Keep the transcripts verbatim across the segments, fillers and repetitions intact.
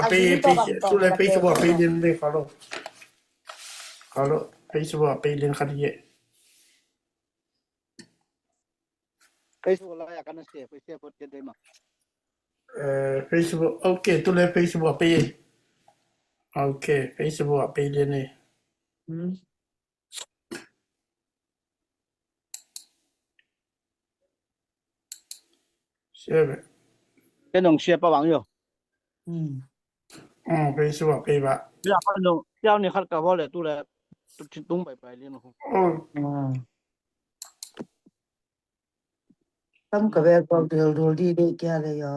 A pei, a pei, tu le Facebook a pei lian le, follow. Follow, Facebook a pei lian khat ye. Facebook la ya kana se, Facebook te de ma. Eh, Facebook, okay, tu le Facebook a pei. Okay, Facebook a pei lian le. Hmm. Share ve. Ken nong share pa bang yo. Hmm. Oh, Facebook page ba. Ya, kan nong, ya ni khat ka bo le tu le. Tu chin tung bai bai lian ho. Oh. Hmm. Tam ka bek bawk dul dul di dih kia le yo.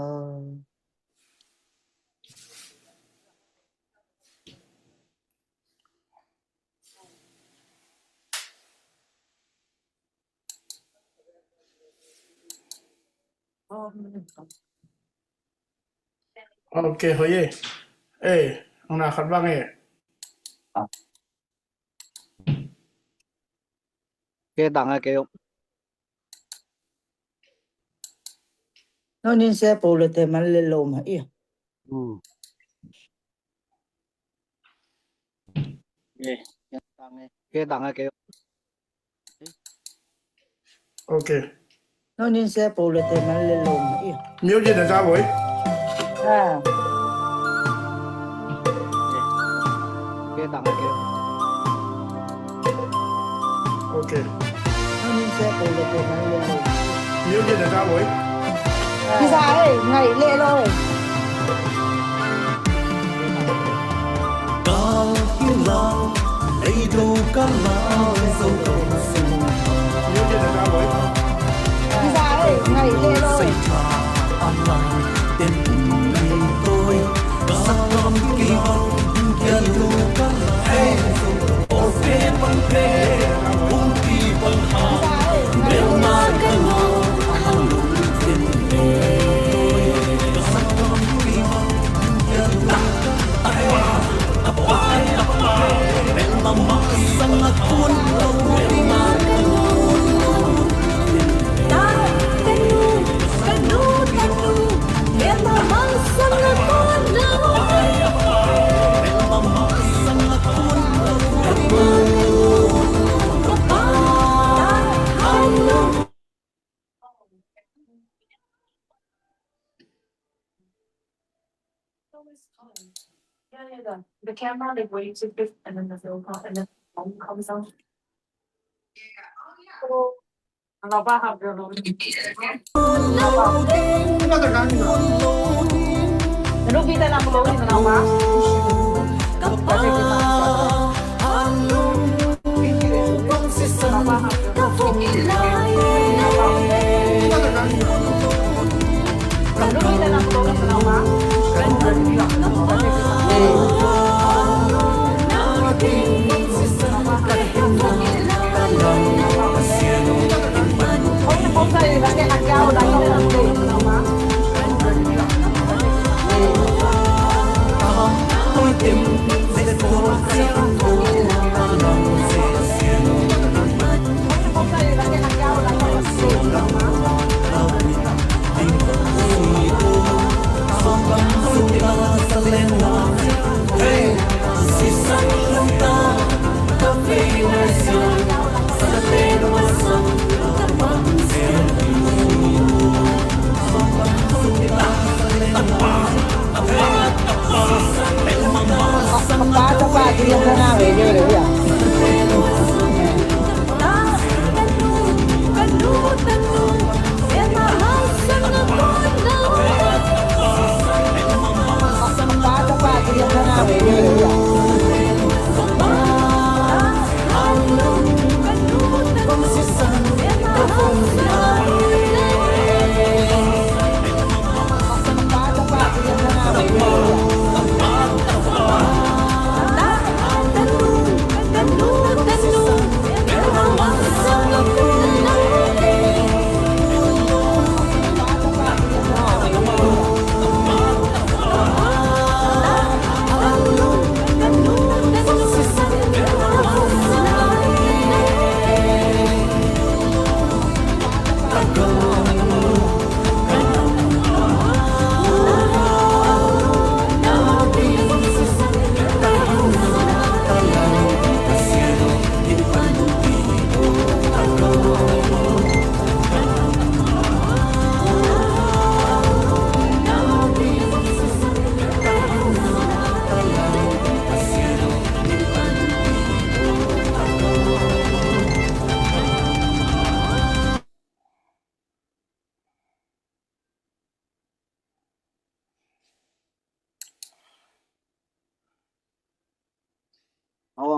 Ok, hoye. Eh, ang nakat bang eh. Ke dang a ke. No nin se po le te man le lo ma i. Hmm. Ke dang a ke. Ok. No nin se po le te man le lo ma i. Music na sa boy. Ah. Ke dang a ke. Ok. No nin se po le te man le lo. Music na sa boy. Bisa eh, ngai le lo eh. Kal kila, ei do kala, zo do sung. Bisa eh, ngai le lo eh. Sei tha a lai, den um ei toi. Sa kam ki bang, kia lu kala, ei zo. The camera, like, waves a bit, and then the film co-, and then the film comes on.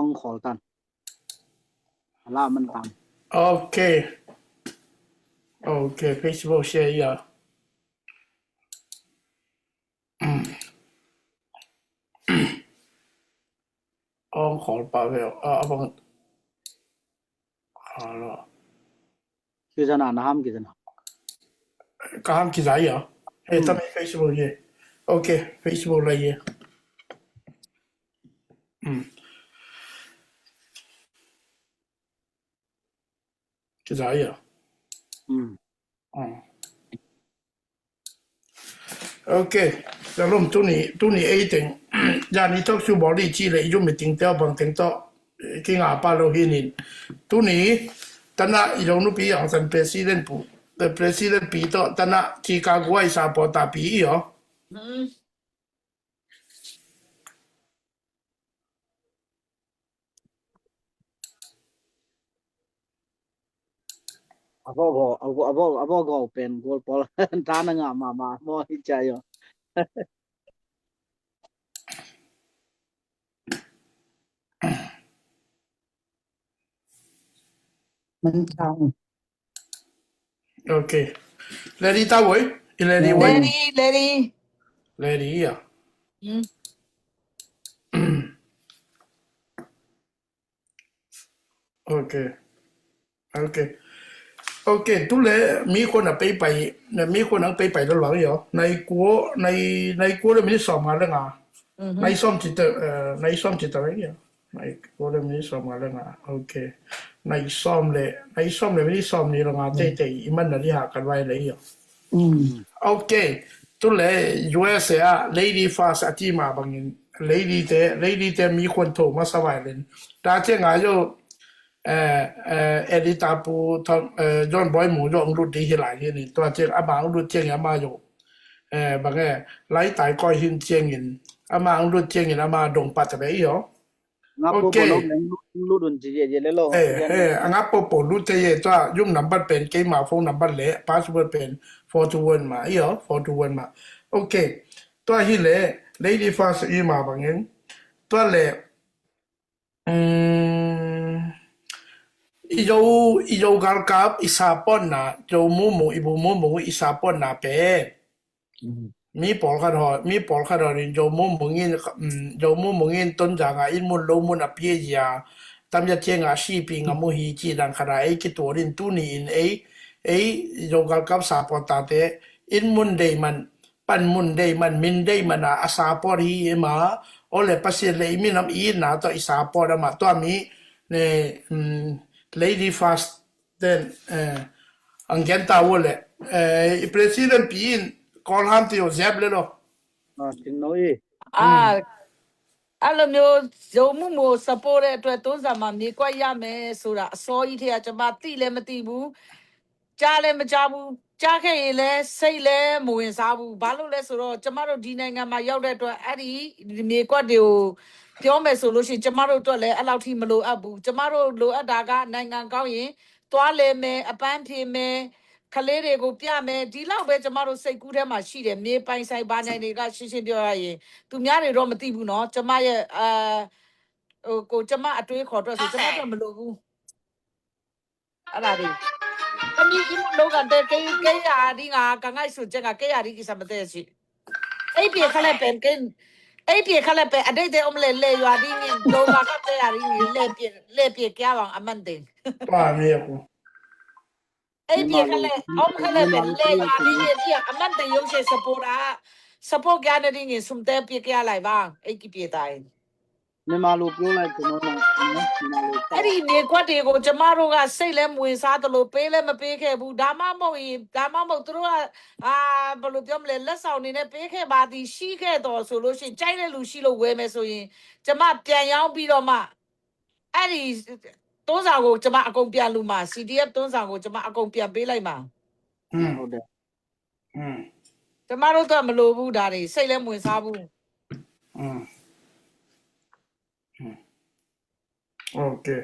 hong khawl tan. A la man tan. Okay. Okay, Facebook share ia. Hong khawl pah ve. A, a bang. Hello. Kizana, na ham kizana. Ka ham kiza ia. Hey, tami Facebook ia. Okay, Facebook la ia. Kiza ia. Okay. Shalom, tuni, tuni ei teng. Zani talk show bawl ding ci le, i zum meeting te bang teng tawh kinga pah lo hi ning. Tuni, tana i zong nupi Aung San president pu, eh, president pi tawh, tana Chicago a i supporter pi i aw. A vawh vawh, a vawh, a vawh, a vawh gawh pen gual pawl. Tha na ngah mahmah maw hi cia i aw. Man thang. Okay. Ready ta voi? I ready voi? Ready, ready. Ready ia. Okay. Okay. Okay, tu le mi khua na pei pai, na mi khua nang pei pai lo lo ia. Nai kuo, nai, nai kuo le minute sawm nga le nga. Nai sawm ci ta, eh, nai sawm ci ta ia. Nai kuo le minute sawm nga le nga. Okay. Nai sawm le, nai sawm le minute sawm ni le nga teitei i man na di ha kan vai le ia. Okay. Tu le U S A ah Lady First a ci mah bangin Lady te, Lady te mi khuan tho masa vai len. Ta ciang a yo, eh, eh, editor pu John Boy Mu yo ang lut di hi lai hi ni. Tua ciang ama ang lut ciang ama yo, eh, bang e, lai tai koi hin ciangin ama ang lut ciangin ama dong pat a be i aw. Nga po po lo leng lut un ci ye ye le lo. Eh, eh, a nga po po lut te ye tua yung number pen kei ma phone number le password pen four two one ma i aw, four two one ma. Okay. Tua hi le Lady First i ma bangin. Tua le, um, i yo, i yo galkap i support na, yo mumu, i bu mumu i support na pen. Mi pawlkhat haw, mi pawlkhat haw in Zo Mung Mung in, um, Zo Mung Mung in Tonzang ah inn mun lo mun a pia zia, tam zia ciang ah sihpih ngam uh hi ci dan khat ah ei kitual in tuni in ei, ei Zo galkap supporter te inn mun dei man, pan mun dei man, min dei man a, a support hi e ma, aw le Pasian le i minam i itna tawh i support a mah tua mi, ne, um, Lady First Then, eh, ang gen ta ua le, eh, i president pi in Kawl ham ti o zep le lo. Ah, ting no i. Ah, အဲ့လိုမျိုး ယုံမှုမို့ support တဲ့အတွက် တွန်းဇာမှာ မြေကွက်ရမယ်ဆိုတာ အစောကြီးထဲက ကျွန်မ သိလည်းမသိဘူး။ ကြားလည်းမကြားဘူး။ ကြားခဲ့ရင်လည်း စိတ်လည်းမဝင်စားဘူး။ ဘာလို့လဲဆိုတော့ ကျမတို့ ဒီနိုင်ငံမှာ ရောက်တဲ့အတွက် အဲ့ဒီမြေကွက်တွေကို ပြောမယ်ဆိုလို့ရှိရင် ကျမတို့အတွက်လည်း အဲ့လောက်ထိ မလိုအပ်ဘူး။ ကျမတို့ လိုအပ်တာက နိုင်ငံကောင်းရင် သွားလည်မယ်၊ အပန်းဖြေမယ်၊ ကလေးတွေကို ပြမယ်။ ဒီလောက်ပဲ ကျမတို့ စိတ်ကူးထဲမှာ ရှိတယ်။ မြေပိုင်ဆိုင် ဘာညာတွေက ရှင်းရှင်းပြောရရင်။ သူများတွေတော့ မသိဘူးနော်။ ကျမရဲ့ အာ၊ ဟို၊ ကို၊ ကျမ အတွေးခေါ်အတွက်ဆို ကျမအတွက် မလိုဘူး။ အဲ့ဒါတွေ။ တမီး ဒီမုတ် လောက တဲ ကဲ၊ ကဲရ ဒီငါ ကငါ့ ဆို ကျဲ ကဲရ ဒီ ကိစ္စ မတဲ စီ။ အိပ်ပျေခက်လက်ပဲ ကဲ၊ အိပ်ပျေခက်လက်ပဲ အတိတ်ထဲ အုံးမလဲ လဲရွာ ဒီငင် လောက က တဲ ရ ဒီငင် လဲပျေ လဲပျေ ကဲ အောင် အမှန်တင်။ ပါ မီး အခု။ အိပ်ပျေခက်လက် အုံးခက်လက်ပဲ လဲရွာ ဒီငင် ဒီ အမှန်တင် ရုံး ရှေ့ support တာ။ support က ရ ဒီငင် ဆုမတဲ ပျေ ကဲ ရ လိုက်ပါ။ အိပ်ပျေ တိုင်း။ မြန်မာလို ပြောလိုက် ကျွန်တော်တို့ နော်၊ မြန်မာလို အဲ့ဒီ မြေကွက်တွေကို ကျမတို့က စိတ်လည်း မဝင်စားသလို ပေးလည်း မပေးခဲ့ဘူး။ ဒါမှမဟုတ်ရင်၊ ဒါမှမဟုတ် သူတို့က အာ၊ ဘယ်လိုပြောမလဲ၊ လက်ဆောင်အနေနဲ့ ပေးခဲ့ပါသည်၊ ရှိခဲ့သော် ဆိုလို့ရှိရင်၊ ကြိုက်တဲ့လူရှိလို့ ဝယ်မယ်ဆိုရင်၊ ကျမ ပြန်ရောင်းပြီးတော့မှ၊ အဲ့ဒီ တွန်းဇာကို ကျမ အကုန်ပြန်လှူမှာ။ C D F တွန်းဇာကို ကျမ အကုန်ပြန်ပေးလိုက်မှာ။ ဟုတ်တယ်။ ကျမတို့တော့ မလိုဘူး ဒါတွေ၊ စိတ်လည်း မဝင်စားဘူး။ Okay.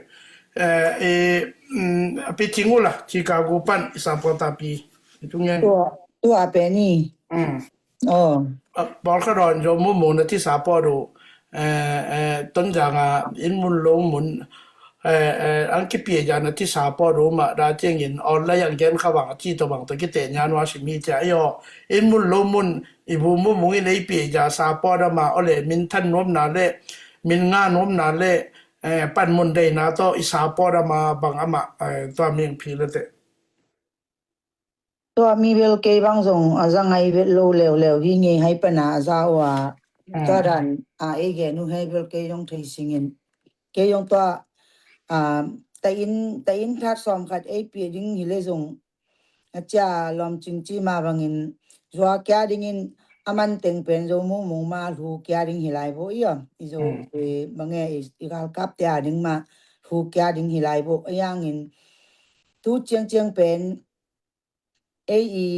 Eh, eh, mm, a pi cing uh la, Chicago pan i support a pi. Tung ngen. Tua, tua pen i. Mm. Oh. A, pawlkhat haw in Zo Mung Mung na ci support uh. eh, eh, Tonzang a inn mun lo mun, eh, eh, ang kipia jan a tisa pawt om a, da ciangin online ang gen kha bang a ci tawh bang tawh kiteh nia nua sim hi cia i aw. Inn mun lo mun i bu mu mung in ei pia ja sa pawt ama aw le min than nuamna le min nga nuamna le, eh, pan mun deina tawh i sa pawt ama bang ama, eh, tua ming phi le te. Tua mi bel kei bang zong a za ngai vet lo leuleu hi ngei hai pana a za uh a, tua dan a ei gen uh hai bel kei zong thei singin. Kei zong tua, a, ta in, ta in khat sawm khat ei pia ding hi le zong a cia lawm cing ci ma bangin zua kia dingin a man teng pen Zo Mung Mung ma lu kia ding hi lai bo i aw. I Zo, i mange i, i galkap tia ding ma lu kia ding hi lai bo a yangin tu ciangciang pen ei i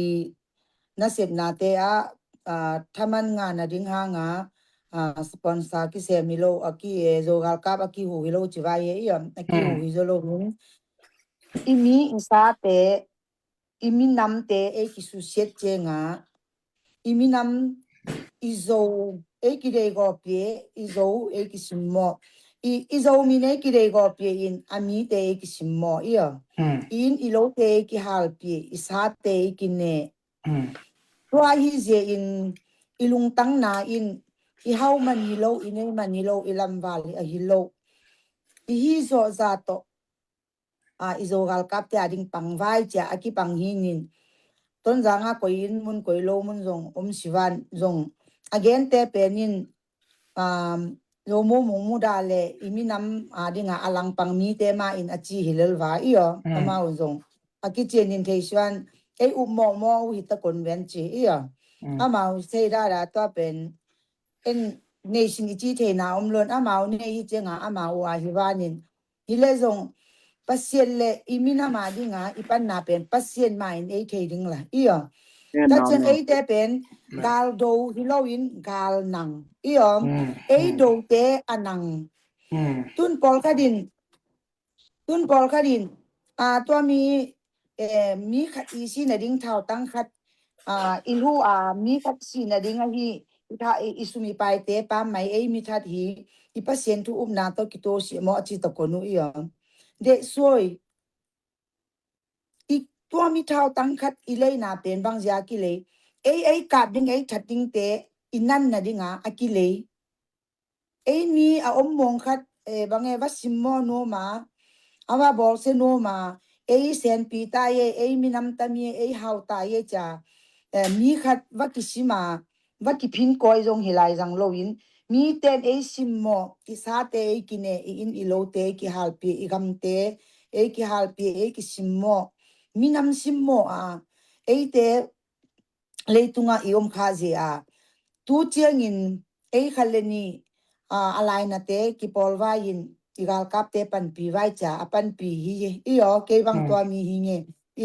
nasepnate ah, ah, thaman ngah nading hanga, ah, sponsor kisem hi lo a ki e, Zo galkap a kihu hi lo ci vai e i aw, a kihu hi zo lo hun. I mi i sate, i minamte ei kisusiat cianga, i minam i Zo ei kidei gawpie, i Zo ei kisimmawh. I, i Zo min ei kidei gawpie in a mite ei kisimmawh i aw. In i lote ei kihalpie, i sate ei kine. Tua hi zia in i lungtangna in i hau man hi lo, i nei man hi lo, i lamval hi a hi lo. I hi zawh za tawh a, i Zo galkapte a ding pangvai cia a kipang hi nin. Tonzanga koi in mun koi lo mun zong om sivan zong a gente penin, um, Zo Mung Mung muda le i minam a dinga a langpang mite ma in a ci hi lelva i aw. Amau zong a kicianin thei sivan ei up mawhmawh uh hi ta kon ven ci i aw. Amau sei dada tua pen en neisin i ci theina om lon amau nei hi cianga amau uh a hi vanin. Hi le zong Pasian le i minam a dinga i panna pen Pasian ma in ei thei ding la i aw. Tacian eite pen gal do hi lo in gal nang i aw. Ei dote a nang. Tun pawlkhat in, tun pawlkhat in, a, tua mi, eh, mi khat i si nading thautang khat, a, i lu a mi khat si nading ahi, i tha, i, i sum i paite pam mai ei mi that hi, i Pasian thu upna tawh kito si maw a ci ta kon uh i aw. Deh suai. I tua mi thautang khat i leina pen bang zia kilei. Ei, ei kap ding, ei that dingte i nan nadinga a kilei. Ei mi a om mawng khat, eh, bang e va simmawh nuam a, a va bawlsia nuam a, ei senpi ta ye, ei minam tam ye, ei hau ta ye cia, eh, mi khat va kisim a, va kiphin kawi zong hi lai zang loin, miten ei simmawh, i sate ei kine, i inn i lote ei kihalpia, i gamte ei kihalpia, ei kisimmawh, minam simmawh a, eite leitungah i om kha zia a, tu ciangin ei khat le nih, a, a lainate kipawlvai in i galkapte panpi vai cia a panpi hi i aw, kei bang tua mi hi nge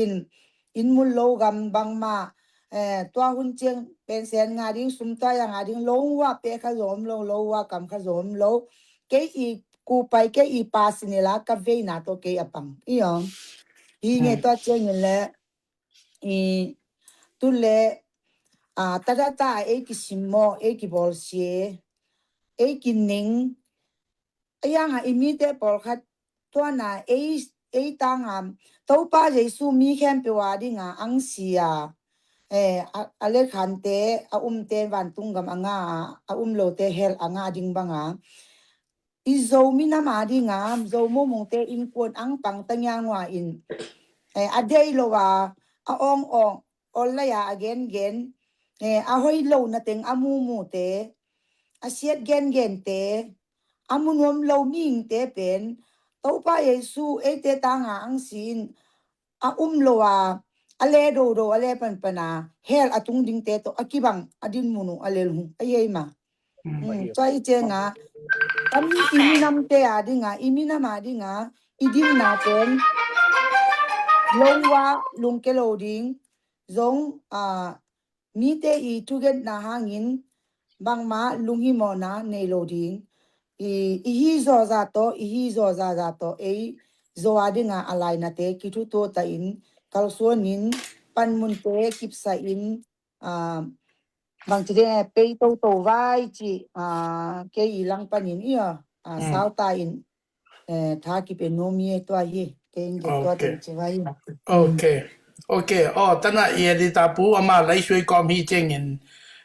in, in mun lo gam bangmah, eh, tua hun ciang pensen nga ding, sum tua ya nga ding, lo ua pe kha zom lo, lo ua kam kha zom lo. Kei i kupai, kei i pa sinila ka veina tawh kei a pang i aw. Hi nge tua ciangin le i, tu le, a, tadata ei kisimmawh, ei kibawlsia, ei kineng, a yanga i mite pawlkhat tuana ei, ei tanga Topa Jesu mi khempeuh a dinga ang sia, eh, a, a lekhante, a umte vantung gam a nga, a um lote hel a nga ding banga. I Zo minam a dinga, Zo Mung Mungte innkuan ang pang tangiang ua in, eh, a dei lo a, a awng awng, awl lai a a gen gen, eh, a hoi lo na teng a mu mute, a siat gen gente, a mu nuam lo mihingte pen, Topa Jesu eite tanga ang sin, a um lo a, a le dodo, a le panpana, hel a tung dingte tawh a kibang a dinmun uh a lel hung a yei ma. Tua i cianga, a mi i minamte a dinga, i minam a dinga, i dinna pen lo ua lungke lo ding, zong, a, mite i thugenna hangin bangma lunghimawhna nei lo ding. I, i hi zawza tawh, i hi zawzaza tawh ei Zo a dinga a lainate kithutuata in, kalsuanin, panmunte kipsahin, a, Bang ci ding, eh, pei toto vai ci, ah, kei i lang panin i, ah, ah, mm, sau ta in, eh, tha kipe nuam hi tua hi, kei in ke tua, okay, teng ci vai. Okay. Okay. Oh, tana i editor pu ama lai sui kom hi ciangin,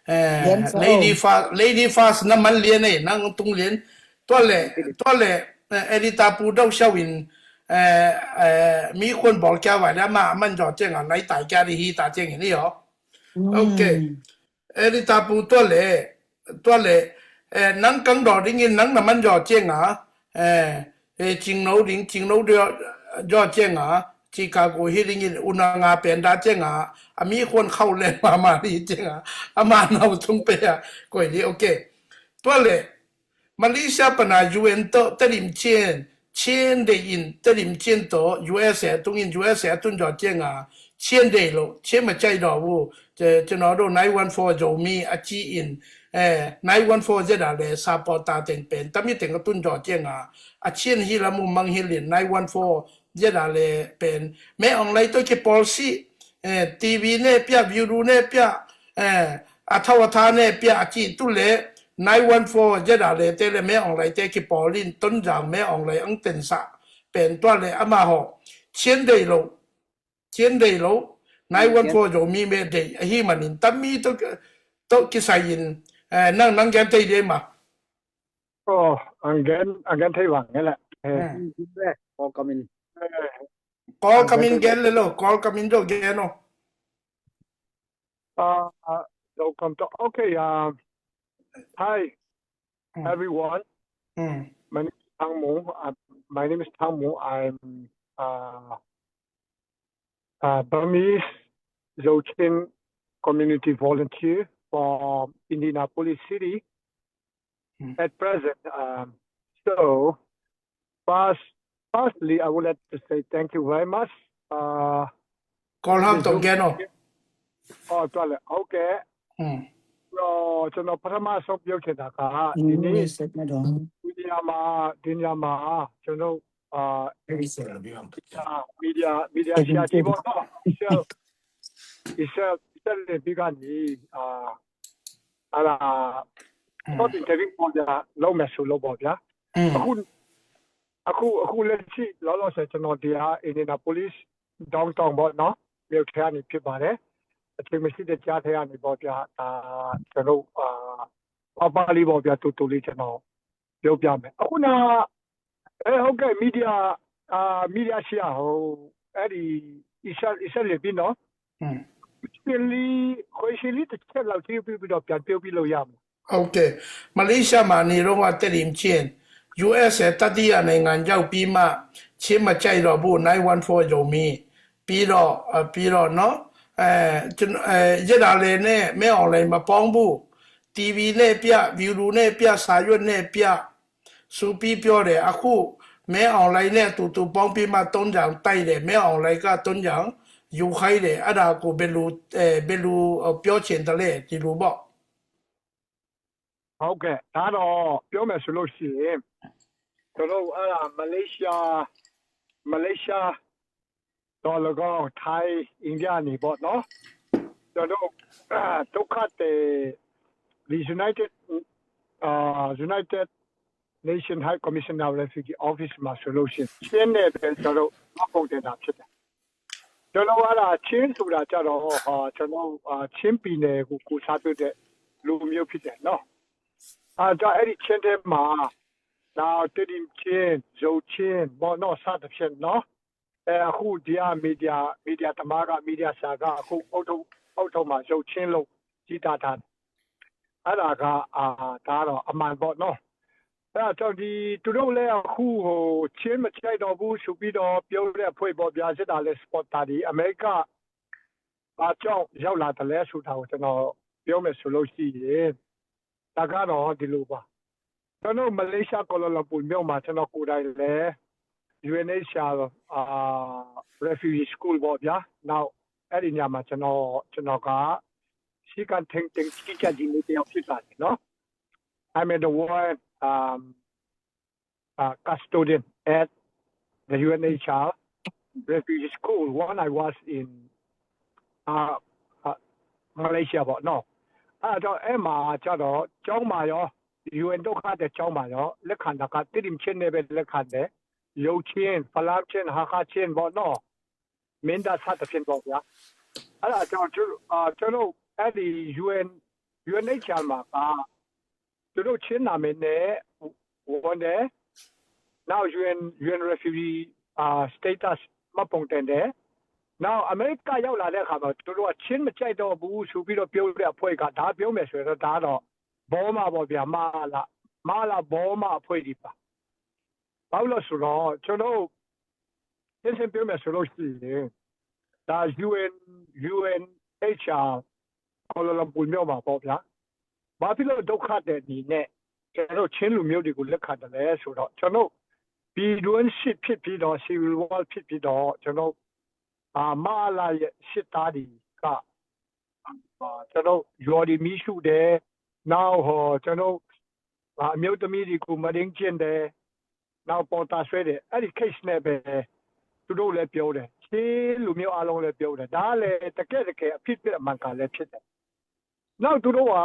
eh, Lady Fa-, Lady Fast na man lian ei, nang tung lian. Tua le, tua le, eh, editor pu dau siau in, eh, eh, mi khuan bawl kia vai le ama man zaw ciang a lai tai kia di hi ta ciangin i aw. Okay. Editor pu tua le, tua le, eh, nang kang daw dingin nang na man zaw ciang a, eh, eh, cingno ding, cingno zaw ciang a, Chicago hi dingin una nga pen da ciang a, a mi khuan khau le mama di ciang a, ama nau tung pe a, koi di, okay. Tua le, Malaysia pana U N tawh Tedim Chin, Chin deih in Tedim Chin tawh U S A tungin U S A tun zaw ciang a, Chin deih lo, Chin ma cai daw bu, ci, ci naw do nine one four Zomi a ci in, eh, nine one four zet a le supporter teng pen, tami teng a tun zaw ciang a, a Chin hi lam u mang hi lin nine one four zet a le pen, me ong lai tawh kipawl si, eh, T V ne pia, view du ne pia, eh, a thau a tha ne pia a ci tu le, nine one four zet a le te le me ong lai te kipawl in Tonzang me ong lai ang ten sa pen tua le ama haw. Chin deih lo, Chin deih lo, nine one four Zomi me deih, a hi manin tami to, to kisai in, eh, nang, nang gen tei de ma. Oh, ang gen, ang gen thei wang nge le. Eh. Kawl kamin gen le lo, Kawl kamin zo gen o. Uh, uh, Zo kam to. Okay, um, hi, everyone. My name is Thang Mung. Uh, my name is Thang Mung. I'm, uh, uh, Burmese Zo Chin community volunteer from Indianapolis City at present. Um, so, first, firstly, I would like to say thank you very much. Uh, Kawl ham tong gen o. Oh, tua le, okay. So, ကျွန်တော် ပထမဆုံး ပြောချင်တာက ဒီနေ့ မီဒီယာမှာ ဒီနေရာမှာ ကျွန်တော်တို့ အာ မီဒီယာ မီဒီယာ ဆရာကြီးပေါ့နော်။ အီဆဲလ် အီဆဲလ် လင်ဘီကနေ အာ အဲ့ဒါ short interview ပေါ့ဗျာ လုပ်မယ်ဆိုလို့ပေါ့ဗျာ။ အခု အခု အခုလက်ရှိ လောလောဆယ် ကျွန်တော် ဒီဟာ Indianapolis downtown ပေါ့နော် မြို့ထဲကနေ ဖြစ်ပါတယ်။ အချိန်မရှိတဲ့ကြားထဲကနေပေါ့ဗျာ အာ ကျွန်တော်တို့ အာ ပါပါလေးပေါ့ဗျာ တူတူလေး ကျွန်တော် ပြောပြမယ်။ အခုန အဲ ဟုတ်ကဲ့ မီဒီယာ အာ မီဒီယာဆရာ ဟို အဲ့ဒီ အီဆဲလ် အီဆဲလ် လင်ဘီနော်။ ခွေးရှည်လေး ခွေးရှည်လေးတစ်ချက်လောက် ကြည့်ပြီးတော့ ပြန်ပြောပြလို့ရမလား။ Okay. မလေးရှားမှာ နေတော့က တရံချင်း U S A တတိယနိုင်ငံရောက်ပြီးမှ ချင်းမကြိုက်တော့ဘူး nine one four ရုံမီ ပြီးတော့ အဲ ပြီးတော့နော် အဲ ကျွန် အဲ ရစ်တာလေနဲ့ မင်းအောင်လှိုင် မပေါင်းဘူး TV နဲ့ပြ ဗီဒီယိုနဲ့ပြ စာရွက်နဲ့ပြ ဆိုပြီးပြောတယ်။ အခု မင်းအောင်လှိုင်နဲ့ အတူတူပေါင်းပြီးမှ တုံးချောင်တိုက်တယ်။ မင်းအောင်လှိုင်က တုံးချောင် ယူခိုင်းတယ်။ အဲ့ဒါကို ဘယ်လို အဲ ဘယ်လို ပြောချင်တယ်လဲ ဒီလိုပေါ့။ ဟုတ်ကဲ့။ ဒါတော့ ပြောမယ်ဆိုလို့ရှိရင် ကျွန်တော်တို့ အဲ့ဒါ မလေးရှား မလေးရှား သော်လည်းကောင်း ထိုင်း၊ အိန္ဒိယနေပေါ့နော်။ ကျွန်တော်တို့ အာ ဒုက္ခသည် ဒီ United အာ United Nation High Commissioner Refugee Office မှာဆိုလို့ရှိရင် ချင်းနဲ့ပဲ ကျွန်တော်တို့ မှတ်ပုံတင်တာဖြစ်တယ်။ ကျွန်တော်အဲ့ဒါ ချင်းဆိုတာကြတော့ အာ ကျွန်တော် အာ ချင်းပြည်နယ်ကို ကိုယ်စားပြုတဲ့ လူမျိုးဖြစ်တယ်နော်။ အာ ဒါအဲ့ဒီချင်းထဲမှာ ဒါ တရံချင်း၊ ဇိုချင်း၊ မောင်နော့ စသဖြင့်နော်။ အဲ အခုဒီက မီဒီယာ မီဒီယာသမားက မီဒီယာဆရာက အခု အုပ်ချုပ် အုပ်ချုပ်မှာ ရုပ်ချင်းလို့ ရေးသားထားတယ်။ အဲ့ဒါက အာ ဒါကတော့ အမှန်ပေါ့နော်။ အဲ့ဒါကြောင့် ဒီ သူတို့လည်း အခု ဟို ချင်းမကြိုက်တော့ဘူးဆိုပြီးတော့ ပြောတဲ့အဖွဲ့ပေါ့ဗျာ။ စစ်တပ်လည်း supporter တွေ အမေရိက ဘာကြောင့် ရောက်လာတယ်လဲဆိုတာကို ကျွန်တော် ပြောမယ်ဆိုလို့ရှိရင် ဒါကတော့ ဒီလိုပါ။ ကျွန်တော် မလေးရှား ကွာလာလမ်ပူမြို့မှာ ကျွန်တော်ကိုယ်တိုင်လည်း UNHCR အာ refugee school ပေါ့ဗျာ။ နောက် အဲ့ဒီညမှာ ကျွန်တော် ကျွန်တော်က စည်းကမ်းထိန်းသိမ်း ကြီးကြပ်ရေးမှူးတစ်ယောက် ဖြစ်လာတယ်နော်။ I'm the one, um, uh, custodian at the UNHCR refugee school when I was in, uh, uh, Malaysia ပေါ့နော်။ အဲ့ဒါကြောင့်အဲ့မှာကျတော့ကျောင်းမှာရော UN ဒုက္ခသည်ကျောင်းမှာရောလက်ခံတာကတိရိမ်ချင်းနဲ့ပဲလက်ခံတယ်ရုပ်ချင်းဖလမ်းချင်းဟာခါချင်းပေါ့နော်မင်းသားစသဖြင့်ပေါ့ဗျာအဲ့ဒါကြောင့်ကျွန်အာကျွန်တော်အဲ့ဒီ UN UNHCR မှာကကျွန်တော်ချင်းနာမည်နဲ့ဝင်တယ်နောက် UN UN refugee အာ status မှတ်ပုံတင်တယ်နောက်အမေရိကရောက်လာတဲ့အခါမှာကျွန်တော်ကချင်းမကြိုက်တော့ဘူးဆိုပြီးတော့ပြောတဲ့အဖွဲ့ကဒါပြောမယ်ဆိုရင်တော့ဒါတော့ဘောမပေါ့ဗျာမလာမလာဘောမအဖွဲ့ဒီပါဘာလို့လဲဆိုတော့ကျွန်တော်ရှင်းရှင်းပြောမယ်ဆိုလို့ရှိရင်ဒါ UN UNHCR ကွာလာလမ်ပူမြို့မှာပေါ့ဗျာဘာဖြစ်လို့ဒုက္ခသည်အနေနဲ့ကျွန်တော်ချင်းလူမျိုးတွေကိုလက်ခံတယ်လဲဆိုတော့ကျွန်တော်ပြည်တွင်းစစ်ဖြစ်ပြီးတော့ civil war ဖြစ်ပြီးတော့ကျွန်တော်အာမလာရဲ့စစ်သားတွေကအာကျွန်တော်ရွာတွေမီးရှို့တယ်နောက်ဟောကျွန်တော်အာအမျိုးသမီးတွေကိုမဒင်းကျင်တယ်နောက်ပေါ်တာဆွဲတယ်အဲ့ဒီ case နဲ့ပဲသူတို့လည်းပြောတယ်ချင်းလူမျိုးအလုံးလည်းပြောတယ်ဒါလည်းတကယ်တကယ်အဖြစ်ဖြစ်အမှန်ကန်လည်းဖြစ်တယ်နောက်သူတို့က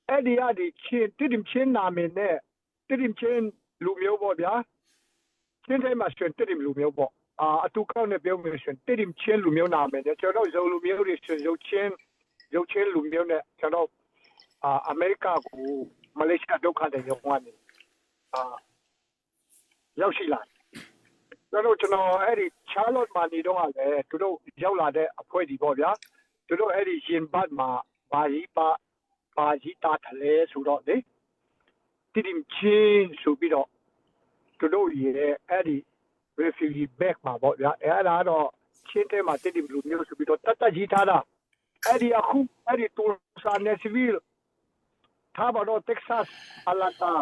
အဲ့ဒီအဒီချင်းတိတိမ်ချင်းနာမည်နဲ့တိတိမ်ချင်းလူမျိုးပေါ့ဗျာချင်းထဲမှာဆိုရင်တိတိမ်လူမျိုးပေါ့အာအတူကောက်နဲ့ပြောမယ်ဆိုရင်တိတိမ်ချင်းလူမျိုးနာမည်နဲ့ကျွန်တော်ရုပ်လူမျိုးတွေဆိုရုပ်ချင်းရုပ်ချင်းလူမျိုးနဲ့ကျွန်တော်အာအမေရိကကိုမလေးရှားဒုက္ခသည်ရုံးကနေအာရောက်ရှိလာတယ်ကျွန်တော်ကျွန်တော်အဲ့ဒီ Charlotte မှာနေတော့လည်းသူတို့ရောက်လာတဲ့အဖွဲ့ဒီပေါ့ဗျာသူတို့အဲ့ဒီရင်ဘတ်မှာဘာကြီးပါဘာကြီးတားထလဲဆိုတော့လေတိတိမ်ချင်းဆိုပြီးတော့သူတို့ရဲ့အဲ့ဒီ refugee bag မှာပေါ့ဗျာအဲ့ဒါတော့ချင်းထဲမှာတိတိမ်လူမျိုးဆိုပြီးတော့တတ်တတ်ကြီးထားတာအဲ့ဒီအခုအဲ့ဒီတူစာနယ် civil ထားပါတော့ Texas အလတာ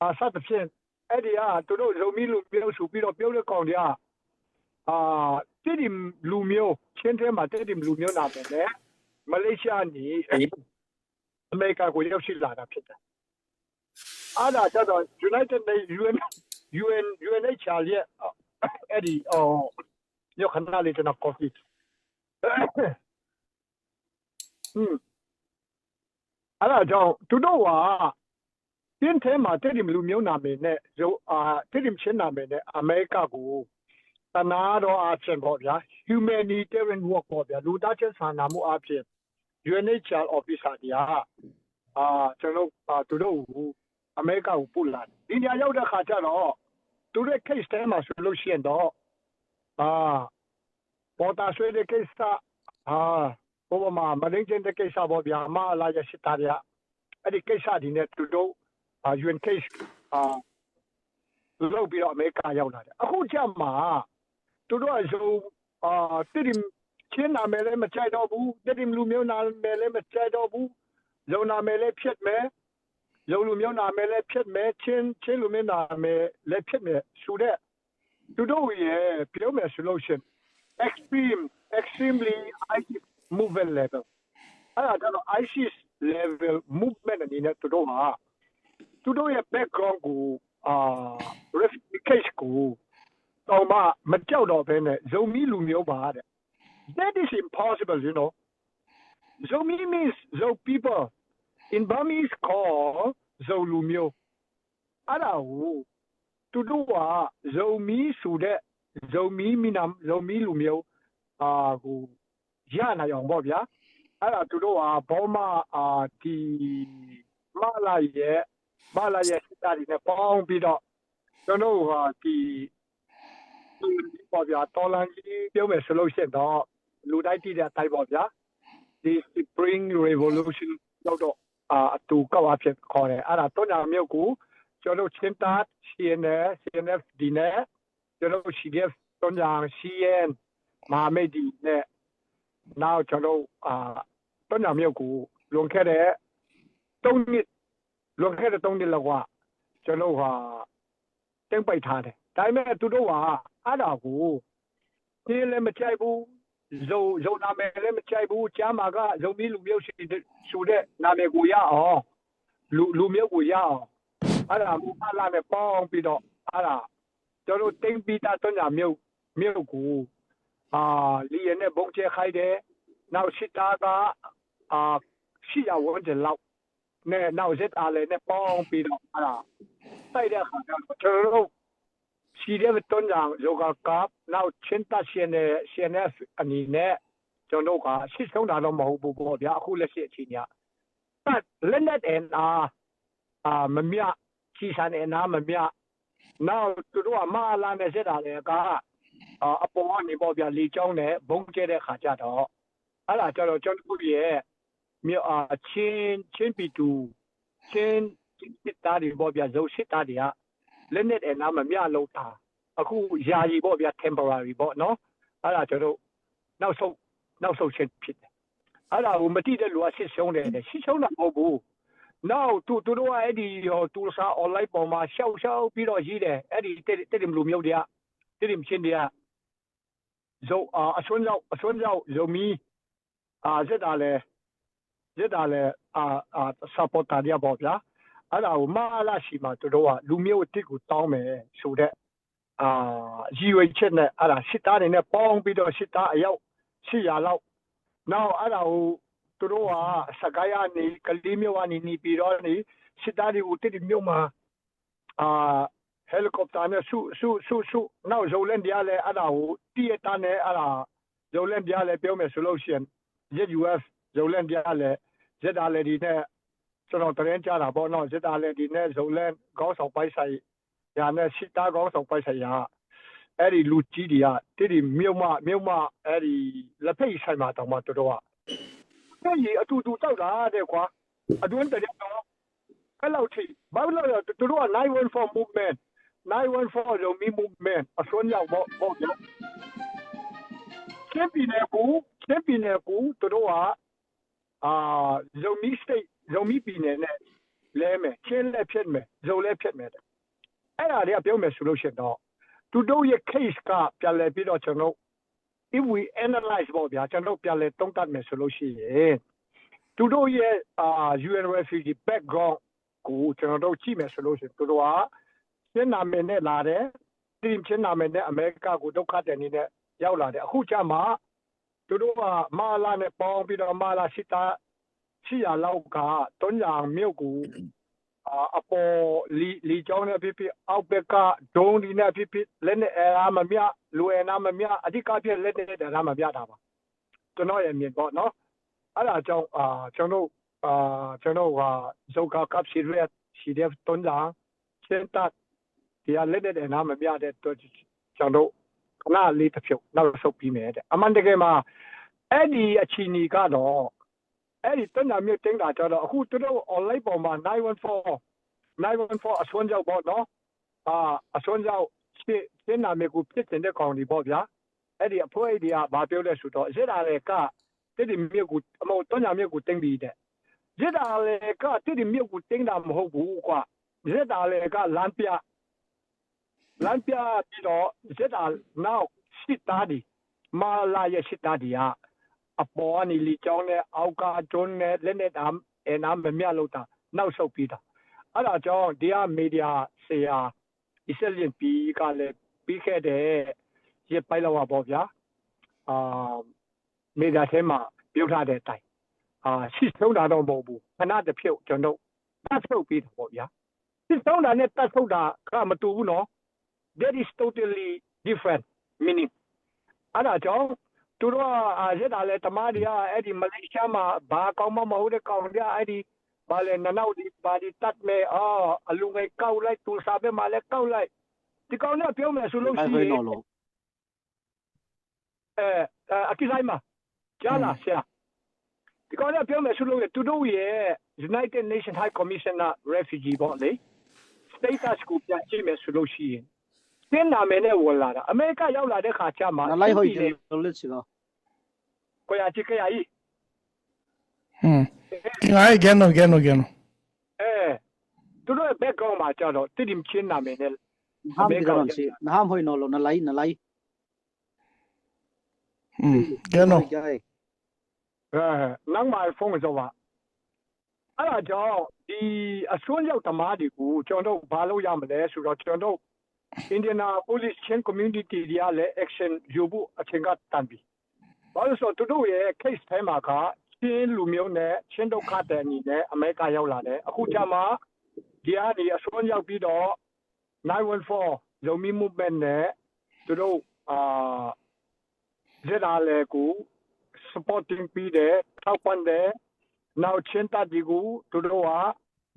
အစသဖြင့်အဲ့ဒီကသူတို့ဇုံမီလူမျိုးဆိုပြီးတော့ပြောတဲ့ကောင်တွေကအာတိတိမ်လူမျိုးချင်းထဲမှာတိတိမ်လူမျိုးနာမည်နဲ့မလေးရှားနေအမေရိကန်ကိုရောက်ရှိလာတာဖြစ်တယ်အဲ့ဒါကျတော့ United Nations UN UN UNHCR ရဲ့အဲ့ဒီအော်ညခဏလေးကျွန်တော် coffee อืมအဲ့ဒါကြောင့်သူတို့ကတင်းထဲမှာတိတိမ်လူမျိုးနာမည်နဲ့ရုပ်အာတိတိမ်ချင်းနာမည်နဲ့အမေရိကကိုတနာတော့အချင်းပေါ့ဗျာ humanitarian work ပေါ့ဗျာလူသားချင်းစာနာမှုအချင်း UNHCR officer တွေကအာကျွန်တော်အာသူတို့ကိုအမေရိကကိုပို့လာတယ်ဒီနေရာရောက်တဲ့ခါကျတော့သူတို့ case ထဲမှာဆိုလို့ရှိရင်တော့အာပေါ်တာဆွဲတဲ့ကိစ္စအာဥပမာမဒင်းချင်းတဲ့ကိစ္စပေါ့ဗျာမအလာရရှိတာရအဲ့ဒီကိစ္စဒီနဲ့သူတို့အာ UN case အာလုပ်ပြီးတော့အမေရိကရောက်လာတယ်အခုကျမှသူတို့အစုံအာတိတိမ်ချင်းနာမည်လည်းမကြိုက်တော့ဘူးတိတိမ်လူမျိုးနာမည်လည်းမကြိုက်တော့ဘူးရုံနာမည်လည်းဖြစ်မယ်ရုံလူမျိုးနာမည်လည်းဖြစ်မယ်ချင်းချင်းလူမျိုးနာမည်လည်းဖြစ်မယ်ဆိုတဲ့သူတို့ရဲ့ပြောမယ်ဆိုလို့ရှိရင် extreme extremely ISIS movement level အဲ့ဒါကျတော့ ISIS level movement အနေနဲ့သူတို့ကသူတို့ရဲ့ background ကိုအာ refugee case ကိုတောင်မှမကြောက်တော့ဘဲနဲ့ဇုံမီးလူမျိုးပါတဲ့ that is impossible you know Zomi means Zo people in Burmese call Zo လူမျိုးအဲ့ဒါကိုသူတို့က Zomi ဆိုတဲ့ Zomi မီးနမ် Zomi လူမျိုးအာဟိုရနိုင်အောင်ပေါ့ဗျာအဲ့ဒါသူတို့ကဘောမအာဒီမလာရဲ့မလာရဲ့စစ်သားတွေနဲ့ပေါင်းပြီးတော့ကျွန်တော်တို့ဟာဒီပေါ့ဗျာတော်လန်ကြီးပြောမယ်ဆိုလို့ရှိရင်တော့လူတိုင်းတည်တဲ့အတိုင်းပေါ့ဗျာဒီ Spring Revolution လောက်တော့အာအတူကောက်အဖြစ်ခေါ်တယ်အဲ့ဒါတော့ညာမျိုးကိုကျွန်တော်တို့ချင်းသား CNF CNF ဒီနဲ့ကျွန်တော်တို့ CDF တော့ညာ CN မဟာမိတ်ဒီနဲ့နောက်ကျွန်တော်တို့အာတော့ညာမျိုးကိုလွန်ခဲ့တဲ့3နှစ်လွန်ခဲ့တဲ့3နှစ်လောက်ကကျွန်တော်ဟာတင်ပိုက်ထားတယ်ဒါပေမဲ့သူတို့ကအဲ့ဒါကို ချင်းလည်းမကြိုက်ဘူးဇုံဇုံနာမည်လည်းမကြိုက်ဘူးကျမ်းမာကဇုံမီးလူမျိုးရှိဆိုတဲ့နာမည်ကိုရအောင်လူလူမျိုးကိုရအောင်အဲ့ဒါမူဖလာနဲ့ပေါင်းပြီးတော့အဲ့ဒါကျွန်တော်တင်ပြီးသားတော့ညာမျိုးမျိုးကိုအာလီယနဲ့ဘုံကျဲခိုင်းတယ်နောက်စစ်သားကအာ စစ်ရာဝန်းကျင်လောက်နဲ့ နောက် ZRA နဲ့ ပေါင်းပြီးတော့ အဲ့ဒါ တိုက်တဲ့အခါကျတော့ ကျွန်တော်တို့ CDF တွန်းဇံ ယိုဂါကပ် နောက် ချင်းတပ် CNA CNF အနေနဲ့ ကျွန်တော်တို့က စစ်ရှုံးတာတော့ မဟုတ်ဘူးပေါ့ဗျာ။ အခုလက်ရှိအခြေအနေက တပ် လက်နက်အင်အား အာ မမျှ၊ ကျည်ဆံအင်အား မမျှ၊ နောက် သူတို့က မအလနဲ့ ZRA က အာ အပေါ်ကနေပေါ့ဗျာ လေကြောင်းနဲ့ ဗုံးကြဲတဲ့အခါကျတော့ အဲ့ဒါကျတော့ ကျွန်တော်တို့ရဲ့ မြို့၊ အာ ချင်း၊ ချင်းပြည်သူ၊ ချင်း၊ ချင်းစစ်သားတွေပေါ့ဗျာ၊ ဇုံစစ်သားတွေက လက်နက်အင်အား မမျှလို့သာ အခု ယာယီပေါ့ဗျာ၊ temporary ပေါ့နော်၊ အဲ့ဒါ ကျွန်တော်တို့ နောက်ဆုတ်၊ နောက်ဆုတ်ခြင်းဖြစ်တယ်။ အဲ့ဒါကို မသိတဲ့လူက စစ်ရှုံးတယ်တဲ့၊ စစ်ရှုံးတာ မဟုတ်ဘူး။ နောက် သူ၊ သူတို့က အဲ့ဒီ ဟို တူဆာ online ပေါ်မှာ လျှောက်၊ လျှောက်ပြီးတော့ ရေးတယ်။ အဲ့ဒီ တိရစ္၊ တိရစ္ဆာန်လူမျိုးတွေက၊ တိရစ္ဆာန်ချင်းတွေက ဇုံ၊ အာ အစွန်းရောက်၊ အစွန်းရောက် ဇုံမီး၊ အာ ZRA၊ ZRA၊ အာ အာ supporter တွေကပေါ့ဗျာ။ အဲ့ဒါကို မအလဆီမှာ သူတို့က လူမျိုးအသစ်ကို တောင်းမယ်ဆိုတဲ့ အာ ရည်ရွယ်ချက်နဲ့ အဲ့ဒါ စစ်သားတွေနဲ့ ပေါင်းပြီးတော့ စစ်သား အယောက် ရှစ်ရာလောက်၊ နောက် အဲ့ဒါကို သူတို့က စစ်ကိုင်းကနေ၊ ကလေးမြို့ကနေ၊ နေပြည်တော်ကနေ စစ်သားတွေကို တိရစ္ဆာန်မြို့မှာ အာ helicopter နဲ့ စု၊ စု၊ စု၊ စု၊ နောက် ဇုံလၢၢ်တွေကလည်း အဲ့ဒါကို သိရဲ့သားနဲ့ အဲ့ဒါ ဇုံလၢၢ်တွေကလည်း ပြောမယ်ဆိုလို့ရှိရင် ZUF၊ ဇုံလၢၢ်တွေကလည်း ZRA တွေနဲ့ ကျွန်တော် သတင်းကြားတာပေါ့နော်၊ ZRA တွေနဲ့ ဇုံလၢၢ်ခေါင်းဆောင်ပိုင်းဆိုင်ရာနဲ့ စစ်သားခေါင်းဆောင်ပိုင်းဆိုင်ရာ အဲ့ဒီလူကြီးတွေက တိရစ္ဆာန်မြို့မ၊ မြို့မ အဲ့ဒီ လက်ဖက်ရည်ဆိုင်မှာတောင်မှ သူတို့က လက်ဖက်ရည်အတူတူသောက်တာတဲ့ကွာ၊ အတွင်းသတင်းတော့ အဲ့လောက်ထိ။ ဘာဖြစ်လို့လဲဆိုတော့ သူတို့က nine one four movement၊ nine one four ဇုံမီး movement အစွန်းရောက်ပေါ့၊ ပေါ့နော်။ ချင်းပြည်နယ်ကို၊ ချင်းပြည်နယ်ကို သူတို့က အာ၊ ဇုံမီး state၊ ဇုံမီးပြည်နယ်နဲ့ လဲမယ်၊ ချင်းလည်းဖြစ်မယ်၊ ဇုံလည်းဖြစ်မယ်တဲ့။ အဲ့ဒါတွေက ပြောမယ်ဆိုလို့ရှိရင်တော့ သူတို့ရဲ့ case က ပြန်လည်ပြီးတော့ ကျွန်တော်တို့ if we analyze ပေါ့ဗျာ၊ ကျွန်တော်တို့ ပြန်လည်သုံးသပ်မယ်ဆိုလို့ရှိရင် သူတို့ရဲ့၊ အာ၊ UN refugee background ကို ကျွန်တော်တို့ ကြည့်မယ်ဆိုလို့ရှိရင် သူတို့က ချင်းနာမည်နဲ့လာတယ်။ တိရစ္ဆာန်ချင်းနာမည်နဲ့ အမေရိကကို ဒုက္ခသည်အနေနဲ့ ရောက်လာတယ်။ အခုကျမှ သူတို့က မအလနဲ့ ပေါင်းပြီးတော့ မအလ စစ်သား ရှစ်ရာလောက်က တွန်းဇံမြို့ကို အာ၊ အပေါ် လေ၊ လေကြောင်းနဲ့ဖြစ်ဖြစ်၊ အောက်ဘက်က drone တွေနဲ့ဖြစ်ဖြစ်၊ လက်နက်အင်အားမမျှ၊ လူအင်အားမမျှ၊ အဓိကအားဖြင့် လက်နက်အင်အားမမျှတာပါ။ ကျွန်တော့်ရဲ့အမြင်ပေါ့နော်။ အဲ့ဒါကြောင့်၊ အာ၊ ကျွန်တော်တို့၊ အာ၊ ကျွန်တော်တို့က ယိုဂါကပ် စစ်၊ CDF တွန်းဇံ၊ ချင်းတပ်တွေက လက်နက်အင်အားမမျှတဲ့အတွက် ကျွန်တော်တို့ ခဏလေးတစ်ဖြုတ် နောက်ဆုတ်ပြီးမယ်တဲ့။ အမှန်တကယ်မှာ အဲ့ဒီအခြေအနေကတော့ အဲ့ဒီ တွန်းဇံမြို့သိမ်းတာကျတော့ အခုသူတို့ online ပေါ်မှာ nine one four၊ nine one four အစွန်းရောက်ပေါ့နော်။ အာ၊ အစွန်းရောက် ချင်း၊ ချင်းနာမည်ကို ဖြစ်ချင်တဲ့ကောင်တွေပေါ့ဗျာ။ အဲ့ဒီအဖွဲ့တွေက ဘာပြောလဲဆိုတော့ ZRA က တိရစ္ဆာန်မြို့ကို၊ အမဟုတ်၊ တွန်းဇံမြို့ကို သိမ်းပြီတဲ့။ ZRA က တိရစ္ဆာန်မြို့ကို သိမ်းတာ မဟုတ်ဘူးကွာ။ ZRA က လမ်းပြ၊ လမ်းပြပြီးတော့ ZRA၊ နောက် စစ်သားတွေ၊ မအလရဲ့ စစ်သားတွေက အပေါ်ကနေ လေကြောင်းနဲ့၊ အောက်က drone နဲ့၊ လက်နက်အင်အားမမျှလို့သာ နောက်ဆုတ်ပေးတာ။ အဲ့ဒါကြောင့် ဒီက မီဒီယာဆရာ အီစလျင်ပီကလည်း ပြီးခဲ့တဲ့ ရက်ပိုင်းလောက်ကပေါ့ဗျာ၊ အာ၊ မီဒီယာထဲမှာ ပြောထားတဲ့အတိုင်း၊ အာ၊ စစ်ရှုံးတာတော့ မဟုတ်ဘူး။ ခဏတစ်ဖြုတ် ကျွန်တော်တို့ တပ်ဆုတ်ပေးတာပေါ့ဗျာ။ စစ်ရှုံးတာနဲ့ တပ်ဆုတ်တာက မတူဘူးနော်။ That is totally different meaning. အဲ့ဒါကြောင့် သူတို့က၊ အာ၊ ZRA သမားတွေက အဲ့ဒီ မလေးရှားမှာ ဘာကောင်မှမဟုတ်တဲ့ကောင်တွေက အဲ့ဒီ ဘာလဲ၊ နနောက်တွေ ဘာတွေ သတ်မယ်၊ အာ၊ အလူငယ် ကောက်လိုက်၊ တူဆာဘက်မှာလည်း ကောက်လိုက်၊ ဒီကောင်တွေက ပြောမယ်ဆိုလို့ရှိရင် အဲ၊ အဲ၊ အကိလိုက်မှာ၊ ကြားလား ဆရာ။ ဒီကောင်တွေက ပြောမယ်ဆိုလို့ရင် သူတို့ရဲ့ United Nations High Commissioner Refugee ပေါ့လေ၊ status ကို ပြန်ကြည့်မယ်ဆိုလို့ရှိရင် ချင်းနာမည်နဲ့ ဝင်လာတာ။ အမေရိက ရောက်လာတဲ့ခါကျမှ ချင်းပြည်နယ်၊ ကိုရကြီး၊ ကယားကြီး။ อืม ငါရဲ့ ကဲနော်၊ ကဲနော်၊ ကဲနော်။ အဲ၊ သူတို့ရဲ့ background မှာကျတော့ တိရစ္ဆာန်ချင်းနာမည်နဲ့ အမေရိက ရောက်လာတာ။ နဟမ်ဟွိနော်လို့၊ နလိုက်၊ နလိုက်။ อืม ကဲနော်။ အဲ၊ နောက်မှ ဖုန်းကစောပါ။ အဲ့ဒါကြောင့် ဒီအစွန်းရောက်သမားတွေကို ကျွန်တော်တို့ ဘာလုပ်ရမလဲဆိုတော့ ကျွန်တော်တို့ Indianapolis Chin Community တွေကလည်း action ယူဖို့ အချိန်က တန်ပြီ။ ဘာလို့လဲဆိုတော့ သူတို့ရဲ့ case ထဲမှာက ချင်းလူမျိုးနဲ့ ချင်းဒုက္ခသည်အနေနဲ့ အမေရိကရောက်လာတယ်။ အခုကျမှ ဒီကနေ အစွန်းရောက်ပြီးတော့ nine one four ဇိုမီး movement နဲ့ သူတို့ အာ ZRA ကို supporting ပေးတယ်၊ ထောက်ပံ့တယ်။ နောက် ချင်းတပ်တွေကို သူတို့က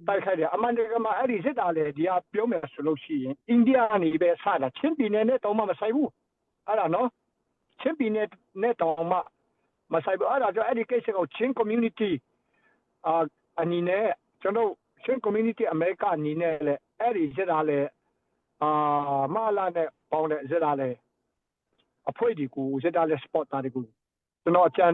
တိုက်ခိုက်တယ်။ အမှန်တကယ်မှာ အဲ့ဒီ ZRA တွေက ပြောမယ်ဆိုလို့ရှိရင် အိန္ဒိယကနေပဲ စတာ။ ချင်းပြည်နယ်နဲ့တောင်မှ မဆိုင်ဘူး။ အဲ့ဒါနော်။ ချင်းပြည်နယ်နဲ့တောင်မှ မဆိုင်ဘူး။ အဲ့ဒါကြောင့် အဲ့ဒီကိစ္စကို ချင်း community အာ အနေနဲ့ ကျွန်တော် ချင်း community အမေရိကအနေနဲ့လည်း အဲ့ဒီ ZRA အာ မလနဲ့ ပေါင်းတဲ့ ZRA အဖွဲ့တွေကို ZRA supporter တွေကို ကျွန်တော် အကြံ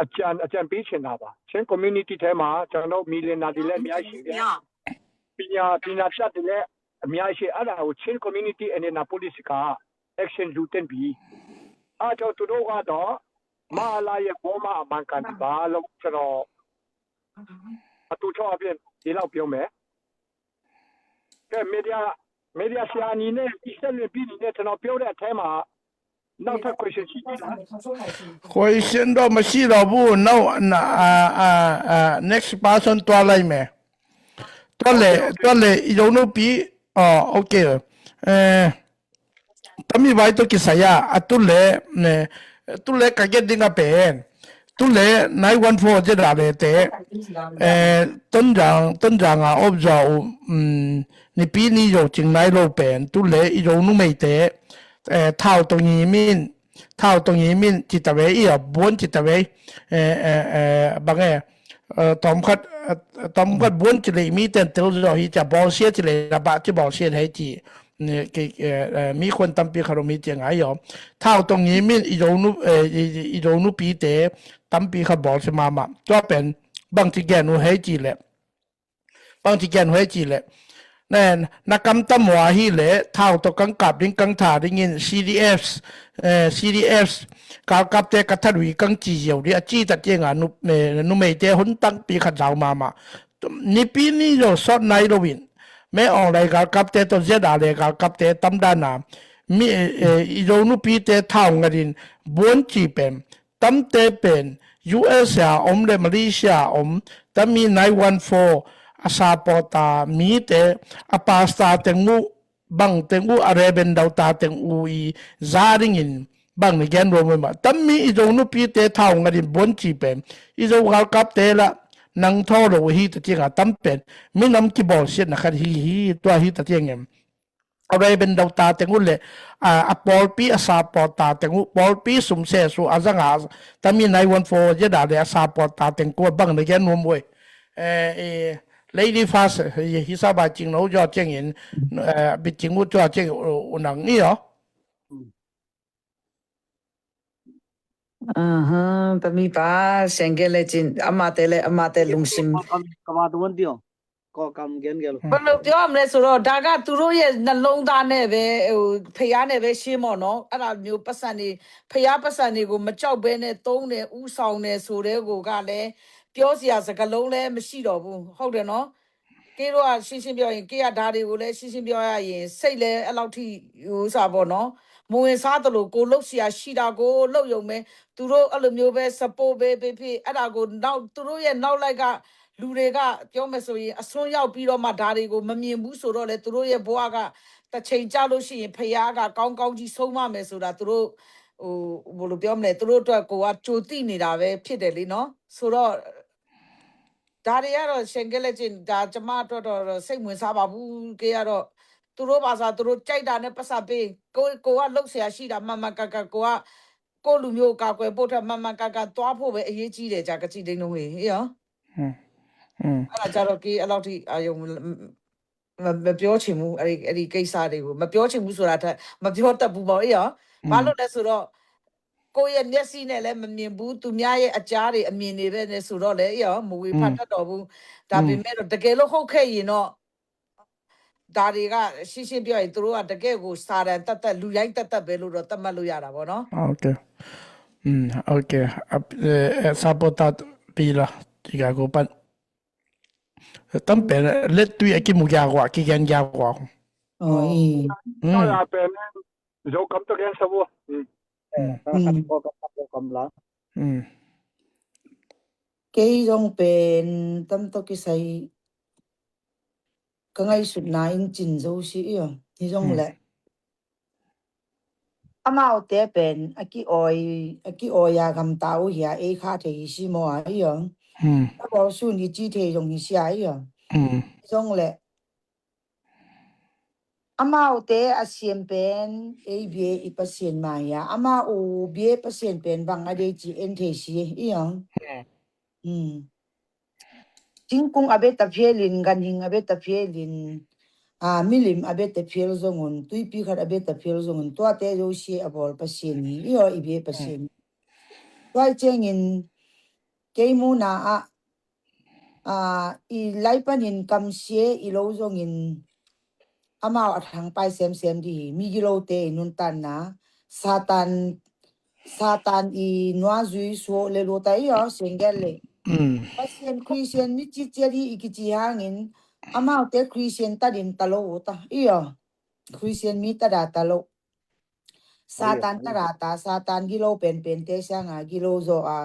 အကြံ အကြံပေးချင်တာပါ။ ချင်း community ထဲမှာ ကျွန်တော်တို့ millionaire တွေလည်း အများကြီးရှိတယ်။ ပညာ ပညာတတ်တွေလည်း အများကြီးရှိ။ အဲ့ဒါကို ချင်း community အနေနဲ့ policy က action ယူသင့်ပြီ။ အဲ့ဒါကြောင့် သူတို့ကတော့ မလရဲ့ ဘောမအမှန်ကန်ပါလို့ ကျွန်တော် အတူချောအပြင် ဒီလောက်ပြောမယ်။ ကဲ media media ဆရာအနေနဲ့ ဒီဆက်လက်ပြီးနေတဲ့ ကျွန်တော်ပြောတဲ့အထဲမှာ နောက်ထပ် question ရှိသေးလား။ Question တော့မရှိတော့ဘူး။ Now အာအာအာ next person သွားလိုက်မယ်။ သွားလေ okay, okay. သွားလေ ရုံးလုပ်ပြီး အော် okay. အဲ တမီးဘိုင်းတို့ကိစ္စရာ အတူလဲ အဲ တူလဲ ကကဲ့ဒိင်္ဂပင် တူလဲ nine one four ကျဒါလဲတဲ့ အဲ တွန်းဇံ တွန်းဇံ ငါ အိပ်ဇော်ဦး อืม နပီနယိုကျင်းနိုင်လို့ပင် တူလဲ အရုံးနုမေးတဲ့ အဲ ထောက်တငီမင်း ထောက်တငီမင်း ကျတဝဲ အီအဘွန်းကျတဝဲ အဲ အဲ အဲ ဘင်အဲ အဲ tom khat tom khat ဘွန်းကျလေမီးတဲ့ တဲလ်ဇော်ဟီကျ ဘော်ရှဲကျလေ ဘကျ ဘော်ရှဲဟဲကျ มีคนตั้มปีคารุมีเจียงไงยอม ถ้าเอาตรงนี้มินอีโดนุอีโดนุปีเตตั้มปีขัดบอลสิมามาตัวเป็นบางทีแกนหัวให้จีแหละบางทีแกนหัวให้จีแหละนั่นนักกำตั้มหัวฮีแหละถ้าเอาตัวกังกับดิ้งกังถาดิ้งยิน ซีดีเอฟ เอ่อ ซีดีเอฟ กาวกับเตกระทัดวีกังจีเยียวดิอาจีตัดเจียงอ่ะนุเอ่อนุเมเตหุนตั้งปีขัดดาวมามา นิปีนี้โยสดในโรวิน แม่อองไลกาลกับเตตัวเจดาเลกาลกับเตตั้มด้านนามีเอออีโดนุปีเตท่าวงดินบวนจีเป็นตั้มเตเป็น ยูเอส อาอมเลมาเลเซียอาอมตั้มมี nine one four อาซาปอตามีเตอาปาสตาเตงูบังเตงูอาเรเบนดาวตาเตงูอีซาดิงิน bang ni gen ro ma ma tam mi i zo nupi te thau nga din bon chi pen i zo gal kap te la nang tho lo hi ta chi nga tam pen mi nam ki bol siat na khat hi hi tua hi ta chi ngem. A rei ben dau ta teng u le a pawlpi a sa pawl ta teng u pawlpi sum se su a zanga tam mi nai wan fo je da le a sa pawl ta teng ku bang ni gen nuam ue. Lady First hi sa ba ching no jo cheng in bi ching u chua cheng u nang ni yo. Aha, tami pa, sengge le cin, amate le, amate lungsim. Kama tuan tio, ko kam gen gel. ဘယ်လိုပြောရမလဲဆိုတော့ဒါကသူတို့ရဲ့နှလုံးသားနဲ့ပဲဟိုဖျားနဲ့ပဲရှင်းမော်နော်အဲ့ဒါမျိုးပတ်စံနေဖျားပတ်စံတွေကိုမကြောက်ဘဲနဲ့သုံးနေဥဆောင်နေဆိုတဲ့ကိုကလည်းပြောစရာစကားလုံးလည်းမရှိတော့ဘူးဟုတ်တယ်နော် ကင်းတို့ကရှင်းရှင်းပြောရင်ကင်းကဒါတွေကိုလည်းရှင်းရှင်းပြောရရင်စိတ်လည်းအဲ့လောက်ထိဥစ္စာပေါ့နော်မဝင်စားသလိုကိုလှုပ်ရှားရှိတာကိုလှုပ်ယုံပဲသူတို့အဲ့လိုမျိုးပဲ support ပဲဖြစ်ဖြစ်အဲ့ဒါကိုနောက်သူတို့ရဲ့နောက်လိုက်ကလူတွေကပြောမယ်ဆိုရင်အစွန်းရောက်ပြီးတော့မှဒါတွေကိုမမြင်ဘူးဆိုတော့လေသူတို့ရဲ့ဘဝကတစ်ချိန်ကြာလို့ရှိရင်ဖခင်ကကောင်းကောင်းကြီးဆုံးမမယ်ဆိုတာသူတို့ဟိုဘယ်လိုပြောမလဲသူတို့အတွက်ကိုကကြိုသိနေတာပဲဖြစ်တယ်လေနော်ဆိုတော့ ဒါတွေကတော့ရှန်ကဲလက်ချင်းဒါကျမအတွက်တော့စိတ်ဝင်စားပါဘူးကဲကတော့သူတို့ဘာသာသူတို့ကြိုက်တာနဲ့ပတ်စပ်ပေးကိုကိုကလှုပ်ဆရာရှိတာမှန်မှန်ကန်ကန်ကိုကကိုလူမျိုးကာကွယ်ဖို့အတွက်မှန်မှန်ကန်ကန်သွားဖို့ပဲအရေးကြီးတယ်ကြာကကြည့်တင်းလုံးကြီးရောอืมอืมအဲ့ဒါကြတော့ကဲအဲ့လောက်ထိအာယုံမမပြောချင်ဘူးအဲ့ဒီအဲ့ဒီကိစ္စတွေကိုမပြောချင်ဘူးဆိုတာထက်မပြောတတ်ဘူးပေါ့အေးရောဘာလို့လဲဆိုတော့ကိုယ့်ရဲ့မျက်စိနဲ့လည်းမမြင်ဘူးသူများရဲ့အကြားတွေအမြင်တွေပဲနဲ့ဆိုတော့လေအေးရောမဝေဖန်တတ်တော့ဘူးဒါပေမဲ့တော့တကယ်လို့ဟုတ်ခဲ့ရင်တော့ဒါတွေကရှင်းရှင်းပြောရင်သူတို့ကတကယ်ကိုစာတန်တက်တက်လူရိုင်းတက်တက်ပဲလို့တော့သတ်မှတ်လို့ရတာပေါ့နော်ဟုတ်ကဲ့อืมဟုတ်ကဲ့အအဲစာပေါ်တာပြီလားဒီကကိုပတ် Tam pen let tui a kimu gya gwa ki gen gya gwa. Oh, i. Zo kam to gen sa bo. Kam la. Kei zong pen tam tawh kisai ka ngaihsutna in cin zo si i aw. Hi zong le amaute pen a ki-awi, a ki-awi a gamta uh hi a, ei kha thei hi si maw a i aw. A bawl sun hi ci thei zong hi si a i aw. Hi zong le amaute a siam pen ei bia i Pasian mah hi a, amau bia Pasian pen bang a dei ci en thei si i aw. Thingkung a bia ta phialin, ganhing a bia ta phialin, a, milim a bia ta phial zongun, tuipi khat a bia ta phial zongun, tuate zosia a bawl Pasian hi i aw, i bia Pasian. Tua i ciangin kei muna ah, a, i lai panin kamsia i lo zongin amau a thangpai semsem dih hi. Migilote i nuntanna, Satan, Satan i nuazui suah le luta i aw, siangel le. Pasian Christian mi ciciat hi i kici hangin amaute Christian tadin ta lo uta i aw. Christian mi tada ta lo. Satan tada ta, Satan gilo penpente sianga gilo zaw a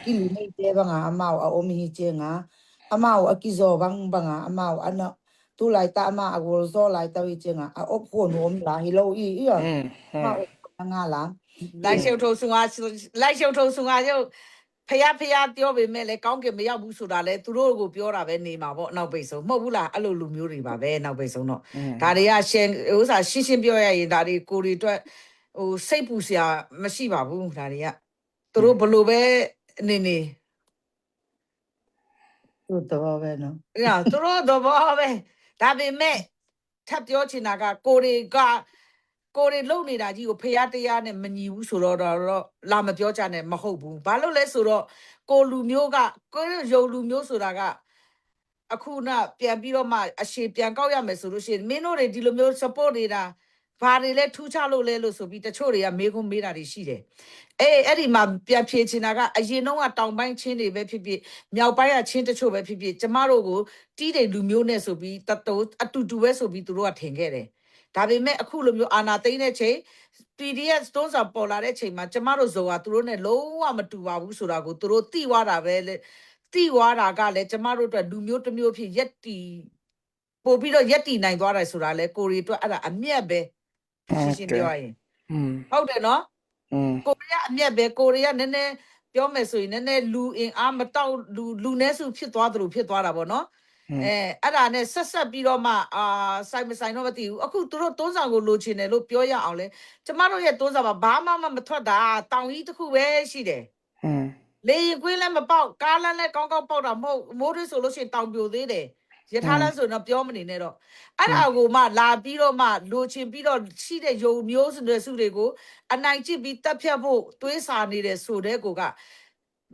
kilimeite banga amau a om hi cianga amau a kizaw bangbanga amau a na tulaita ama a gol zaw laita hi cianga a op huan huam la hi lo i i a ma op na nga la. Lai Siangtho sunga, Lai Siangtho sunga yo phaya phaya tio be me le kaung ke me ya bu su da le tu ro go pio da be ni ma bo nau be so mo bu la a lo lu myo ri ba be nau be so no. Da de ya shen u sa shin shin pio ya yin da de ko ri twa u sai pu sia ma shi ba bu da de ya. Tu ro bu lo be ni ni. သူ့သဘောပဲနော်။ နော် သူတို့သဘောပဲ။ ဒါပေမဲ့ ထပ်ပြောချင်တာက ကိုယ်တွေက ကိုယ်တွေလုပ်နေတာကြီးကို ဖရားတရားနဲ့မညီဘူးဆိုတော့ တော့ တော့ လာမပြောကြနဲ့ မဟုတ်ဘူး။ ဘာလို့လဲဆိုတော့ ကိုယ်လူမျိုးက ကိုယ်ရုပ်လူမျိုးဆိုတာက အခုနပြန်ပြီးတော့မှ အရှည်ပြန်ကောက်ရမယ်ဆိုလို့ရှိရင် မင်းတို့တွေဒီလိုမျိုး support နေတာ ဘာတွေလဲ ထူးခြားလို့လဲလို့ဆိုပြီး တချို့တွေက မေးခွန်းမေးတာတွေရှိတယ်။ အဲ အဲ့ဒီမှာ ပြန်ဖြေချင်တာက အရင်တုန်းက တောင်ပိုင်းချင်းတွေပဲဖြစ်ဖြစ် မြောက်ပိုင်းကချင်းတချို့ပဲဖြစ်ဖြစ် ကျမတို့ကို တီးတိန်လူမျိုးနဲ့ဆိုပြီး တတူ အတူတူပဲဆိုပြီး သူတို့ကထင်ခဲ့တယ်။ ဒါပေမဲ့ အခုလိုမျိုး အာဏာသိမ်းတဲ့အချိန် ပီဒီအက်ဖ် တွန်းဆောင်ပေါ်လာတဲ့အချိန်မှာ ကျမတို့ ဇော်က သူတို့နဲ့ လုံးဝမတူပါဘူးဆိုတာကို သူတို့သိသွားတာပဲလေ။ သိသွားတာကလည်း ကျမတို့အတွက် လူမျိုးတစ်မျိုးအဖြစ် ရပ်တည် ပိုပြီးတော့ ရပ်တည်နိုင်သွားတယ်ဆိုတာလည်း ကိုရီအတွက် အဲ့ဒါအမြတ်ပဲ။ ရှင်းရှင်းပြောရရင်။ ဟုတ်တယ်နော်။ ကိုရီးယားအမြတ်ပဲ။ ကိုရီးယား နည်းနည်းပြောမယ်ဆိုရင် နည်းနည်း လူအင်အားမတောင့် လူ လူနည်းစုဖြစ်သွားသလို ဖြစ်သွားတာပေါ့နော်။ အဲ အဲ့ဒါနဲ့ ဆက်စပ်ပြီးတော့မှ အာ ဆိုင်မဆိုင်တော့မသိဘူး။ အခု သူတို့ တွန်းဆောင်ကို လိုချင်တယ်လို့ ပြောရအောင်လဲ။ ကျမတို့ရဲ့ တွန်းဆောင်မှာ ဘာမှ မထွက်တာ။ တောင်ကြီးတစ်ခုပဲ ရှိတယ်။ လေယာဉ်ကွင်းလည်းမပေါက်၊ ကားလမ်းလည်းကောင်းကောင်းပေါက်တာမဟုတ်၊ မိုးတွင်းဆိုလို့ရှိရင် တောင်ပြိုသေးတယ်။ ရထားလမ်းဆိုရင်တော့ ပြောမနေနဲ့တော့။ အဲ့ဒါကိုမှ လာပြီးတော့မှ လိုချင်ပြီးတော့ ရှိတဲ့ ယိုမျိုးနွယ်စုတွေကို အနိုင်ကျင့်ပြီး သတ်ဖြတ်ဖို့ သွေးဆာနေတယ်ဆိုတဲ့ကိုက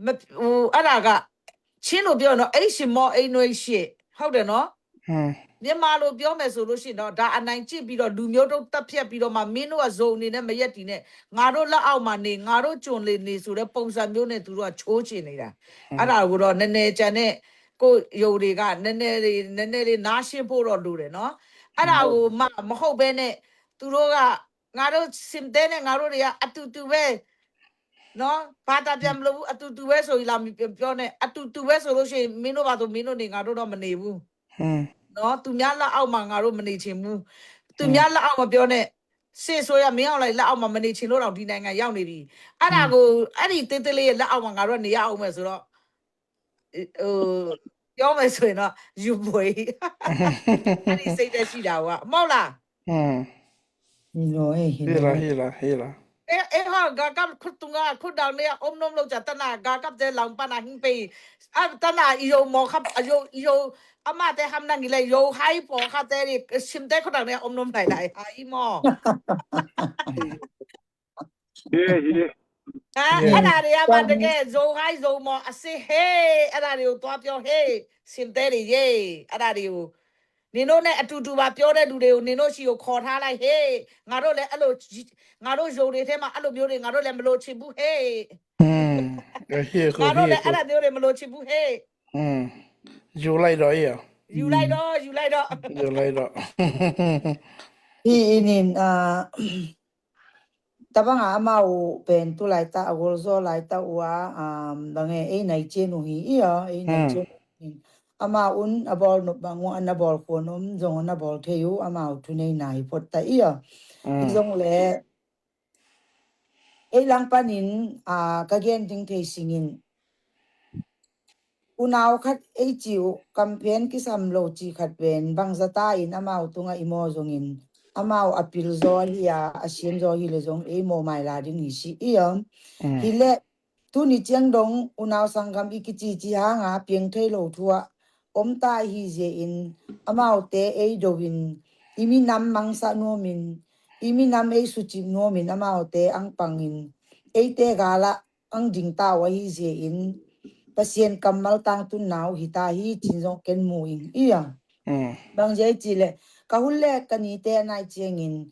မ ဟို အဲ့ဒါက ချင်းလိုပြောရင်တော့ အိမ်ရှင်မော်အိမ်နွေရှင် ဟုတ်တယ်နော်။ မြန်မာလိုပြောမယ်ဆိုလို့ရှိရင်တော့ ဒါအနိုင်ကျင့်ပြီးတော့ လူမျိုးတုံးသတ်ဖြတ်ပြီးတော့မှ မင်းတို့အ zone အနေနဲ့ မရပ်တည်နဲ့၊ ငါတို့လက်အောက်မှာနေ၊ ငါတို့ကျွန်တွေနေဆိုတဲ့ ပုံစံမျိုးနဲ့ သူတို့က ချိုးချင်နေတာ။ အဲ့ဒါကိုတော့ နည်းနည်း ကျန်တဲ့ ကိုယ့်ယိုတွေက နည်းနည်းလေး နည်းနည်းလေး နားရှင်းဖို့တော့ လိုတယ်နော်။ အဲ့ဒါကိုမှ မဟုတ်ဘဲနဲ့ သူတို့က ငါတို့ စင်တဲနဲ့ ငါတို့တွေက အတူတူပဲ နော်၊ ဘာသာပြန်မလို့ဘူး။ အတူတူပဲဆိုရင် လာမပြောနဲ့။ အတူတူပဲဆိုလို့ရှိရင် မင်းတို့ဘာသူ မင်းတို့နေ ငါတို့တော့မနေဘူး။ နော်၊ သူများလက်အောက်မှာ ငါတို့မနေချင်ဘူး။ သူများလက်အောက်မပြောနဲ့၊ စစ်အစိုးရ မင်းအောင်လှိုင်လက်အောက်မှာ မနေချင်လို့တောင် ဒီနိုင်ငံရောက်နေပြီ။ အဲ့ဒါကို အဲ့ဒီသေးသေးလေးရဲ့ လက်အောက်မှာ ငါတို့ကနေရအောင်မယ်ဆိုတော့ ဟို ပြောမယ်ဆိုရင်တော့ ယူပွေအဲ့ဒီစိတ်သက်ရှိတာက မဟုတ်လား။ ဟေးလား ဟေးလား ဟေးလား။ အဲ အဲ ဟာ ဂါကပ် ခုတုံးက ခုဒေါင်နေ အုံနုံးလို့ ကျ တနာ ဂါကပ် တဲ လောင် ပနာ ဟင်း ပေ အ တနာ ယို မော် ခပ် အ ယို ယို အမ တဲ ဟမ် နငီ လဲ ယို ဟိုင်း ပေါ် ခပ် တဲ ရီ ရှင် တဲ ခုဒေါင်နေ အုံနုံး လိုက် လိုက် ဟာ အီ မော် ဟေး ဟေး ဟမ် အဲ ဒါ ရီ အမ တကယ် ယို ဟိုင်း ယို မော် အ စစ် ဟေး အဲ ဒါ ရီ ကို သွား ပြော ဟေး ရှင် တဲ ရီ ရေ အဲ ဒါ ရီ ကို နင်တို့နဲ့အတူတူပါပြောတဲ့လူတွေကို နင်တို့ဆီကိုခေါ်ထားလိုက်ဟေ့။ ငါတို့လည်းအဲ့လို ငါတို့ယိုတွေထဲမှာအဲ့လိုမျိုးတွေ ငါတို့လည်းမလိုချင်ဘူးဟေ့။ ငါတို့လည်းအဲ့ဒါမျိုးတွေမလိုချင်ဘူးဟေ့။ ယူလိုက်တော့ ယူလိုက်တော့ ယူလိုက်တော့ ယူလိုက်တော့ ဒီအင်းအာ Tabanga amau pen tu laitah a golzaw laitah uh a, um, bange ei nai cian uh hi i a, ei nai cian uh hi. Amau un a bawl nop bang uh a na bawl khuan om zong a na bawl thei uh amau thuneina hi phot ta i a. Hi zong le ei lang panin, a, ka gen ding thei singin unau khat ei ci uh, campaign kisam lo ci khat pen bangzata in amau tungah i maw zongin amau a pil zaw hi a, a siam zaw hi le zong ei maw mai la ding hi si i om. Hi le tuni ciang dong unau sanggam i kici ci hanga piang thei lo thu ah om ta hi zia in amaute ei do in i minam mangsa nuamin i minam ei sucip nuamin amaute ang pangin eite galah ang ding ta uh ahi zia in Pasian kammal tangtunna uh hi ta hi cin zong ken mu ing i a. Bang zia i ci le ka hun le ka nite a nai ciangin,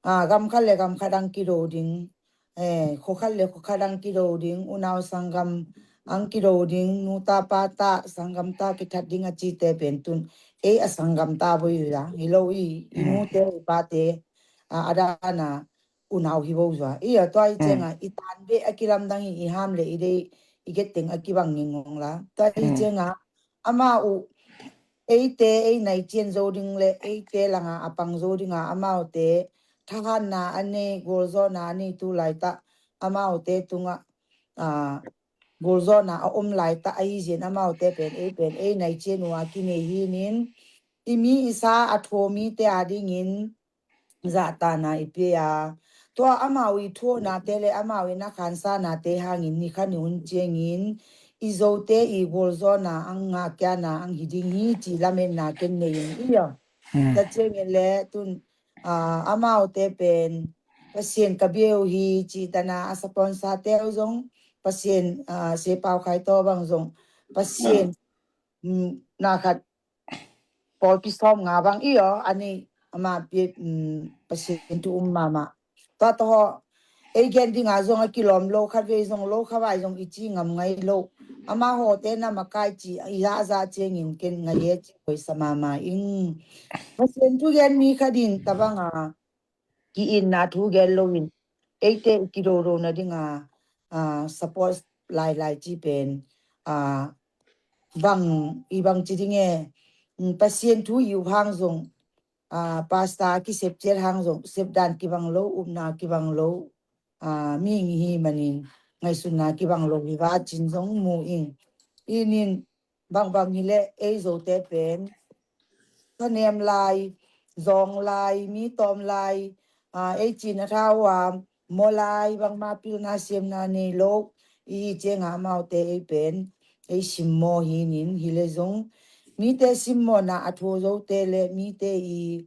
a, gam khat le gam khat ang kido ding, e, kho khat le kho khat ang kido ding, unau sanggam ang kido ding, nu ta pa ta sanggam ta kithat ding a cite pen tun ei a sanggam ta boi la hi lo i, i nute i pate, a, a dana unau hi bo zua i a tua i cianga i tan beh a kilamdang i i ham le i dei i get teng a kibang ngingong la tua i cianga ama uh eite ei nai cian zo ding le eite langa a pang zo dinga amaute thahanna a nei golzawna a nei tu laitah amaute tungah, a, golzawna a om laitah ahi zin amaute pen ei pen ei nai cian uh a kinei hi nin i mi i sa a thua mite a dingin zahtana i pia a tua amau i thuahnate le amau i na khansanate hangin ni kha ni hun ciangin i zote i golzawna ang ngahkiana ang hi ding hi ci lametna ken nei in i a. Tua ciangin le tun, a, amaute pen Pasian ka bia uh hi ci tana a sponsor te uh zong Pasian, a, Sepau Khaitaw bang zong Pasian, mm, na khat pawlpi sawm nga bang i aw a nei ama pi, mm, Pasian thu um mahmah. Tua tawh ei gen dinga zong a kilawm lo khat vei zong lo kha vai zong i ci ngam ngai lo. Ama hawte na makai ci i zahzah ciangin ken ngai e ci koisa mahmah ing. Pasian thu gen mi khat in tabanga ki-itna thu gen loin eite i kidodona dinga, a, support lailai ci pen, a, bang i bang ci ding e, mm, Pasian thu i uh hang zong, a, pastor a kisep ciat hang zong sepdan kibang lo, upna kibang lo, a, mihing i hi manin ngaihsutna kibang lo hi va cin zong mu ing. I nin bangbang hileh ei zote pen thanem lai, zawng lai, mi tawm lai, a, ei cin a thau a maw lai bangma pilna siamna nei lo i hi cianga amaute ei pen ei simmaw hi nin hileh zong mite simmawna a thua zote le mite i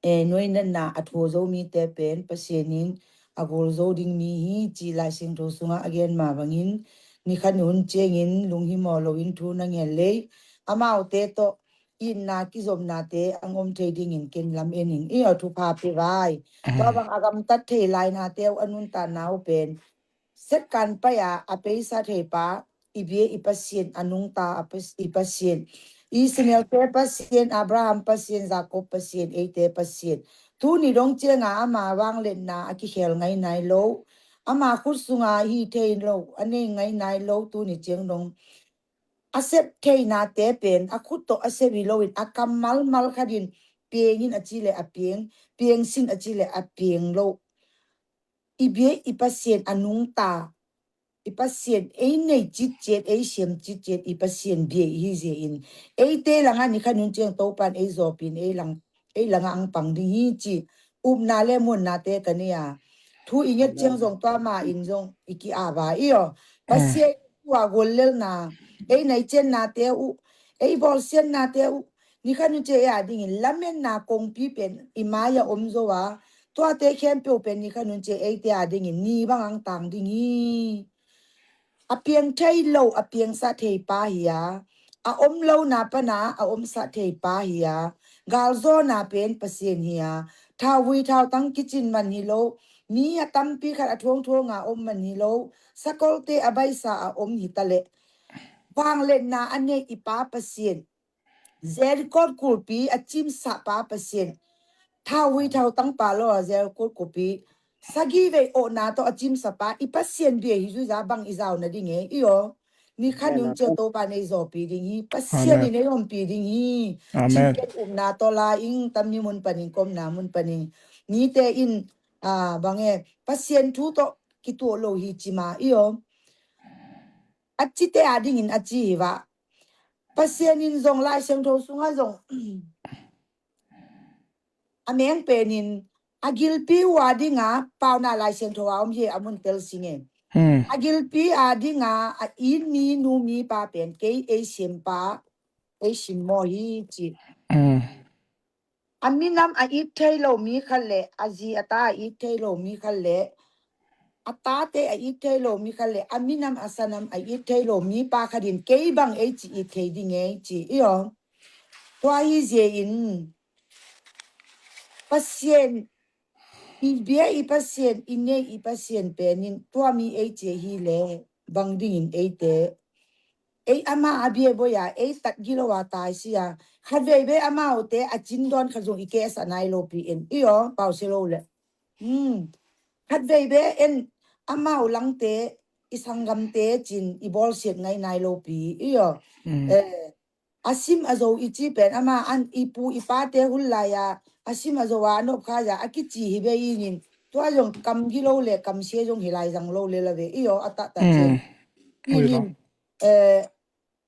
e, nuainatna a thua zo mite pen Pasian in a gol zo ding mi hi ci Lai Siangtho sungah a gen mah bangin ni khat ni hun ciangin lunghimawh loin thu na ngen lei amaute tawh itna kizopnate ang om thei dingin ken lam en ing i aw thupha pe vai. Tua bang a gamtat thei lainate uh a nuntanna uh pen setkan pai-a a peisa theipa i bia i Pasian a nungta a pas- i Pasian Ismaelte Pasian Abraham Pasian Jacob Pasian eite Pasian tuni dong cianga ama vangletna a kikhel ngai nai lo ama khut sunga hi thei lo a nei ngai nai lo tuni ciang dong a sep theinate pen a khut tawh a sep hi loin a kammal mal khatin piangin a ci le a piang piangsin a ci le a piang lo i bia i Pasian a nungta i Pasian ei nei citciat ei siam citciat i Pasian bia i hi zia in eite langa ni khat ni hun ciang Topan ei zawpin ei lang ei langa ang pang ding hi ci upna le muannate ka nei a thu i nget ciang zong tua ma in zong i ki-ap a i aw Pasian tua gollelna ei nei ciannate uh ei bawlsiannate uh ni khat ni hun ciang ei a dingin lametna kongpi pen i mai-a om zo a tuate khempeuh pen ni khat ni hun ciang eite a dingin ni bang ang tang ding hi. A piang thei lo a piangsa thei pa hi a a om lona pana a omsa thei pa hi a galzawna pen Pasian hi a thauvui thautang kicin man hi lo mi a tampi khat a thuangthuanga om man hi lo sakolte a baisa a om hi ta leh vangletna a nei i pa Pasian Jerikot kulpi a cimsah pa Pasian thauvui thautang pa lo a Jerikot kulpi sagih vei awhna tawh a cimsa pa, i Pasian bia hi zuiza bang i zau nading e, i aw. Ni khat ni hun ciang Topa nei zawpi ding hi, Pasian in ei ompih ding hi. Cih pen upna tawh la ing, tam ni mun panin, ka omna mun panin. Mite in, a, bang e, Pasian thu tawh kituak lo hi ci mah, i aw. A cite a dingin a ci hi va. Pasian in zong Lai Siangtho sungah zong a meng penin a gilpi uh a dinga pauna Lai Siangtho a om hi a mun tel sing e. A gilpi a dinga a it mi nu mi pa pen kei ei siampa, ei simmawh hi ci. A minam a it thei lo mi khat le a zi a ta a it thei lo mi khat le a tate a it thei lo mi khat le a minam a sanam a it thei lo mi pa khat in kei bang ei ci it thei ding ei ci, i aw. Tua hi zia in Pasian, i bia i Pasian, i nei i Pasian penin tua mi ei ci hi le bang dingin eite, ei ama a bia boya ei tat gilo a tai sia. Khatvei be amaute a cin dawn kha zong i kesa nai lo pi en, i aw, pau si lo le. Khatvei be en amau langte, i sanggamte cin i bawlsiat ngai nai lo pi, i aw. A sim a zo i ci pen ama an i pu i pate hun lai a a sim a zo a a nop kha ya a kici hi be i nin, tua zong kam gilo le kam sia zong hi lai zang lo le la ve, i aw, a tata cin. I nin,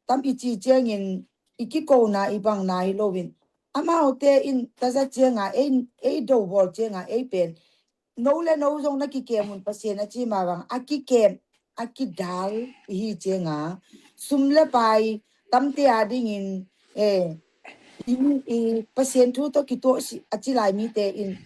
tam i ci ciangin i kikona i bangna hi loin amaute in taza cianga ei, ei do bawl cianga ei pen no le no zong na kikem un Pasian a ci ma bang a kikem, a kidal i hi cianga sum le pai tamte a dingin, e, i, i Pasian thu tawh kituak si a ci lai mite in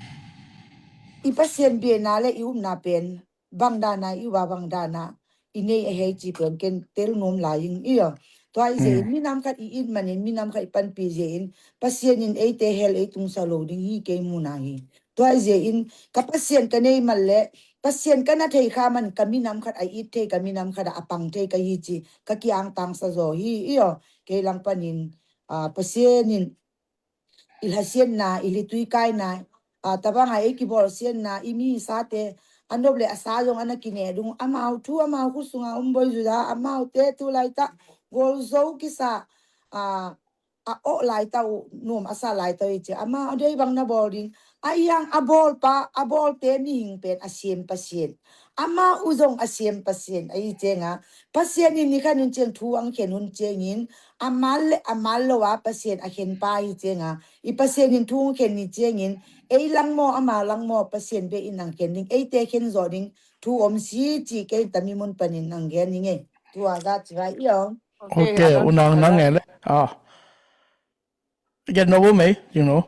i Pasian biana le i upna pen bang dana i uba bang dana i nei a hei ci pen ken tel nuam lai ing, i aw. Tua i zia in minam khat i it manin minam khat i panpi zia in Pasian in eite hel ei tungsa lo ding hi kei muna hi. Tua i zia in ka Pasian ka nei man le Pasian ka na thei kha man ka minam khat a it thei, ka minam khat a pang thei ka hi ci ka kiang tangsa zaw hi, i aw. Kei lang panin, a, Pasian in i lhasiatna, i lhitui kaina, a, tabanga ei kibawlsiatna, i mi sate a nop le a sa zong a na kineh dung, amau thu amau khut sunga um boi zuda, amaute tu laitah golzo kisa, a, a awh laitah uh nuam a sa laitah uh i ci, amau a dei bang na bawl ding, a iang a bawlpa, a bawlte mihing pen a siam Pasian. Amau uh zong a siam Pasian a i cianga Pasian in ni khan hun ciang thu ang khen hun ciangin a mal le a mal lo a Pasian a khen pa hi cianga i Pasian in thu ang khen ni ciangin ei langmaw ama langmaw Pasian be in ang khen ding, eite khen zaw ding thu om si ci kei tami mun panin ang gen ning e. Tua ga ci vai i aw. Ok, unang nang e le. Ah. Gen no bu mei, you know.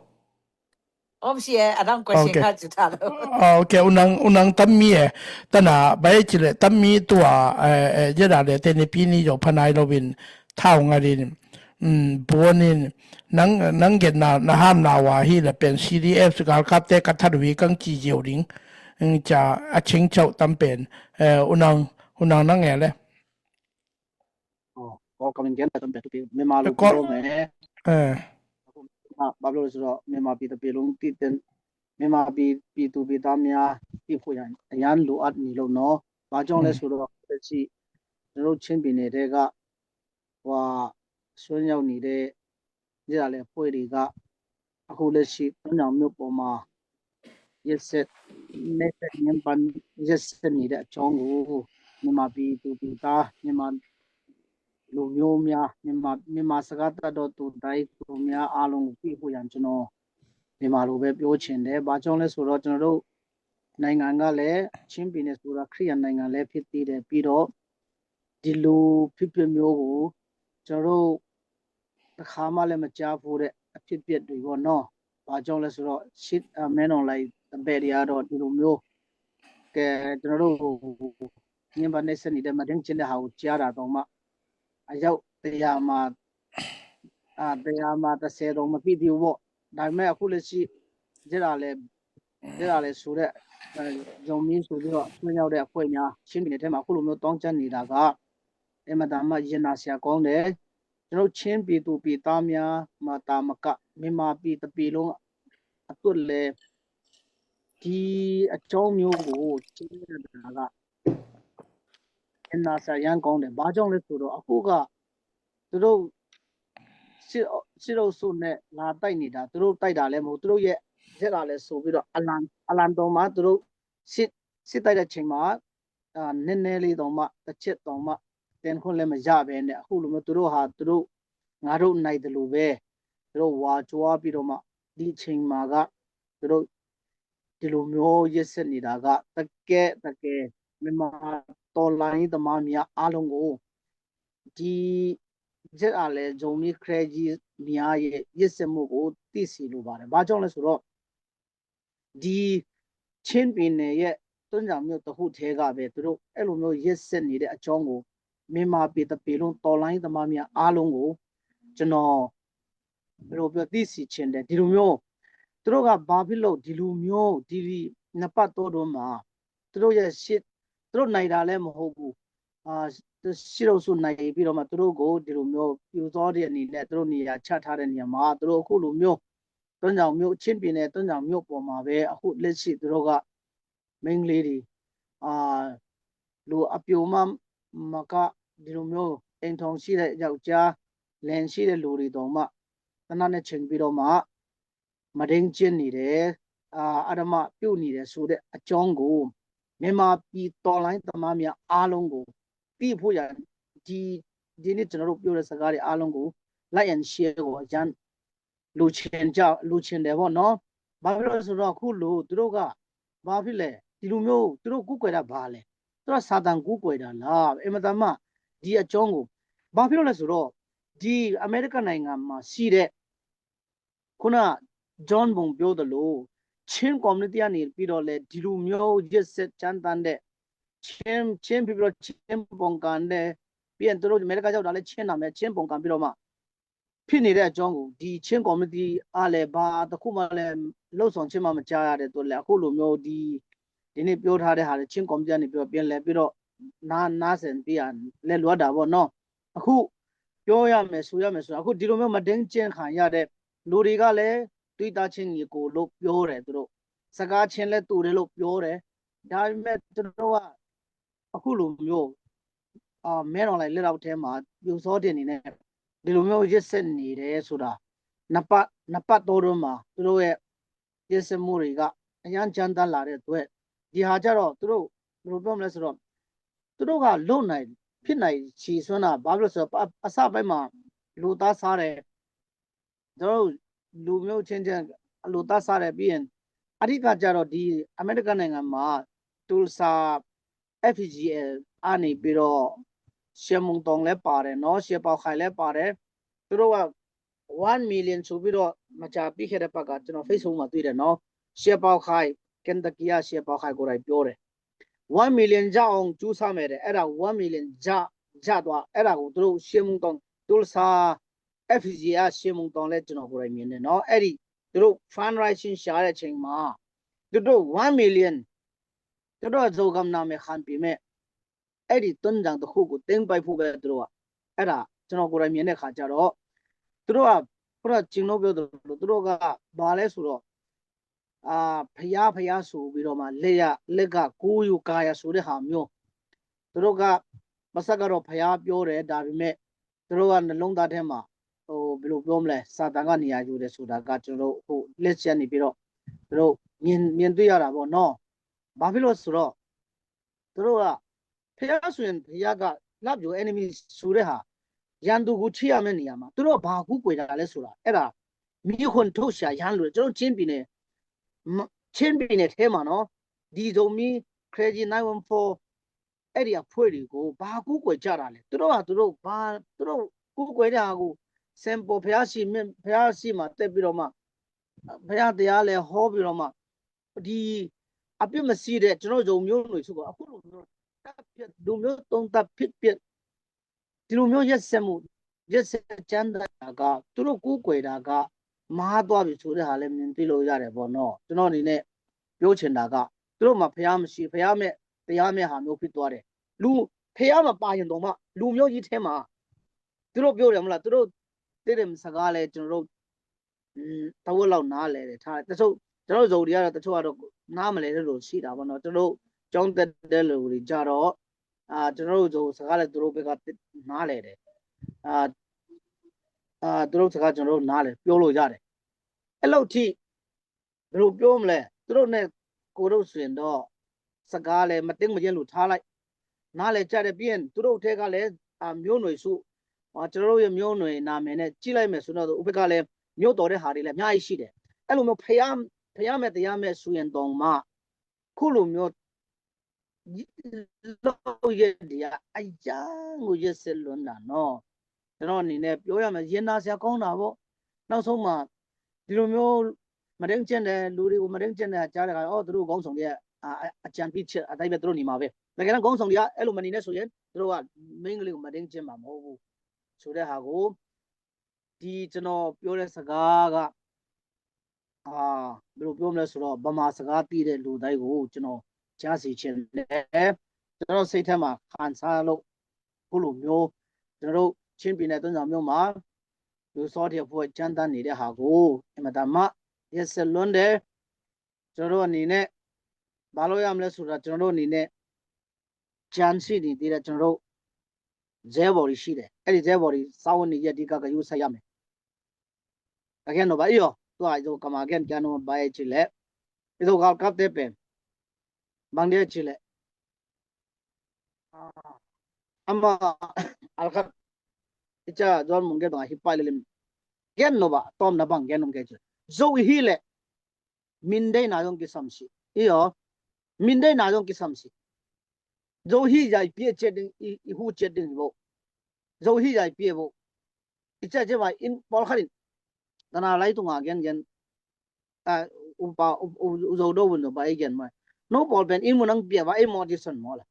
Om si e, a dang question kha ci ta lo. Ah, ok, unang, unang tammi e. Tana bai ci le tammi tua, eh, eh, jeda le teni pini jo panai lo bin thau nga din. Mm, buanin nang, nang gen na, na ham na wa hi le pen C D F galkapte ka that wi kang ci jiu ding. Mm, ca a ching chau tam pen. Eh, unang, unang nang e le. Aw, Kawlgam in gen tam pen thupi. Myanmar lu pi lo me. Eh. Bab lo le su lo, Myanmar pi ta pi lung ti ten. Myanmar pi, pi tu pi ta mya, pi phu yan, yan lu at ni lo no. Ba jong le su lo, te si, lo chin pi ne te ga, wa, sun yau ni de, ရက်စက် နှိပ်စက်ညှဉ်းပန်း ရက်စက် ရက်စက်နေတဲ့အကြောင်းကို မြန်မာပြည်သူပြည်သား မြန်မာလူမျိုးများ မြန်မာ မြန်မာစကားတတ်တော့သူတိုင်းသူများအားလုံးကိုသိဖို့ရန်ကျွန်တော်မြန်မာလိုပဲပြောချင်တယ်။ ဘာကြောင့်လဲဆိုတော့ကျွန်တော်တို့နိုင်ငံကလည်းချင်းပြည်နယ်ဆိုတာခရစ်ယာန်နိုင်ငံလည်းဖြစ်သေးတယ်။ ပြီးတော့ဒီလိုဖြစ်ပျက်မျိုးကိုကျွန်တော်တို့ တစ်ခါမှလည်းမကြားဖူးတဲ့အဖြစ်အပျက်တွေပေါ့နော်။ ဘာကြောင့်လဲဆိုတော့ ရှစ် အ မင်းအောင်လှိုင်တပည့်တွေကတော့ဒီလိုမျိုး ကဲ ကျွန်တော်တို့ကို ညှဉ်းပန်းနှိပ်စက်နေတဲ့ မဒင်းကျင်းတဲ့ဟာကိုကြားတာတောင်မှ အယောက်တစ်ရာမှာ အာ တစ်ရာမှာ တစ်ဆယ်တောင်မပြည့်သေးဘူးပေါ့။ ဒါပေမဲ့အခုလက်ရှိ အဲ့ဒါလည်း အဲ့ဒါလည်းဆိုတဲ့ အဲ ယုံမင်းဆိုပြီးတော့ ဆွေးနွေးတဲ့အဖွဲ့များ ချင်းပြည်နယ်ထဲမှာ အခုလိုမျိုးတောင်းကျမ်းနေတာက အင်မတန်မှ ရင်နာစရာကောင်းတယ်။ ကျွန်တော်တို့ချင်းပြည်သူပြည်သားများမှာသာမက မြန်မာပြည်တစ်ပြည်လုံးအတွက်လည်း ဒီအကြောင်းမျိုးကို ရှင်းပြတာက အင်နာဆာရမ်းကောင်းတယ်။ ဘာကြောင့်လဲဆိုတော့ အခုက သူတို့ စစ်စစ်အုပ်စုနဲ့ လာတိုက်နေတာ၊ သူတို့တိုက်တာလည်းမဟုတ်၊ သူတို့ရဲ့ ZRA ဆိုပြီးတော့ အလံ၊ အလံတောင်မှ သူတို့ စစ်စစ်တိုက်တဲ့ချိန်မှာ အာ၊ နည်းနည်းလေးတောင်မှ၊ တစ်ချက်တောင်မှ အသင့်ခွင့်လည်းမရဘဲနဲ့ အခုလိုမျိုး သူတို့ဟာ သူတို့၊ ငါတို့နိုင်သလိုပဲ သူတို့ ဝါကြွားပြီးတော့မှ ဒီအချိန်မှာက သူတို့ ဒီလိုမျိုး ရက်စက်နေတာက တကယ်၊ တကယ် မြန်မာတော်လှန်ရေးသမားများ အားလုံးကို ဒီ ZRA ဇိုမီး ခရဲကြီးများရဲ့ ရက်စက်မှုကို သိစေလိုပါတယ်။ ဘာကြောင့်လဲဆိုတော့ ဒီ ချင်းပြည်နယ်ရဲ့ တွင်းဆောင်မြို့တစ်ခုထဲကပဲ သူတို့ အဲ့လိုမျိုး ရက်စက်နေတဲ့အကြောင်းကို မြန်မာပြည်တစ်ပြည်လုံး တော်လှန်ရေးသမားများ အားလုံးကို ကျွန်တော် ဘယ်လိုပြော၊ သိစေချင်တယ်။ ဒီလိုမျိုး သူတို့က ဘာဖြစ်လို့ ဒီလိုမျိုး ဒီနှစ်ပတ်တိုတွင်းမှာ သူတို့ရဲ့ ရှေ့၊ သူတို့နိုင်တာလည်းမဟုတ်ဘူး။ အာ၊ စစ်အုပ်စုနိုင်ပြီးတော့မှ သူတို့ကို ဒီလိုမျိုး ပျူစောထီးအနေနဲ့ သူတို့နေရာချထားတဲ့နေရာမှာ သူတို့အခုလိုမျိုး တွင်းဆောင်မြို့၊ ချင်းပြည်နယ် တွင်းဆောင်မြို့ပေါ်မှာပဲ အခုလက်ရှိ သူတို့က မိန်းကလေးတွေ၊ အာ၊ လူအပျိုမမက ဒီလိုမျိုး အိမ်ထောင်ရှိတဲ့ယောက်ျား၊ လင်ရှိတဲ့လူတွေတောင်မှ သေနတ်နဲ့ချိန်ပြီးတော့မှ မုဒိမ်းကျင့်နေတယ်၊ အာ၊ အဓမ္မပြုနေတယ်ဆိုတဲ့အကြောင်းကို မြန်မာပြည်တော်လှန်ရေးသမားများ အားလုံးကို သိဖို့ရန်၊ ဒီ၊ ဒီနေ့ ကျွန်တော်တို့ပြောတဲ့စကားတွေ အားလုံးကို like and share ကို အရမ်း လိုချင်ကြ၊ လိုချင်တယ်ပေါ့နော်။ ဘာဖြစ်လို့လဲဆိုတော့ အခုလို သူတို့က ဘာဖြစ်လဲ၊ ဒီလိုမျိုး သူတို့ကူးကွယ်တာ ဘာလဲ၊ သူတို့ စာတန်ကူးကွယ်တာလား။ အင်မတန်မှ ဒီအကြောင်းကို ဘာဖြစ်လို့လဲဆိုတော့ ဒီအမေရိကန်နိုင်ငံမှာရှိတဲ့ ခုန John Bong ပြောသလို ချင်း community ကနေပြီးတော့လဲ ဒီလိုမျိုး ရက်စက်ကြမ်းတမ်းတဲ့ ချင်း၊ ချင်းဖြစ်ပြီးတော့ ချင်းပုန်ကန်တဲ့၊ ပြီးရင် သူတို့ အမေရိကရောက်တာလဲ ချင်းနာမည် ချင်းပုန်ကန်ပြီးတော့မှ ဖြစ်နေတဲ့အကြောင်းကို ဒီ ချင်း community ကလည်း ဘာတစ်ခုမှလည်း လုပ်ဆောင်ခြင်းမှ မကြားရတဲ့အတွက်လဲ အခုလိုမျိုး ဒီ၊ ဒီနေ့ပြောထားတဲ့ဟာတွေ ချင်း community ကနေပြီးတော့ ပြန်လည်ပြီးတော့ နား၊ နားဆင်ပေးရန်လဲ လိုအပ်တာပေါ့နော်။ အခု ပြောရမယ် ဆိုရမယ်ဆိုရင် အခု ဒီလိုမျိုး မုဒိမ်းကျင့်ခံရတဲ့ လူတွေကလည်း သွေးသားချင်းညီကိုလို့ ပြောတယ် သူတို့။ စကားချင်းလည်းတူတယ်လို့ ပြောတယ်။ ဒါပေမဲ့ သူတို့က အခုလိုမျိုး အာ၊ မင်းအောင်လှိုင်လက်အောက်ထဲမှာ ပျူစောထီးအနေနဲ့ ဒီလိုမျိုး ရက်စက်နေတယ်ဆိုတာ နှစ်ပတ်၊ နှစ်ပတ်တိုတွင်းမှာ သူတို့ရဲ့ ရက်စက်မှုတွေက အရမ်းကြမ်းတမ်းလာတဲ့အတွက် ဒီဟာကျတော့ သူတို့ ဘယ်လိုပြောမလဲဆိုတော့ သူတို့က လုပ်နိုင်၊ ဖြစ်နိုင်ချေစွမ်းတာ ဘာဖြစ်လို့လဲဆိုတော့ အ၊ အစပိုင်းမှာ လူသတ်စားတယ်၊ ကျွန်တော်တို့ လူမျိုးချင်းချင်း အလုပ်သတ်စားတယ်။ ပြီးရင် အဓိကကျတော့ ဒီအမေရိကန်နိုင်ငံမှာ Tulsa FGL ကနေပြီးတော့ ရှယ်မုန်တောင်လည်းပါတယ်နော်၊ ရှယ်ပေါက်ခိုင်လည်းပါတယ်။ သူတို့က one million ဆိုပြီးတော့ မကြာပြီးခဲ့တဲ့ဘက်က ကျွန်တော် Facebook မှာတွေ့တယ်နော်။ ရှယ်ပေါက်ခိုင်၊ Kentucky က ရှယ်ပေါက်ခိုင်ကိုယ်တိုင်ပြောတယ်။ One million ရအောင်ကြိုးစားမယ်တဲ့။ အဲ့ဒါ one million ရ၊ ရသွား၊ အဲ့ဒါကို သူတို့ ရှယ်မုန်တောင် Tulsa FGL က ရှယ်မုန်တောင်လည်း ကျွန်တော်ကိုယ်တိုင်မြင်တယ်နော်။ အဲ့ဒီ သူတို့ fundraising ရှာတဲ့အချိန်မှာ သူတို့ one million သူတို့ အဇိုကမ်နာမည်ခံပေမဲ့ အဲ့ဒီ တွင်းဆောင်တစ်ခုကို သိမ်းပိုက်ဖို့ပဲ သူတို့က၊ အဲ့ဒါ ကျွန်တော်ကိုယ်တိုင်မြင်တဲ့ခါကျတော့ သူတို့က ခုန ကျင်းတို့ပြောသလို သူတို့က ဘာလဲဆိုတော့ အာ၊ ဘုရား၊ ဘုရားဆိုပြီးတော့မှ လက်ရ၊ လက်က ကူးယူကာရဆိုတဲ့ဟာမျိုး၊ သူတို့က ပါးစပ်ကတော့ ဘုရားပြောတယ်၊ ဒါပေမဲ့ သူတို့က နှလုံးသားထဲမှာ ဟို၊ ဘယ်လိုပြောမလဲ၊ စာတန်က နေရာယူတယ်ဆိုတာက ကျွန်တော်တို့ ဟို၊ လက်ချက်နေပြီးတော့ သူတို့ မြင်၊ မြင်တွေ့ရတာပေါ့နော်။ ဘာဖြစ်လို့ဆိုတော့ သူတို့က ဘုရားဆိုရင် ဘုရားက love your enemy ဆိုတဲ့ဟာ၊ ရန်သူကို ချစ်ရမယ့်နေရာမှာ သူတို့က ဘာကူးကွယ်တာလဲဆိုတာ အဲ့ဒါ မေးခွန်းထုတ်စရာ ရမ်းလိုတယ်။ ကျွန်တော် ချင်းပြည်နယ်၊ မ၊ ချင်းပြည်နယ်ထဲမှာနော်၊ ဒီ ဇိုမီး ခရဲကြီး nine one four အဲ့ဒီအဖွဲ့တွေကို ဘာကူးကွယ်ကြတာလဲ။ သူတို့ဟာသူတို့ ဘာ၊ သူတို့ကူးကွယ်တဲ့ဟာကို စင်ပေါ် ဘုရားရှိ၊ ဘုရားရှိမှာ တက်ပြီးတော့မှ ဘုရားတရားလဲဟောပြီးတော့မှ ဒီအပြစ်မရှိတဲ့ ကျွန်တော်တို့ ယုံမျိုးနွယ်စုကို အခုလိုမျိုး သတ်ဖြတ်၊ လူမျိုးတုံးသတ်ဖြတ်၊ ဒီလိုမျိုး ရက်စက်မှု၊ ရက်စက်ကြမ်းတမ်းတာက သူတို့ကူးကွယ်တာက မှားသွားပြီဆိုတဲ့ဟာလည်း မြင်တွေ့လို့ရတယ်ပေါ့နော်။ ကျွန်တော်အနေနဲ့ ပြောချင်တာက သူတို့မှာ ဘုရားမရှိ၊ ဘုရားမဲ့၊ တရားမဲ့ဟာမျိုး ဖြစ်သွားတယ်။ လူ၊ ဘုရားမပါရင်တောင်မှ လူမျိုးကြီးထဲမှာ သူတို့ပြောတယ်မလား၊ သူတို့ သိတဲ့စကားလဲ ကျွန်တော်တို့ อืม၊ တဝက်လောက် နားလည်တယ်၊ ထား၊ တချို့ ကျွန်တော်တို့ ဇုံတွေကတော့ တချို့ကတော့ နားမလည်တဲ့လူရှိတာပေါ့နော်။ ကျွန်တော်တို့ ကျောင်းတက်တဲ့လူတွေကြတော့ အာ၊ ကျွန်တော်တို့ ဇုံစကားလည်း သူတို့ဘက်က နားလည်တယ်။ အာ၊ အာ၊ သူတို့စကား ကျွန်တော်တို့ နားလည် ပြောလို့ရတယ်။ အဲ့လောက်ထိ ဘယ်လိုပြောမလဲ၊ သူတို့နဲ့ ကိုယ်တို့ဆိုရင်တော့ စကားလည်း မတင်းမကျပ်လို့ ထားလိုက်၊ နားလည်ကြတယ်။ ပြီးရင် သူတို့ထဲကလည်း အာ၊ မျိုးနွယ်စု၊ အာ၊ ကျွန်တော်တို့ရဲ့ မျိုးနွယ်နာမည်နဲ့ ကြည့်လိုက်မယ်ဆိုတော့ ဥပ္ပကလည်း မျိုးတော်တဲ့ဟာတွေလည်း အများကြီးရှိတယ်။ အဲ့လိုမျိုး ဖယား၊ ဖယားမဲ့ တရားမဲ့ဆိုရင်တောင်မှ ခုလိုမျိုး လုပ်ရက်တွေက အရမ်းကို ရက်စက်လွန်းတာနော်။ ကျွန်တော်အနေနဲ့ ပြောရမယ်၊ ရင်နာစရာကောင်းတာပေါ့။ နောက်ဆုံးမှာ ဒီလိုမျိုး မဒိန်းကျင့်တဲ့လူတွေကို မဒိန်းကျင့်တဲ့ ကြားတဲ့အခါ အော်၊ သူတို့ခေါင်းဆောင်တွေက အာ၊ အကြံပေးချက်အတိုင်းပဲ သူတို့နေမှာပဲ။ တကယ်တမ်း ခေါင်းဆောင်တွေက အဲ့လိုမနေနဲ့ဆိုရင် သူတို့က မိန်းကလေးကို မဒိန်းကျင့်မှာ မဟုတ်ဘူးဆိုတဲ့ဟာကို ဒီကျွန်တော်ပြောတဲ့စကားက အာ၊ ဘယ်လိုပြောမလဲဆိုတော့ ဗမာစကားသိတဲ့လူတိုင်းကို ကျွန်တော် ကြားစေချင်တယ်။ ကျွန်တော်စိတ်ထဲမှာ ခံစားလို့ ခုလိုမျိုး ကျွန်တော်တို့ ချင်းပြည်နယ် တွင်းဆောင်မြို့မှာ လူစောထီအဖွဲ့ ကြမ်းသမ်းနေတဲ့ဟာကို အင်မတန်မှ ရက်စက်လွန်းတယ်။ ကျွန်တော်တို့အနေနဲ့ ဘာလုပ်ရမလဲဆိုတော့ ကျွန်တော်တို့အနေနဲ့ ကျန်ရှိနေသေးတဲ့ ကျွန်တော်တို့ ရဲဘော်တွေရှိတယ်။ အဲ့ဒီရဲဘော်တွေ စားဝတ်နေရေး အဓိက ဂရုစိုက်ရမယ်။ အကဲနော်ပါ၊ အေးရော၊ သူက ကျွန်တော် ကမ္ဘာ့ကျန်ကျန်နော်ပါရဲ့ ချစ်လက်၊ ကျွန်တော် ဂါလ်ကပ်တဲ့ပင် ဘင်္ဂလားချစ်လက်၊ အာ၊ အမ အလ်ခတ်၊ အချာ ကျွန်တော် မုန်ကဲတော့ ဟိပိုင်လေးလေး ကျန်နော်ပါ၊ တော်မနာ ဘင်ကျန်နော် ကဲချစ်၊ ဇိုဝ်ဟီလက် မင်းဒဲနာယုံကီစမ်စီ၊ အေးရော၊ မင်းဒဲနာယုံကီစမ်စီ၊ ဇိုဝ်ဟီယိုင်ပီအချက်ဒင်း၊ အီဟူချက်ဒင်းဘို့၊ ဇိုဝ်ဟီယိုင်ပီဘို့၊ အချက်ချက်ပါ၊ အင်း ပေါ်ခရင် တနာလိုက်တုံးငါ ကျန်ကျန်၊ အာ၊ ဥပ၊ ဥ၊ ဥ၊ ဥဇိုဝ်ဒိုဝ်ဝုန်ဇိုဝ်ပါ အီကျန်မ၊ နော် ပေါ်ပင် အင်းမုန်နင်းပီပါ၊ အီမော်ဒီဆန်မော်လာ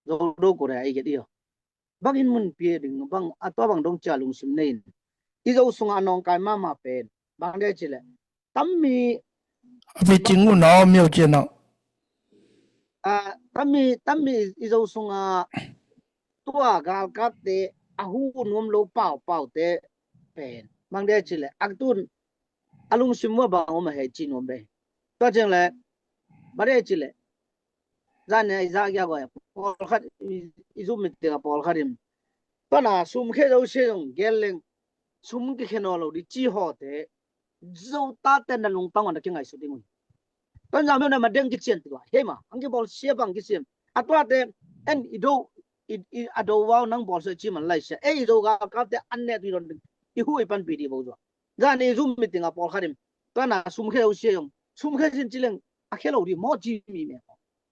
ဇိုဝ်ဒိုကိုယ်တိုင် အီကျန်၊ အေးရော၊ ဘင်အင်းမုန်ပီဒင်း၊ ဘင် အတော် ဘင်ဒုံးချ လုံစင်နေ၊ အီဇိုဝ် စုံ အနောင်ကိုင်မမပင် ဘင်ဒဲချစ်လက်၊ တမ်းမီ အမီတင်ငုနော် မြို့ကျနော်၊ အာ၊ တမ်းမီ၊ တမ်းမီ အီဇိုဝ် စုံ အ တွာဂါလ်ကပ်တဲ့ အဟူနုံးလို့ ပေါက်ပေါက်တဲ့ပင် ဘင်ဒဲချစ်လက်၊ အကတုန် အလုံစင်မွဲ ဘင်အိုမဟဲ ချီနုံးပဲ တွာချင်လက်၊ ဘင်ဒဲချစ်လက်၊ ဇာတ်နဲ့ ဇာတ်ကြကွာ၊ ပေါ်ခတ်၊ အီဇိုဝ်မီတင်က ပေါ်ခတ်ရင်၊ တွာနာ စုံခဲလို့ ရှေ့ရုံ ကဲလင် စုံကခဲနော်လို့ ဒီချီဟော်တဲ့ ဇိုဝ်တာတဲ့ နှလုံးသားမှာ တကယ်ငိုက်ဆိုတဲ့ငိုက်၊ တွာနာမျိုးနဲ့ မဒိန်းကျင့်တဲ့ကွာ၊ ဟဲမှာ အင်္ဂလိပ်ပေါ်ရှေ့ပန်းကစင်၊ အတွာတဲ့ အဲ့အီဒို၊ အီ၊ အီအဒိုဝါ နင်းပေါ်ရှေ့ချီမလိုက်ရှေ့၊ အဲ့အီဒိုက ကပ်တဲ့ အနဲ့တူတော့ အီဟူအီပန်ပီဒီဘို့ ဇာတ်နဲ့ အီဇိုဝ်မီတင်က ပေါ်ခတ်ရင်၊ တွာနာ စုံခဲလို့ ရှေ့ရုံ စုံခဲစင် ချီလင် အခဲလို့ ဒီမော်ချီမီမဲ၊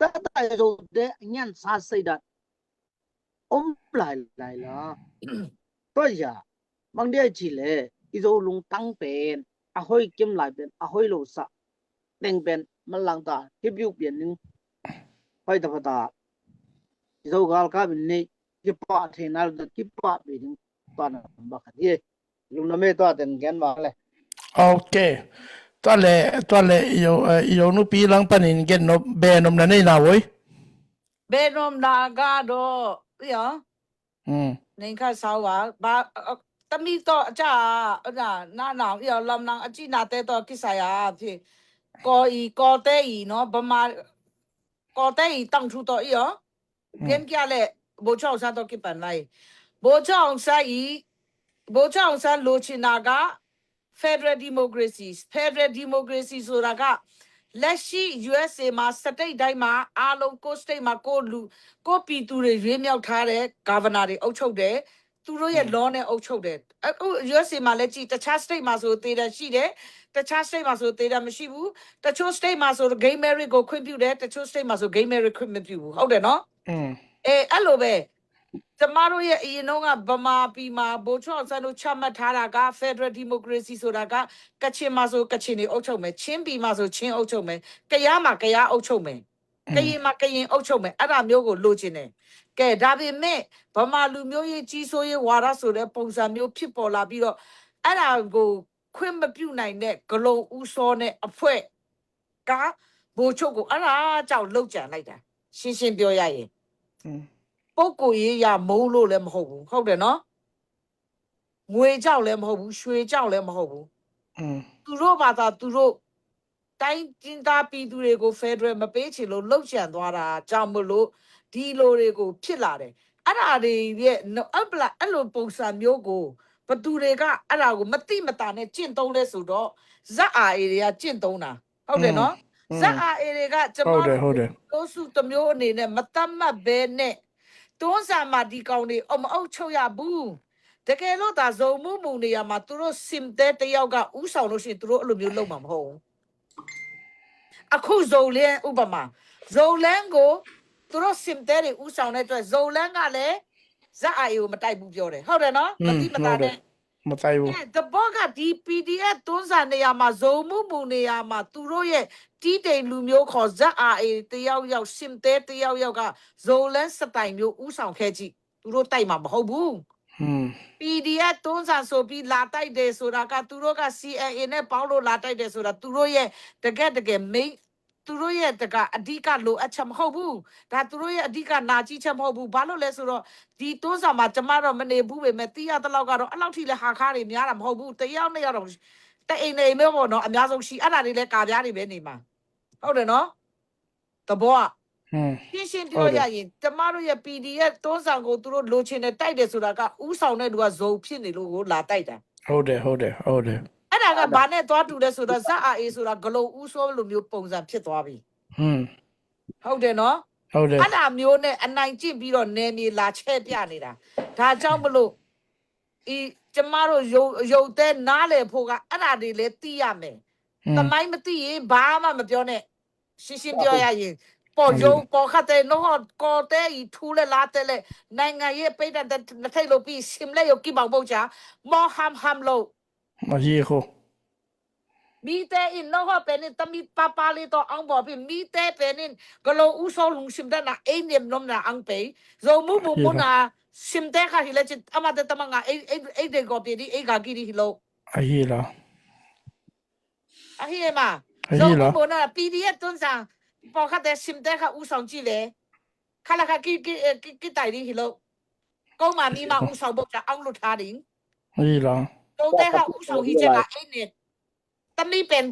တတဵုဒိၣ်ဒဲ အညံသႃသႂ်ဒၣ် အိုမ်လၢႆလၢႆလႃႈ။ တွၼ်ႈယႃႇ မၢင်တီႈၸိူဝ်းလႄႈ ဢီႇၸူဝ်ႇလူင်တၢင်းပဵၼ် ဢႁူၺ်ႇၵိမ်ႇလၢႆပဵၼ် ဢႁူၺ်ႇလူဝ်ႇသႃႇ တဵင်ႇပဵၼ် မၼ်းလင်တႃႇ ႁိပ်ႈယုၵ်ႉပဵၼ်ၼိုင်ႈ ႁူၺ်ႇတပႃႇတႃႇ ဢီႇၸူဝ်ႇၵႃႇလၵႃႇပဵၼ်ၼႆႉ ၵိပ်ႈပႃႇထႅင်ႈၼႃႇ ၵိပ်ႈပႃႇပဵၼ်ၼိုင်ႈ တွၼ်ႈၼၼ်ႉ ပႃႇၶႃႈတီႈ လုင်းၼႃႇမႄႈ တွၼ်ႈတႅင်ႇၵႅၼ်ႇမႃးလႄႈ။ ဢူဝ်ႇၶေႇ တွၼ်ႈလႄႈ တွၼ်ႈလႄႈ ဢီႇၸူဝ်ႇ ဢိူဝ်ႇ ဢီႇၸူဝ်ႇၼူးပီႇ လင်ပၼ်ႇၼႆႉ ၵႅၼ်ႇၼူပ်ႉ ပႄႉၼူပ်ႉၼႃႇၼႆႉၼႃႇဢူၺ်း။ ပႄႉၼူပ်ႉၼႃႇၵႃႈတေႃႈ ဢီႈဢေႃႈ ဢိုမ်း ၼႆႉၶႃႈ သဝ်ဝႃႈ ပႃႈ ဢိူဝ်ႇ တမီးတေႃႈ ဢၸႃႇ ဢိူဝ်ႇ ၼႃႇ ၼႃႇၼႃႇ ဢီႈဢေႃႈ လမ်ႇၼၢင်း ဢၸီႇၼႃႇတႄႉတေႃႈ ၵိတ်ႉသႃႇယႃႇ ၽီႈ ၵေႃႈဢီႈ ၵေႃႈတႄႉဢီႈၼေႃႈ ပမႃႇ ၵေႃႈတႄႉဢီႈ တၢင်ႇထူႇတေႃႈ ဢီႈဢေႃႈ။ ဢိုမ်း ပဵၼ်ၵႃႈလႄႈ ဗိုလ်ချုပ်အောင်ဆန်း တေႃႈၵိုတ်းပၼ်ဝႆႉ ဗိုလ်ချုပ်အောင်ဆန်း ဢီႈ ဗိုလ်ချုပ်အောင်ဆန်း လိုချင်တာက Federal Democracy၊ Federal Democracy ဆိုတာက လက်ရှိ ယူႇဢႅတ်ႉသ်ဢေႇ မှာ state တိုင်းမှာ အားလုံး ကိုယ့် state မှာ ကိုယ့်လူ ကိုယ့်ပြည်သူတွေ ရွေးမြောက်ထားတဲ့ governor တွေ အုပ်ချုပ်တယ်။ သူတို့ရဲ့ law နဲ့ အုပ်ချုပ်တယ်။ အခု ယူႇအႅတ်ႉသ်ဢေႇ မှာလည်းကြည့်၊ တခြား state မှာဆို သေဒဏ်ရှိတယ်။ တခြား state မှာဆို သေဒဏ်မရှိဘူး။ တချို့ state မှာဆို gay marriage ကို ခွင့်ပြုတယ်။ တချို့ state မှာဆို gay marriage ခွင့်မပြုဘူး။ ဟုတ်တယ်နော်။ အဲ၊ အဲ့လိုပဲ ကျမတို့ရဲ့ အရင်တုန်းက ဗမာပြည်မှာ ဗိုလ်ချုပ်အောင်ဆန်းတို့ ချမှတ်ထားတာက Federal Democracy ဆိုတာက ကချင်မှာဆို ကချင်တွေ အုပ်ချုပ်မယ်။ ချင်းပြည်မှာဆို ချင်း အုပ်ချုပ်မယ်။ ကယားမှာ ကယား အုပ်ချုပ်မယ်။ ကရင်မှာ ကရင် အုပ်ချုပ်မယ်။ အဲ့ဒါမျိုးကို လိုချင်တယ်။ ကဲ၊ ဒါပေမဲ့ ဗမာလူမျိုးရေး ကြီးစိုးရေးဝါဒဆိုတဲ့ ပုံစံမျိုး ဖြစ်ပေါ်လာပြီးတော့ အဲ့ဒါကို ခွင့်မပြုနိုင်တဲ့ ကလူးဦးစောနဲ့ အဖွဲ့က ဗိုလ်ချုပ်ကို အဲ့ဒါကြောင့် လုပ်ကြံလိုက်တာ။ ရှင်းရှင်းပြောရရင်။ ပုဂ္ဂိုလ်ရေးအရ မိုးလို့လည်း မဟုတ်ဘူး။ ဟုတ်တယ်နော်။ ငွေကြောင့်လည်း မဟုတ်ဘူး။ ရွှေကြောင့်လည်း မဟုတ်ဘူး။ သူတို့ဘာသာသူတို့ တိုင်းရင်းသားပြည်သူတွေကို federal မပေးချင်လို့ လုပ်ကြံသွားတာကြောင့်မလို့ ဒီလိုတွေကို ဖြစ်လာတယ်။ အဲ့ဒါတွေရဲ့ အဲ့လိုပုံစံမျိုးကို ဘယ်သူတွေက အဲ့ဒါကို မသိမသာနဲ့ ကျင့်သုံးလဲဆိုတော့ ဇက်အာအေတွေက ကျင့်သုံးတာ။ ဟုတ်တယ်နော်။ ဇက်အာအေတွေက ကျမတို့ မျိုးစုတစ်မျိုးအနေနဲ့ မသတ်မှတ်ဘဲနဲ့ တွန်းဇံမှာ ဒီကောင်တွေ အုပ်မအုပ်ချုပ်ရဘူး။ တကယ်လို့သာ ဇော်မုမုံနေရာမှာ သူတို့ စင်တဲတစ်ယောက်က ဦးဆောင်လို့ရှိရင် သူတို့အဲ့လိုမျိုးလုပ်မှာမဟုတ်ဘူး။ အခု ဇော်လင်း ဥပမာ၊ ဇော်လင်းကို သူတို့ စင်တဲတွေ ဦးဆောင်တဲ့အတွက် ဇော်လင်းကလည်း ဇက်အာအေကို မတိုက်ဘူးပြောတယ်။ ဟုတ်တယ်နော်။ မသိမသာနဲ့ မတိုက်ဘူး။ အဲ၊ တဘက်က ဒီ ပီဒီအက်ဖ် တွန်းဇံနေရာမှာ ဇော်မုမုံနေရာမှာ သူတို့ရဲ့ တီးတိန်လူမျိုးခေါ် ဇက်အာအေတစ်ယောက်ယောက်၊ စင်တဲတစ်ယောက်ယောက်က ဇော်လင်းစတိုင်မျိုး ဦးဆောင်ခဲ့ကြည့်။ သူတို့တိုက်မှာမဟုတ်ဘူး။ ပီဒီအက်ဖ် တွန်းဇံဆိုပြီး လာတိုက်တယ်ဆိုတာက သူတို့က စီအဲန်အေ နဲ့ ပေါင်းလို့ လာတိုက်တယ်ဆိုတာ သူတို့ရဲ့ တကယ့်တကယ် မိန်း၊ သူတို့ရဲ့ တကအဓိက လိုအပ်ချက်မဟုတ်ဘူး။ ဒါ သူတို့ရဲ့ အဓိက နာကျင်ချက်မဟုတ်ဘူး။ ဘာလို့လဲဆိုတော့ ဒီတွန်းဇံမှာ ကျမတော့ မနေဘူးပေမဲ့ သိရသလောက်ကတော့ အဲ့လောက်ထိလည်း ဟာခါတွေများတာ မဟုတ်ဘူး။ တစ်ယောက်နှစ်ယောက်တော့ တစ်အိမ်နှစ်အိမ်ပဲပေါ့နော်။ အများဆုံးရှိ၊ အဲ့ဒါတွေလည်း ကဗျာတွေပဲနေမှာ။ ဟုတ်တယ်နော်။ သဘောက။ ရှင်းရှင်းပြောရရင် ကျမတို့ရဲ့ ပီဒီအက်ဖ် တွန်းဇံကို သူတို့ လိုချင်တယ် တိုက်တယ်ဆိုတာက ဦးဆောင်တဲ့လူက ဇော်ဖြစ်နေလို့ကို လာတိုက်တာ။ ဟုတ်တယ်၊ ဟုတ်တယ်၊ ဟုတ်တယ်။ အဲ့ဒါက ဘာနဲ့သွားတူလဲဆိုတော့ ဇက်အာအေဆိုတာ ကလိန်ဦးစောလိုမျိုး ပုံစံဖြစ်သွားပြီ။ ဟုတ်တယ်နော်။ အဲ့ဒါမျိုးနဲ့ အနိုင်ကျင့်ပြီးတော့ နယ်မြေလာချဲ့ပြနေတာ။ ဒါကြောင့်မလို့ ကျမတို့ ရုပ်၊ ရုပ်သဲနားလည်ဖို့က အဲ့ဒါတွေလည်း သိရမယ်။ သမိုင်းမသိရင် ဘာမှမပြောနဲ့။ ရှင်းရှင်းပြောရရင် ပေါ့၊ ရုပ်၊ ပေါ့ခတ်တဲ့၊ နော်၊ ကော်တဲ၊ အီထူလဲလာတဲလဲ၊ နိုင်ငံရေးပိတ်တဲ့ တစ်ထိပ်လို့ပြီး၊ စင်လဲရုပ်ကိပောင်ပုတ်ချာ၊ မော်ဟမ်ဟမ်လို့။ မကြီးခု။ မီးတဲအင်း၊ နော်၊ ပဲနင်း၊ တမီးပါပါလေးတော့ အောင်ပေါ့ပြီ။ မီးတဲ၊ ပဲနင်း၊ ကလိန်ဦးစောလို စင်တဲနာ အိမ်၊ နမ်နမ်နာ အောင်ပဲ၊ ဇော်မုမုံမုံနာ စင်တဲခါဟီလဲချစ်၊ အမတဲတမငါ၊ အိမ်၊ အိမ်၊ အိမ်တဲကိုပြီဒီ၊ အိမ်ကကီဒီဟီလို့။ အဟီလား။ အဟီမး။ အဟီလား။ ဇော်မုမုံနာ ပီဒီအက်ဖ် တွန်းဇံ၊ ပေါ့ခတ်တဲ့ စင်တဲခါ ဦးဆောင်ကြည့်လေ။ ခါလာခါ ကီ၊ ကီ၊ ကီ၊ ကီတိုင်ဒီဟီလို့။ ကောင်းမမီးမ ဦးဆောင်ပုတ်ချာ အောင်လို့ထားဒီ။ အဟီလား။ ဇော်တဲခါ ဦးဆောင်ဟီချဲ့က အိမ်၊ နမ်၊ တမီးပဲ၊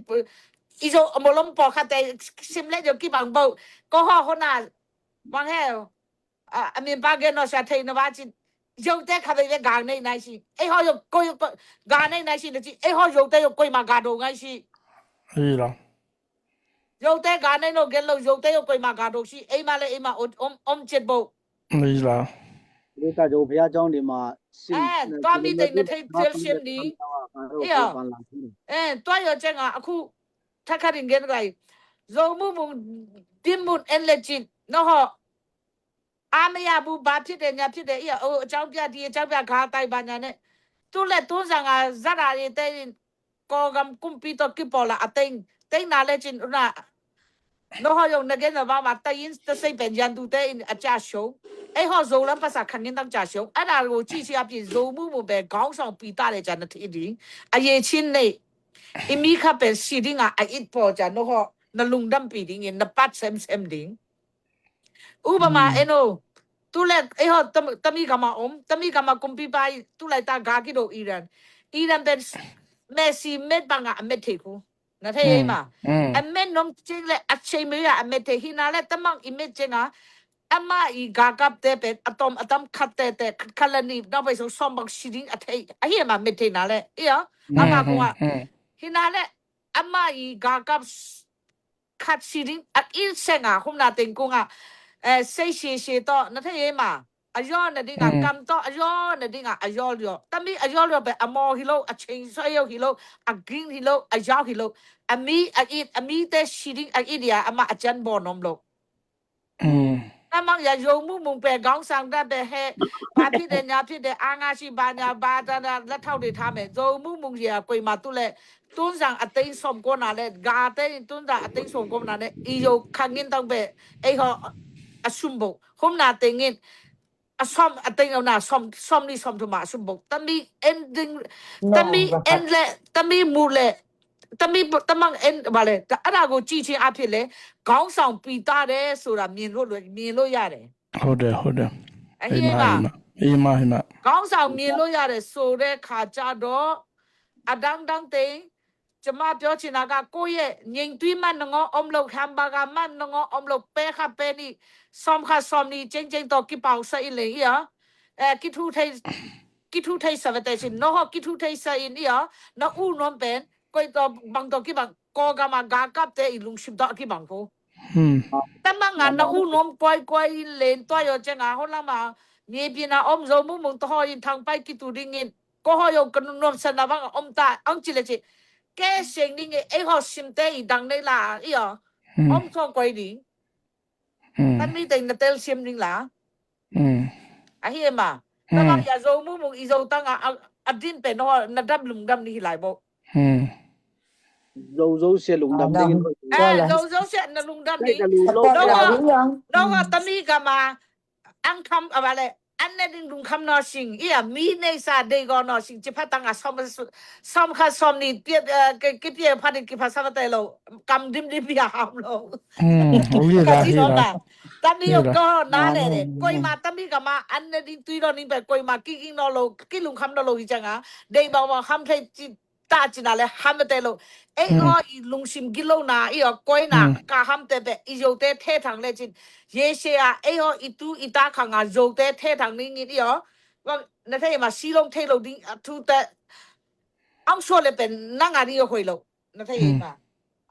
အီဇော်၊ အမလုံး၊ ပေါ့ခတ်တဲ့ စင်လဲရုပ်ကိပောင်ပုတ်၊ ကဟီဟိုနာ မင်ဟဲ၊ အမင်ပါကဲနော် ရှာထိန်နဘာချစ်၊ ရုပ်တဲခါပဲ ဂါနေနိုင်ရှိ၊ အဲ့ဟော်ရုပ်ကို ဂါနေနိုင်ရှိ၊ အဲ့ဟော်ရုပ်တဲရုပ်ကို မဂါဒိုငါရှိ။ အဟီလား။ ရုပ်တဲဂါနေလို့ ကဲလို့ ရုပ်တဲရုပ်ကို မဂါဒိုရှိ၊ အိမ်မလဲ၊ အိမ်မ အုံး၊ အုံး၊ အုံး၊ အုံးချစ်ဘို့။ မီးလား။ ဒီကကြိုဘုရားကျောင်းတွေမှာ အဲ၊ သွားမိတဲ့ နှစ်ထိပ် သီလရှင်နီ။ အေး၊ သွားရောကျဲငါအခု ထက်ခါရင်ကဲတဂါ။ ဇော်မုမုံ၊ ဒင်းမုံ၊ အဲန်လ်လ်ကျိတ်၊ နော်၊ အားမရဘူး၊ ဘာဖြစ်တယ်၊ ညာဖြစ်တယ်၊ အီ၊ အကြောင်းပြ၊ ဒီအကြောင်းပြ၊ ဂါတိုင်၊ ဘာညာနဲ့ သူ့လက်တွန်းဇံက ဇက်အာအေတဲရင် ကိုယ်ကံ၊ ကွမ်ပီတော့ ကိပော်လာအသိမ်း၊ သိမ်းတာလဲကျင်နာ။ နော်၊ ရုပ်၊ နဂဲ၊ နဘာမှာ တယင်းတစိမ့်ပဲ ရန်သူတဲရင် အကျရှုံး၊ အဲ့ဟော် ဇော်လင်းပါစာ ခငင်းတောင်ကျရှုံး။ အဲ့ဒါကိုကြည့်ခြင်းအပြင် ဇော်မုမုံပဲ ခေါင်းဆောင်ပီတာတဲ့ ကျန်တဲ့ထီဒီ။ အရေးချင်းနဲ့ အမီးခပ်ပဲ စီဒင်းက အအစ်ပေါ်ကျ နော်၊ နလုံဒမ်ပီဒီ၊ နပတ်ဆမ်ဆမ်ဒီ။ ဥပမာ၊ အဲနော်၊ သူ့လက်၊ အဲ့ဟော် တမီးကမအုံး၊ တမီးကမကွမ်ပီပါ၊ သူ့လိုက်တာ ဂါကိဒိုအီရန်၊ အီရန်ပဲ မဲဆီမ့ၢ်ပငါ အမ့ၢ်ထေခု နထဲအံၤမး အမ့ၢ်နုံးကျင်းလဲ အချိန်မရွေး အမ့ၢ်ထဲဟိနာလဲ တမန်အီမ့ၢ်ကျင်းက အမအီဂါကပ်တဲပဲ အတမ်အတမ်ခတ်တဲတဲ ခလနံ နောက်ပဲဆို ဆောင်းပေါင် ရှီဒင်း အထဲ အဟိမး မ့ၢ်ထဲနာလဲ အီယ အမကွာ ဟိနာလဲ အမအီဂါကပ် ခတ် ရှီဒင်း အအီစဲငါ ခုမ်နာတင်ကူငါ အဲ စိတ်ရှည်ရှည်တော့ နထဲအံၤမး အရောနဒင်းက ကမ်တော့ အရောနဒင်းက အရောလျော် တမီးအရောလျော်ပဲ အမော်ဟီလို့ အချိန်ဆွဲရုပ်ဟီလို့ အဂိမ်းဟီလို့ အရောက်ဟီလို့ အမီးအအစ် အမီးတဲ ရှီဒင်း အအစ်ဒီး အမအကြမ်းဘော်နုံးလို့ တမန်ယ ယိုမုမုံပဲ ခေါင်းဆောင်တတ်ပဲဟဲ ဘာဖြစ်တယ် ညာဖြစ်တယ် အာဏာရှိ ဘာညာ ဘာတန်းတန်း လက်ထောက်တွေထားမယ် ယိုမုမုံရေ အကွေမှာ သူ့လက် တွန်းဇံအသိမ်း ဆုံးကောနာလဲ ဂါသိမ်း တွန်းဇံအသိမ်း ဆုံးကောနာလဲ အီယို ခငင်းတောင်ပဲ အဲ့ဟော် အစွမ်ဘုတ် ခုမ်နာတင်ငင်း အစွမ် အသိမ်းအောင်နာ စွမ် စွမ်လီ စွမ်ထူမ အစွမ်ဘုတ် တမီး ending တမီး end လဲ တမီး မူလဲ တမီး တမန် end ဘာလဲ အဲ့ဒါကို ကြည့်ခြင်းအားဖြင့်လဲ ခေါင်းဆောင်ပီတာတယ်ဆိုတာ မြင်လို့လွယ် မြင်လို့ရတယ်။ ဟုတ်တယ်၊ ဟုတ်တယ်။ အဟိမး၊ အဟိမး၊ အဟိမး။ ခေါင်းဆောင်မြင်လို့ရတယ်ဆိုတဲ့ခါကျတော့ အဒန်းဒန်းတင် ကျမပြောချင်တာက ကိုယ့်ရဲ့ငြိမ်သွင်းမှတ်နငေါ် အုံးလို့ ဟမ်ဘာဂါမှတ်နငေါ် အုံးလို့ ပဲခပ်ပဲနီ စမ်ခါစမ်နီ ကျင်းကျင်းတော့ ကီးပီးစအင်းလေ အီး အဲ ကီးထူးထိတ် ကီးထူးထိတ်စဝတဲစင် နော်ဟော့ ကီးထူးထိတ်စအင်း အီး နော် ဦးနွမ်းပင် ကိုယ့်တော့ ဘင်တော့ ကီးဘင် ကိုယ်ကမှ ဂါကပ်တဲ့ အီး လုံစင်တော့ ကီးဘင်ကို တမန်ငါ နော် ဦးနွမ်း ကွိုင်းကွိုင်း လင်းတွားရော ကျင်းငါ ဟိုလမ်းမှာ မြေပြင်မှာ အုံး ဇော်မုန်းမုန်း တဟော့ ရင် ထောင်ပိုက် ကီးတူး ဒင်းငင် ကိုဟော့ယုံ ကနုံနုံ ဆန္ဒ ဘင် အုံး တၢ် အုံး ကြည့်လေ့ ကြည့် ကဲ စင် ဒင်းငင် အဲ ဟော့ စင်တဲ အီး ဒင် နေ လၢ အီး အီး အုံး သော့ ကွိုင်း ဒင်း တမီး တဲ နတဲလ် စင် ဒင်း လၢ အဟံး မး တမီး ယၤ ဇော်မုန်းမုန်း အီး ဇော်တၢ်ငါ အ အဒင်းပဲ နော် နဒမ် လုံဒမ် နဟံး လၢ ဘိ ဇော်ဇော် စဲ လုံဒမ် ဒင်း အဲ ဇော်ဇော် စဲ န လုံဒမ် ဒင်း နော် နော် တမီး ကမး အင်ခမ် အဝဲလဲၣ် အန်နဲဒင်း ဒုံခမ် နော် စင် အီး မီး နေ စၢ် ဒဲး ဂီၤ နော် စင် ကျဖတ် တၢ်ငါ စမ် စမ်ခါ စမ်နီ ပြ အဲ က ကပြဖတ် ကဖတ် စဝတဲလို့ ကမ်ဒိမ်ဒိမ် ပြဟမ်လို့ ကတိနော် တၢ် တမီး ယို ကီး နားလဲၣ် ကိုယ်မး တမီး ကမး အန်နဲဒင်း တွံၢ် တော့ နင်း ပဲ ကိုယ်မး ကီးကင်း နော် လို့ ကီး လုံခမ် နော် လို့ ဟံး ကျင်းငါ ဒဲး ဘင် ဘင် ဟမ် ထဲ ကျ တၢ် ကျ နားလဲၣ် ဟမ် မတဲ လို့ အဲ ဟော့ အီး လုံစင် ကီး လို့ နာ် အီး အီး ကွိုင်း နာ် ကဟမ် တဲ ပဲ အီး ယို တဲ ထဲ ထင် လဲၣ် ကျ ရေရှည် အ အဲ ဟော့ အီး တူ အီး တၢ် ခါ ငါ ယို တဲ ထဲ ထင် နင်း ငင် အီး အီး န ထဲ မး စံး လုံး ထဲ လို့ ဒင်း အထူး တဲ အုံး ဆို လဲၣ် ပဲ န ငါ ဒင်း ယို ခွိုၣ် လို့ န ထဲ မး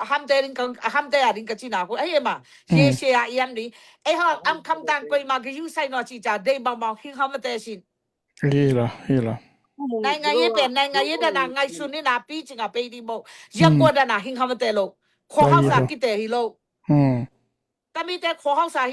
အဟမ် တဲ ဒင်း က အဟမ် တဲ အ ဒင်း က ကျ နာ် အဃိ အဟံး မး ရေရှည် အ အံၤ ဒင်း အဲ ဟော့ အင်ခမ် တၢ် ကွိုင်း မး ကယူ ဆိုင်း နော် ကျ ကျ ဒဲး ဘင် ဘင် ဟံး ဟမ် မတဲ စင် ဟံးလီၤ ဟံးလီၤ နိုင်ငံရေးပဲ နိုင်ငံရေး ဒၣ်နၤ ငါ ဆွ န့ၣ် နၤ ပီး ကျ ငါ ပဲ ဒံး ဘိ ရပ်ကွက် ဒၣ်နၤ ဟံး ဟမ် မတဲ လို့ ခွဲးဟောက်စာ ကီးတဲ ဟံး လို့ တမီး တဲ ခွဲးဟောက်စာ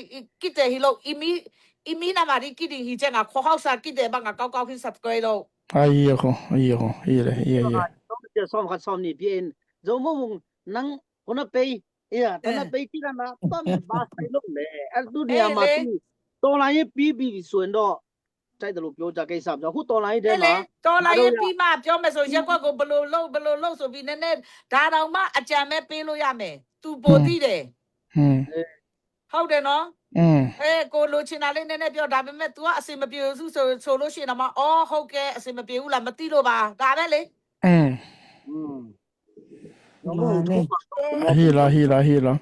ကီးတဲ ဟံး လို့ အံၤ မီး အံၤ မီး နမၤ ဒ် ကီး ဒင်း ဟံး ကျ ငါ ခွဲးဟောက်စာ ကီးတဲ ဘင် ငါ ကောင်းကောင်း ဟံး ဆပ်စခရၢၣ် လို့ အံၤ အဃိ အံၤ အဃိ ဟံးလီၤ ဟံးလီၤ ဇော်မုန်းမုန်း နင် ခုနစ်ပေ အေး တနပေ ကြည့်ရမှာ တော့ မင်း ဘာဆိုင်လုပ်လဲ အဲ့ဒုတိယမှာ သူ တော်လှန်ရေးပြီးပြီဆိုရင်တော့ ကြိုက်တယ်လို့ ပြောကြကိစ္စမပြော အခု တော်လှန်ရေးထဲမှာ လေ တော်လှန်ရေးပြီးမှ ပြောမယ်ဆို ရပ်ကွက်ကို ဘယ်လိုလုပ် ဘယ်လိုလုပ်ဆိုပြီး နည်းနည်း ဒါတောင်မှ အကြံပဲ ပေးလို့ရမယ်။ သူပိုသိတယ်။ ဟုတ်တယ်နော်။ အဲ ကိုလိုချင်တာလေး နည်းနည်းပြော။ ဒါပေမဲ့ သူက အဆင်မပြေဘူးဆို ဆိုလို့ရှိရင်တော့မှ အော် ဟုတ်ကဲ အဆင်မပြေဘူးလား မသိလို့ပါ။ ဒါပဲလေ။ အဟိလာ ဟိလာ ဟိလာ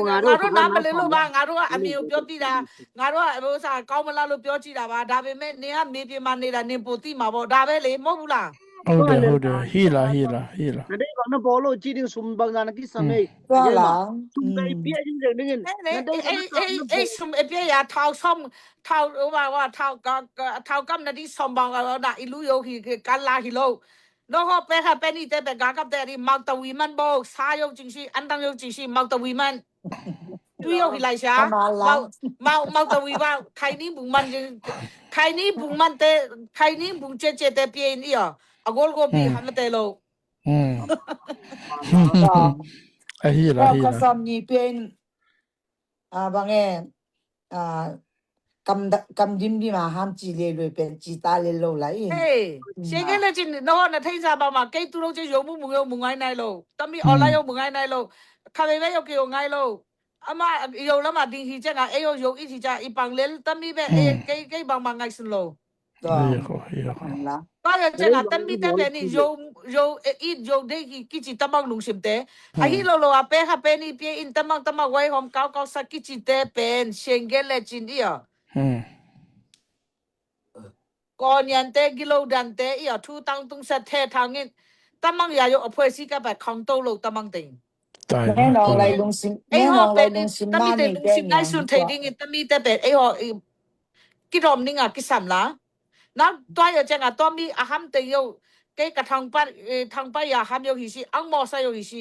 ငါတို့ နားမလည်လို့ပါ။ ငါတို့က အမြင်ကို ပြောကြည့်တာ။ ငါတို့က ဥစ္စာ ကောင်းမလားလို့ ပြောကြည့်တာပါ။ ဒါပေမဲ့ နင်က မြေပြင်မှာ နေတာ နင်ပိုသိမှာပေါ့။ ဒါပဲလေ မဟုတ်ဘူးလား။ ဟုတ်တယ် ဟုတ်တယ်။ ဟိလာ ဟိလာ ဟိလာ နဒဲက နဘောလို့ ကြည့်တင် စုံဘင်္ဂါ နကိစ္စမေး သွားလား။ စုံဘင်ပြည့် ရင်းတယ် နင် အဲ့ အဲ့ အဲ့ အဲ့ စုံအပြည့်ရ ထောင်ဆောင် ထောင် ဟို ဟို ထောင် က က ထောင်ကပ် နဒ် ဆောင်ဘင်္ဂါ နာ အီလူယို ဟိ ကလာ ဟိလို့ နော်ဟော ပဲခါပဲနံၣ်တဲ ပဲဂါကပ်တဲ အဒ် မောင်တဝီမန် ဘို့ စားရုံချင်ရှိ အန်တန်ရုံချင်ရှိ မောင်တဝီမန် တွေးရုံဟိလိုက်ရှာ မောင် မောင် မောင်တဝီဘၣ် ခိုင်နင်းဘုံမန် ခိုင်နင်းဘုံမန်တဲ ခိုင်နင်းဘုံကျဲကျဲတဲ ပြင်းအီၤ အဂိုလ်ကို ပြင်းဟမတဲလို့ အဟိလာ ဟိလာ ကစမ်ညီ ပြင်း အာ ဘာငယ် အာ ကမ်ဒ ကမ်ဒိမ်ဒိမ် မဟာမ် ကြည်လေလွေပင် ကြည်သားလေလို့လား။ ဟေး ရှေ့ကလေးချင်း နော် နထိန်စာပါမှာ ကဲသူတို့ချင်း ယုံမှုမုံယုံမှုငိုင်းနိုင်လို့ တမီး online ယုံမှုငိုင်းနိုင်လို့ ခါဝေဝဲယုံကယုံငိုင်းလို့ အမ ယုံလမ်းမှာ ဒင်းဟီချင်ငါ အဲယုံယုံအီချီချင် အီပင်လဲ တမီးပဲ အဲ ကဲ ကဲပင်မှာ ငိုင်းစင်လို့ သွားရချင်ငါ တမီးတဲပဲန့ၣ် ယုံ ယုံအီ ယုံဒဲဟီ ကီချီတမင် နုံစင်တဲ အဟိလိုလို အပဲခါပဲန့ၣ် ပြင်းအီ တမင် တမင် ဝဲဟောမ် ကောင်းကောင်း စကီချီတဲပဲ ရှင်းကဲလဲချင်အီၤ ကော်ညံတဲ ကီလိုဒန်တဲအီၤ ထူတောင်တုံးဆက်ထဲထောင်ငင် တမင် ရာယုံ အဖွဲ့အစည်းကပဲ ခေါင်းတုံးလို့ တမင်တိန် မင်းအောင်လှိုင် နုံစင် အဲဟောပဲန့ၣ် တမီးတဲ နုံစင် ငိုင်းစင်ထဲဒင်း တမီးတဲပဲ အဲဟော ကီဒိမနုၤငါ ကီစမ်လၢ နတွားယိာ်ကဲငါ တွားမီအဟမ်းတ့ၢ်ယိာ် ကဲကထီၣ်ပၢၢ် ထီၣ်ပၢၢ်ယၤဟမ်းယိာ်ဟံးဆံ အီၣ်မီၢ်စၢ်ယိာ်ဟံးဆံ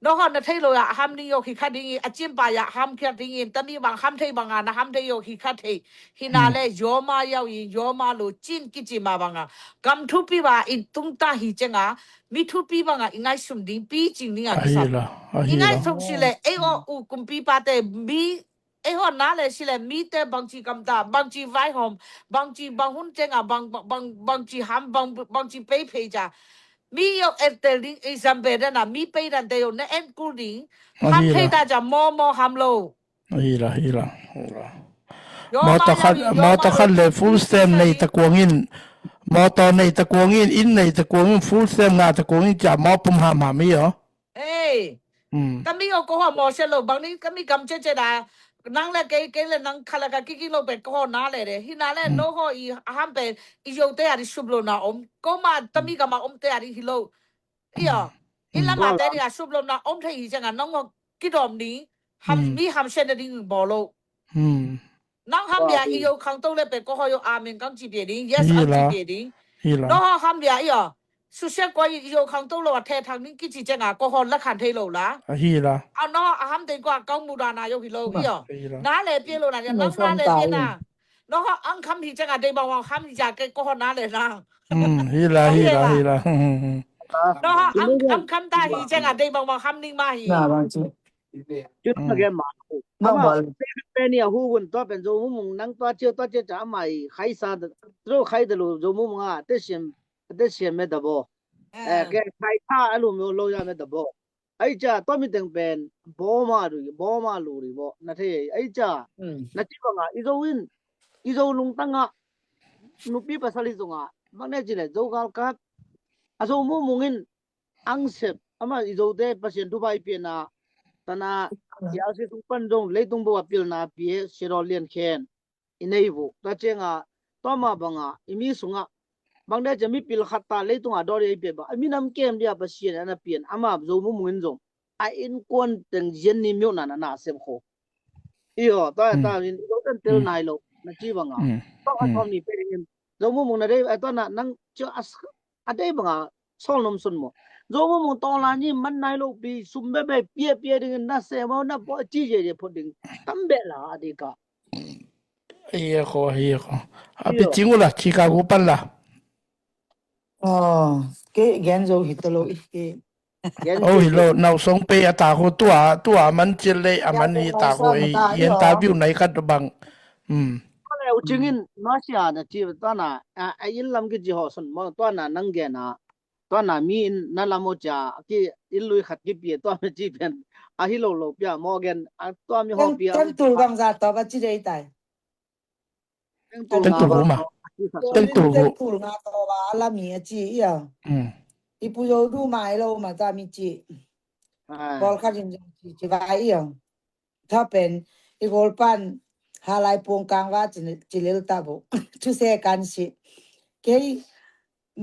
နဟီၣ်နထံၣ်လိာ်ယၤ အဟမ်းနုၢ်ယိာ်ဟံးခါဒ်အံၤ အကၠ့ပာ်ယၤဟမ်းခါဒ်အံၤ တမံၤဘၣ်ဟမ်းထံၣ်ဘၣ်ငါ နဟမ်းထံၣ်ယိာ်ဟံးခါထံၣ် ဟံးနၤလဲၣ် ယိာ်မါယဝ်ၣ်အံၤ ယိာ်မါလိာ်ကၠ့ကၠ့မးဘၣ်ငါ ကမ်ထူပံဘၣ်အံၤ တုံတၢ်ဟံးကဲငါ မ့ၢ်ထူပံဘၣ်ငါ အံၤငါးစုံဒ်ပံကၠံၣ်နုၢ်ယၤကစၢ် အံၤငါးစုံဆံလဲၣ် အဲၣ်အီၤအူၣ်ကုမ်ပံပာ်တဲာ်မံ အဲၣ်ဟီၣ်နၤလဲၣ်ဆံလဲၣ် မံတဲဘၣ်ကၠံၣ်ကမ်တၢ် ဘၣ်ကၠံၣ်ဝဲဟီၣ် ဘၣ်ကၠံၣ်ဘၣ်ဟုၣ်ကဲငါ ဘၣ်ကၠံၣ်ဟမ် ဘၣ်ကၠံၣ်ပ့ဖဲးကၠၢ် မံယိာ်အဲၣ်တဲာ်ဒ် example ဒ်နၤ မံပ့တၢ်တဲယိာ် နအဲၣ်ကူဒ် ဟမ်ဖဲတၢ်ကၠၢ် မီမီဟမ်လိာ် ဟံးလီၤ ဟံးလီၤ ဟံးလီၤ မီတခတ်လဲၣ် food stamp န့ၣ် တကွီၢ်ငိၣ် Mawtaw nei ta kuang in, inn nei ta kuang in, full sem ngah ta kuang in, cia mawpum hamham hi aw. Ei, tami aw ko haw mawsia lo bang ning, tami kam cecet a nang le kei, kei le nang khala ka kiki lo pen ko haw na le de. Hi na le no haw i a ham pen i yote a di sup lo na om. Ko ma tami kam a omte a di hi lo. Iyo. I lam a te ding a sup lo na om thei hi ciang a nong haw kidawm ni. Ham mi ham sen na ding bawl lo. Nang ham bia i yo khang to le pen ko haw yo amen kang ci bia ding. Yes ang ci bia ding. No haw ham bia iyo. Susia kua i yo khang to lo a the thang ning kici ciang a ko haw la khan thei lo la. A hi la. A no a ham dei kua kang mu da na yo hi lo iyo. Na le pia lo na nang na le pia na. No haw ang kham hi ciang a dei bang wang ham hi ciang ke ko haw na le na. Hi la, hi la, hi la. No haw ang, ang kham ta hi ciang a dei bang wang ham ning ma hi. Cun a gen ma. Ama pen ni a hu hun tua pen Zo Mung Mung nang tua ciu tua ciu ca ama i khai sa zo khai da lu Zo Mung Mung a te siam, te siam me da bo. Ke khai tha a lu me lo ya me da bo. Ai ca tua mi teng pen bo ma lu, bo ma lu ri bo na thei ai ca. Na ci bang a i Zo in, i Zo lungtang a nupi pasal i zong a bang ne ci le Zo gal kap a Zo Mung Mung in ang sep ama i Zote Pasian thupha i piana tana i a si sung pan zong leitung bo a pilna pie siro lian khen i nei bu ta cianga tua ma banga i mi sunga bang de cia mi pil khat ta leitung a dawri a i pia ba a mi nam kem dia Pasian ana pian ama Zo Mung Mung in zong a innkuan teng zian ni miuh na na sem kho. Iyo, tua ta in i Zoten tel nai lo na ci banga tua a thawm ni pe in Zo Mung Mung na dei a tua na nang cia a dei banga sawl nom sun maw? Zo Mung Mung tawng la ni man nai lo pi sum bebe pia pia ding na se maw na pawh ci je je phot ding tam beh la a dei ka. Iya ko, iya ko. A pi cing uh la, Chicago pan la. Aw, ke gen zo hi ta lo i ke. Oh hi lo, nau song pe a ta ko tua, tua man cil le a man hi ta ko i interview nai kat bang. Kole u cingin masia na ci tua na a il lam ki ci ho sun maw tua na nang gen a tua na mi in na lam o cia ki il lui khat ki pia tua mi ci pen a hi lo lo pia maw gen a tua mi ho pia. Teng tul bang za tua ba ci dei tai. Teng tul ma. Teng tul gu. Teng tul nga tua ba a lam hi a ci ia. I pu zo du ma i lo ma ta mi ci. Pawl khat in ci ci ba ia. Tha pen i gol pan halai pong kang va ci lel ta bu. Thu se kan si. Kei,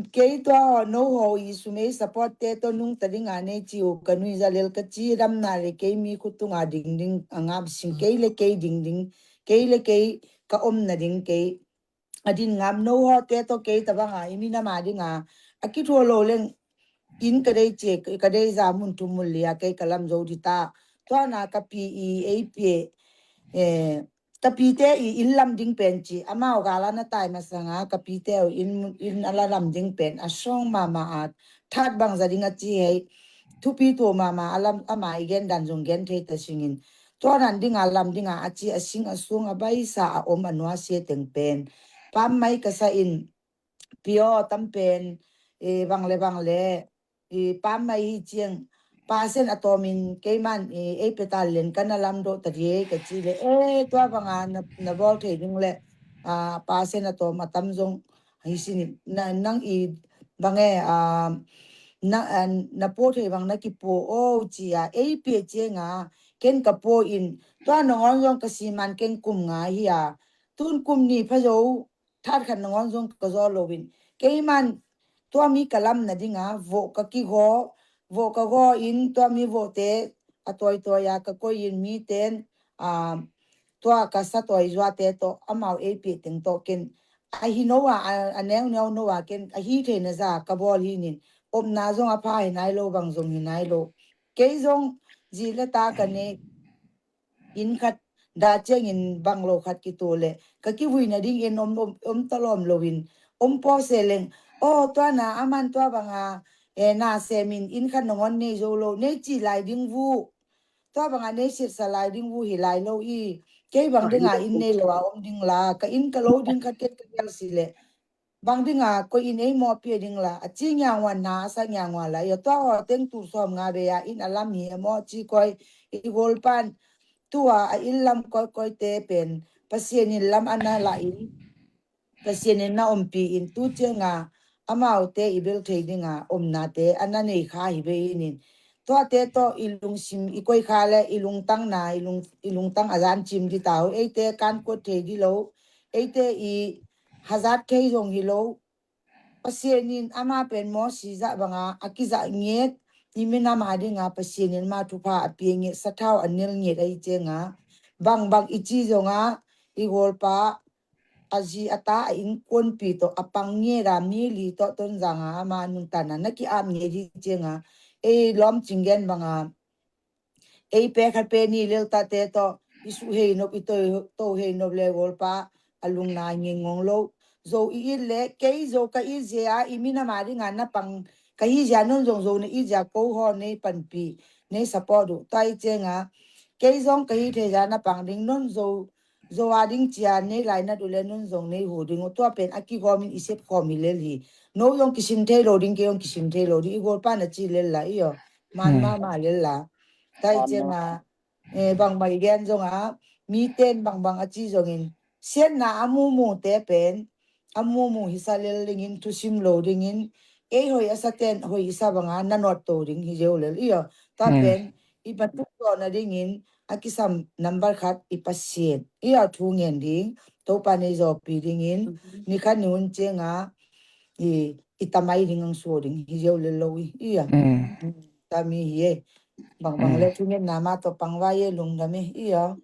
kei tua ho no ho i sumei support te to nung ta ding a nei ci u ka nui za lel ka ci dam na le kei mi khut tung a ding ding a ngam sing kei le kei ding ding kei le kei ka om na ding kei. A din ngam no ho te to kei ta bang a i mi na ma ding a a ki thua lo leng in ka dei cie ka dei za mun thu mun lia kei ka lam zo di ta. Tua na ka pi i ei pie ka pi te i in lam ding pen ci amau ga la na tai ma sanga ka pi te in in a la lam ding pen a song ma ma a that bang za ding a ci hei. Thupi tu ma ma a lam ama i gen dan zong gen thei ta singin tua nan ding a lam ding a a ci a sing a sung a bai sa a om a nua sia teng pen pam mai ka sa in pio tam pen bang le bang le pam mai hi ciang pasen a tawmin keiman ei petal len kan a lam dawh ta di ka ci le tua banga na bawl thei ding le pasen a tawm a tam zong hi sin nang i bang e na po thei bang na kipo o ci a ei pia cianga ken ka po in tua nangawn zong ka siman ken kum nga hi a tun kum ni pha zo that khat nangawn zong ka zaw loin keiman tua mi ka lam na dinga voh ka kigaw voh ka gaw in tua mi vohte a tawitawi a ka koi in miten tua ka satawi zuate tawh amau ei pia teng tawh ken a hi no a a neuneu no a ken a hi theina za ka bawl hi nin opna zong a pha hi nai lo bang zong hi nai lo kei zong zi le ta ka nei inn khat dah ciangin bang lo khat kitu le ka kivui nadingin om, om, om talawm loin om pawh se leng aw tua na a man tua banga e, na semin inn khat nangawn nei zo lo nei ci lai ding vu tua banga nei sitsa lai ding vu hi lai lo i kei bang dinga inn nei lo a om ding la ka inn ka lo ding khat ket ka gel si le bang dinga koi in ei mawh pia ding la a ci ngiangwan na a sa ngiangwan la ia tua aw teng tu sawm nga be a in a lam hi a mawh ci koi i gol pan tua a in lam koi koi te pen Pasian in lam a na la in Pasian in na ompih in tu cianga amaute i bel thei dinga omnate a na nei kha hi bei in. Tuate tawh i lungsim i koih kha le i lungtangna, i lung, i lungtang a zan cim di tau. Eite kan kuat thei di lo. Eite i hazat thei zong hi lo. Pasian in ama pen Moses zah banga a kizah ngiat, i minam a dinga Pasian in ama thupha a pia ngiat, sathau a nel ngiat ahi cianga, bangbang i ci zonga i golpa a zi a ta a innkuanpi tawh a pang ngiat a mi li tawh Tonzanga ama nuntakna na ki-ap ngiat hi cianga, ei lawm cinggen banga ei pe khat pe ni leltate tawh i suh hei nop, i to, to hei nop le golpa a lungna ngingong lo. Zo i it le kei zo ka it zia i minam a dinga na pang ka hi zia non zong zo na it zia ko haw nei panpih, nei support uh. Tua i cianga kei zong ka hi thei zia na pang ding non zo, zo a ding cia nei lainat uh le non zong nei hu ding uh. Tua pen a kigawmin i sep khawm hi lel hi. No zong kisim thei lo ding, kei zong kisim thei lo ding. I golpa na ci lel la i aw. Man mama lel la. Tua i cianga eh, bangbang i gen zonga, miten bangbang a ci zongin, siatna a mumute pen a mumu hisa lel dingin, thusim lo dingin, ei hoi a saten hoi i sa banga na notto ding hi zeu lel i aw. Tua pen i bantuk zawhna dingin a kisam number khat i Pasian i aw thu ngen ding, Topa nei zawpi dingin, ni khat ni hun cianga i, i tamai ding ang suo ding hi zeu lel lo i, i aw. Tami hi e. Bangbang le thungetna mah tawh pangvai e, lungdam e i aw.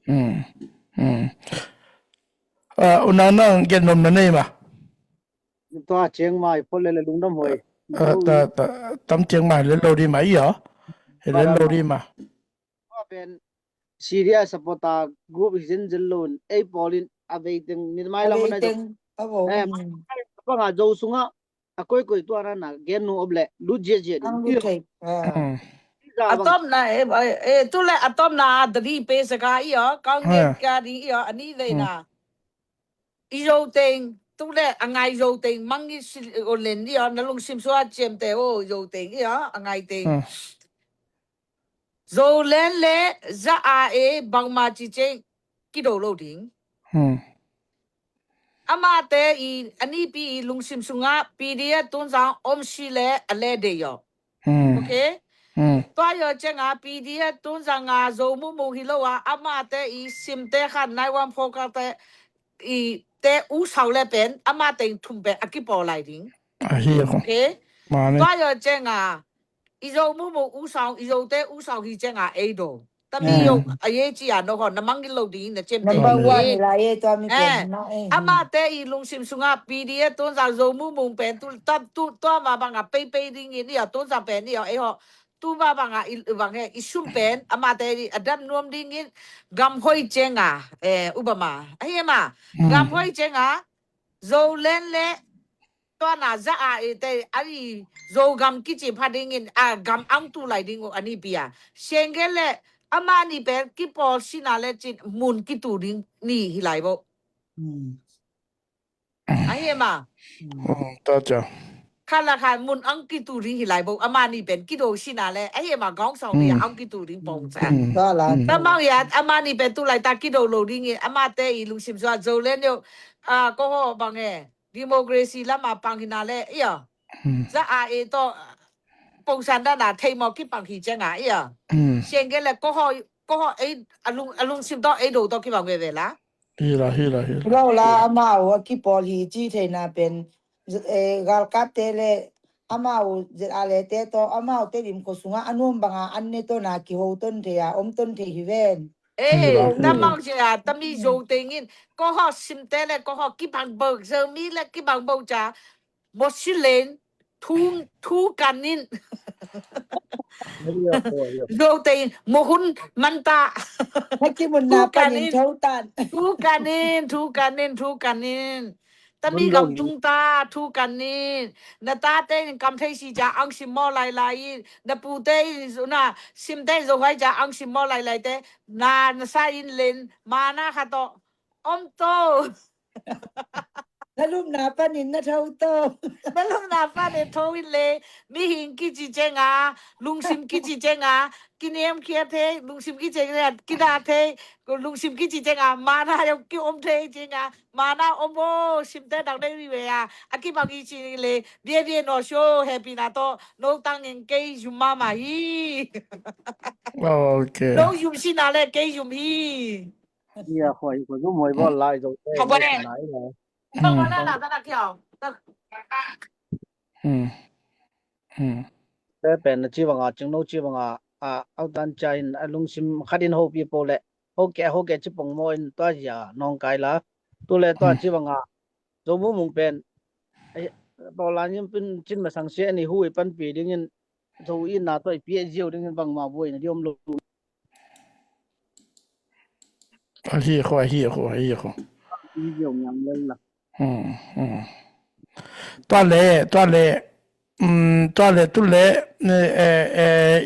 Unau nang gen nopna nei ma? Tua ciang mah i phot le le lungdam hoi. Tam ciang mah le lo di ma i aw. Le lo di ma. Tua pen Syria supporter group hi zenzen lo in ei pawlin a veiteng ni mai lam na zo. Panga zo sunga a koikoi tua na na gen nu op le lut ziazia ding. Ang lut thei. A tawpna, eh, eh, tu le a tawpna a dali pe saka i aw, kang gen ka ding i aw, a ni veina. I zo teng, tu le a ngai zo teng, mang i si o len i aw, na lungsim sua ciam te o zo teng i aw, a ngai teng. Zo len le za a e bangma ci ceng kido lo ding. Amate i a nipi i lungsim sunga P D F Tonzang om si le a le de yo. Ok. Tua yo cenga P D F Tonzang a zo mumung hi lo a, amate i simte khan nai wan phoka te i te u sau le pen amate thum pen a kipaw lai ding. Ok. Tua yo cenga i zo mumung u sau, i zo te u sau hi cenga ei do. Tami yo a ye ci a no hon na mangil lo ding na cem te. Number one hi la ye tua mi pen. Amate i lungsim sunga P D F Tonzang zo mumung pen tu tam tu tua ma banga peipei dingin i a Tonzang pen i a ei ho. Tu ma banga i bang he i sum pen amate i a dam nuam dingin gam hoi cenga, eh, ubama. Ahi ma. Gam hoi cenga zo len le tua na za a e te a i Zogam kici pha dingin a gam ang tu lai ding uh a nipi a. Sengge le amani pen kipawl sina le cin mun kitu ding ni hi lai bo. Ahi ma. Khala khan mun ang kitu ding hi lai bo amani pen kido sina le ahi ma gong song ni ang kitu ding pong sa. Tamang ya amani pen tu lai ta kido lo dingin amate i lungsim zua zo le neu a ko ho bang e. Democracy lama pang hina le i a. Za a e to pongsan dana theimo kipang hi cenga i a. Sengge le ko ho, ko ho ei a lung, a lungsim to ei do to kipang veve la. Hi la, hi la, hi la. Lo la amau a kipawl hi ci theina pen, eh, galkapte le amau Z A le te to amau te lim ko sunga a nuam banga an ne to na kiho ton thei a om ton thei hi ven. Eh, tamang sia tami zo tengin ko ho simte le ko ho kibang bo, Zomi le kibang bo ca. Mo silen thu, thu kanin. Zo tengin mo hun manta. Thu kanin, thu kanin, thu kanin, thu kanin. Tami gam tung ta thu kanin. Na tate in kam thei si ca ang sim mo lai lai in. Na pute in na simte zo hai ca ang sim mo lai lai te. Na, na sa in len mana kha to. Om to. Na lupna panin na tho to. Na lupna panin tho in le, mihing kici cianga, lungsim kici cianga, kiniamkhia thei, lungsim kici cianga, kida thei, lungsim kici cianga, mana kiom thei cianga, mana om o, simte dang dei ri ve a, a kibang i ci le, bia bia no sio, happy na to, no tangin kei zum mama hi. Ok. No zum sina le, kei zum hi. Ia, khoi, khoi, zum hoi bol lai zo. Khoi bol lai. Te pen na ci banga, cingno ci banga, a, autan cia in a lungsim khat in hopi po le, hoke, hoke ci pong mo in tua zia nong kai la. Tu le tua ci banga, zo mumung pen, ai, to la nim pin cin masang sia ni hu i panpi dingin, zo i na to i pi ziau dingin bangma buai na diom lo. Ahi ko, ahi ko, ahi ko. Tua le, tua le, tua le, tu le,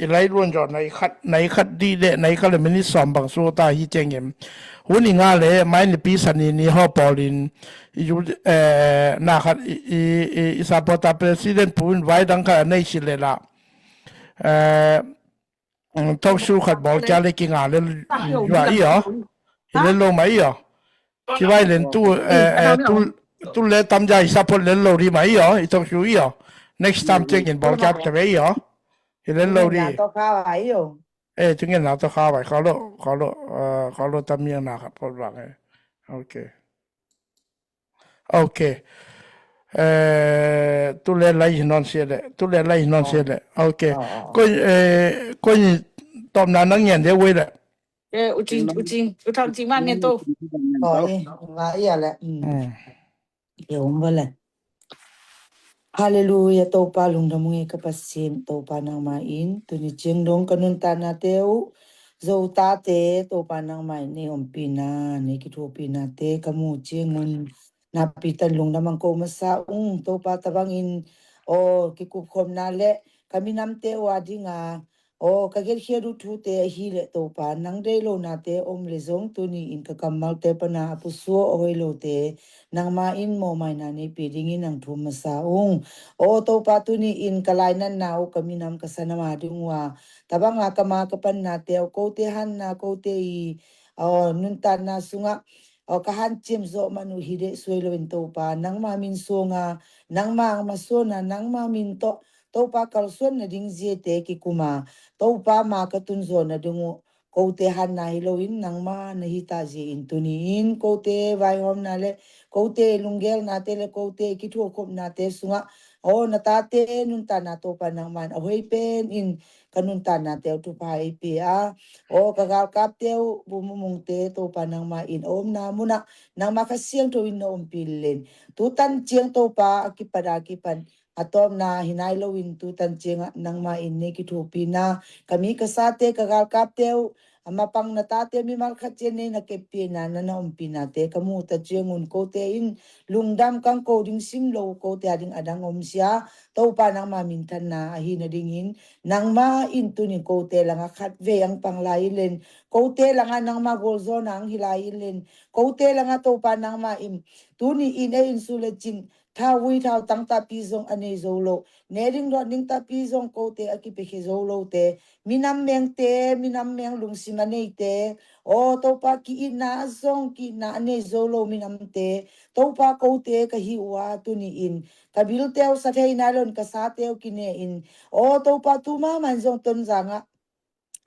i lai luan zaw nai khat, nai khat di le, nai khat le minit sawm bang su ta hi ciang em. Hun i nga le, mai ni pi sa ni ni haw pawl in, i zu, na khat, i, i, i, i supporter president pu in vai dang khat a nei si le la. Talk show khat bawl kia le kinga le zua i aw. Hi le lo ma i aw. Ci vai len tu, tu, tu le tam zia i support le lo ri ma i aw. I talk show i aw. Next time ciangin bawl kia ta ve i aw. Hi le lo ri. Eh, tu ngen na to kha vai. Kha lo, kha lo, kha lo tam yang na kha pot vang. Ok. Ok. Tu le lai hi non sia le. Tu le lai hi non sia le. Ok. Koi, koi ni tawpna nang ngen de wei le. U Cing, U Cing, U Thang Cing man ngen to. Nga ia le. Halleluia, Topa lungdam ung e ka Pasian, Topa nangma in tuni ciang dong ka nuntaknate uh, Zotate, Topa nangma in nei ompina, nei kithuapinate ka mu ciangun, napi tan lungdam ang ko masa ung, Topa tabangin, aw, kikupkhopna le ka minamte uh a dinga, aw, ka gelkhiat uh thute ahi le Topa, nang dei lonate om le zong tuni in ka kammalte pana a pusuak a hoi lote, nangma in mawhmaina neipi dingin ang thum masa ung. Aw, Topa tuni in ka lainatna uh ka minam ka sanama ding uh a, tabanga ka ma ka pannate uh, kote hanna, kote i, aw, nuntakna sungah, aw, ka hanciam zawh man uh hi deh suai loin Topa, nangma min suanga, nangma ang masuana, nangma min tawh, Topa kalsuan nading ziate kikuma, Topa ma ka tunzaw nading uh, kote hanna hi loin nangma na hita zia in tuni in, kote vaihawmna le, kote lunggelnate le, kote kithuakhopnate sungah, aw, na tate nuntakna Topa nangma in a hoi pen in ka nuntaknate uh thupha ei pia a, aw, ka galkapte uh, bu mumungte Topa nangma in a omna munah, nangma Kha Siangtho in na ompih len. Tutan ciang Topa a kipat a kipan a tawpna hi nai loin tutan ciangah nangma in nei kithuapina, ka mi ka sate ka galkapte uh, a mapang na tate mimal khat cian nei na keppihna na na ompinate ka muta ciangun kote in lungdam kang ko ding sim lo kote a ding a dang om sia, Topa nangma minthanna ahi nadingin, nangma in tuni kote langa khat vei ang pang lai len, kote langa nangma golzawna ang hi lai len, kote langa Topa nangma in tuni in ei in su le cin, thau hui thau tang tapi zong a nei zo lo. Ne ding dawt ding tapi zong kote a kipiakhia zo lote. Minam mengte, minam meng lungsim a neite. Aw, Topa ki-itna a zong ki-itna a nei zo lo minamte. Topa kote ka hi uh a tuni in. Ka bilte uh sa thei nai loin ka sate uh kine in. Aw, Topa tu mama in zong Tonzang ah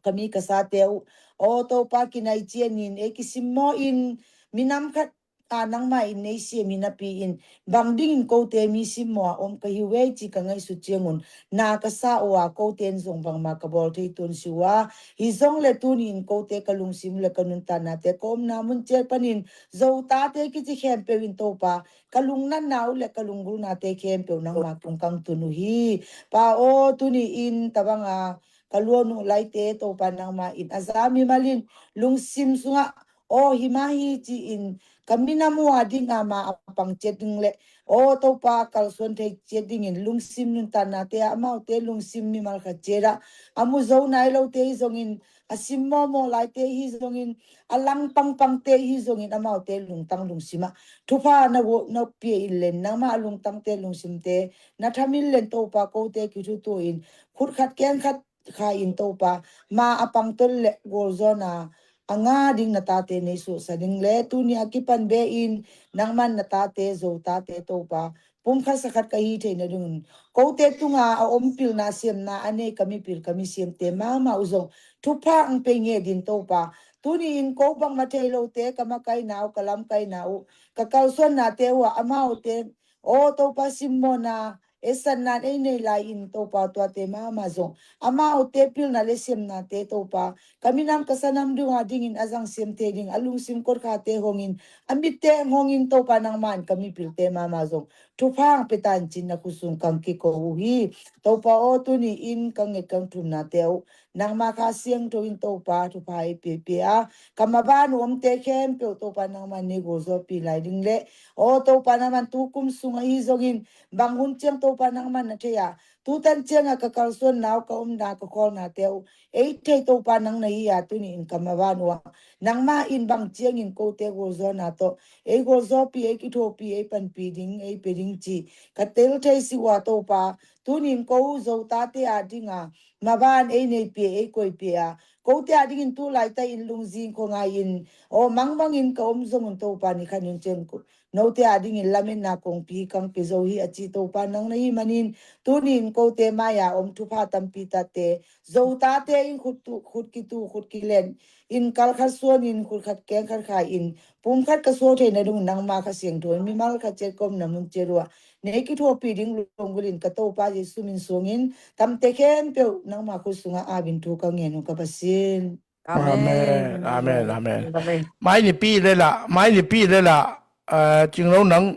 ka mi ka sate uh, aw Topa kinai cianin, ei kisimmaw in minam khat a nangma in nei siam hi napi in, bang dingin kote mi simmaw a om ka hi uh ei ci ka ngaihsut ciangun, na ka sa uh a kote in zong bangma ka bawl thei tuan si uh a, hi zong le tuni in kote ka lungsim le ka nuntaknate ka omna mun ciat panin, Zotate kici khempeuh in Topa, ka lungnatna uh le ka lunggulnate khempeuh nangma kong kang tun uh hi. Pa aw, tuni in tabanga ka luan uh laite Topa nangma in a za mimal in lungsim sungah aw hi mah hi ci-in ka minam uh a ding ama a pang ciat ding le aw Topa a kalsuan thei ciat dingin lungsim nuntaknate ah amaute lungsim mimal khat ciat ah a mu zo nai lote hi zongin a sim mawhmawh laite hi zongin, a lang pangpangte hi zongin amaute lungtang lungsimah thupha na guah na pia in len, nangmah a lungtangte lungsimte na thamin len Topa, kote kithutuh in, khut khat keng khat kha in Topa, ma a pangtol le gualzawhna a ngah ding na tate nei suaksa ding le tuni a kipan be in nangman na tate, Zo tate Topa, pumkhat sakhat ka hi theihna dingin, kote tunga a om pilna siamna a nei ka mipil ka misiamte mahmah uh zong thupha ang pei nge din Topa. Tuni in ko bangmah thei lote, ka makaina uh, ka lamkaina uh, ka kalsuannate uh ah amaute, aw Topa, simmawhna, esatna ei nei lai in Topa, tuate mahmah zong amaute pilna le siamnate Topa, ka minam ka sanam dunga dingin a zang siam thei ding a lungsim kotkhate hongin, a mitte hongin Topa, nangman ka mipilte mahmah zong thupha ang pia ta in cin na khut sung kang kiko uh hi. Topa aw, tuni in ka nget kang thumnate uh nangma Kha Siangtho in Topa thupha ei piapia a, ka maban uh omte khempeuh Topa nangman nei gualzawhpih lai ding le, aw Topa nangman tu kum sung ahi zongin bang hun ciang Topa nangman na thei a, tutan cianga ka kalsuanna uh, ka omna, ka khawlnate uh ei thei Topa nang na hi a, tuni in ka maban uh ah nangma in bang ciangin kote gualzawhna tawh ei gualzawhpih, ei kithuahpih, ei panpih ding, ei pia ding ci ka tel thei si uh a Topa, tuni in ko Zo tate a dinga maban ei neipia, ei koipia a, kote a dingin tu laitakin lungzing khuangai in, aw mangmangin ka om zongun Topa, ni khat ni ciang ko note a dingin lametna kongpi kang pia zo hi a ci Topa nang na hi manin, tuni in kote mai-a om thupha tampi tate, Zo tate in khut tu, khut kitu, khut kilen in, kal khat suan in, khut khat keng khat kha in, pum khat ka suak theihna ding nangma Kha Siangtho in mimal khat ciat ka omna mun ciat uh ah nei kithuahpih ding lunggulh in, ka Topa Jesu min sungin tamte khempeuh nangma khut sungah ap in thu ka ngen uh ka Pasian. Amen, amen, amen. Mai nipi le la, mai nipi le la, eh, Cinglo nang,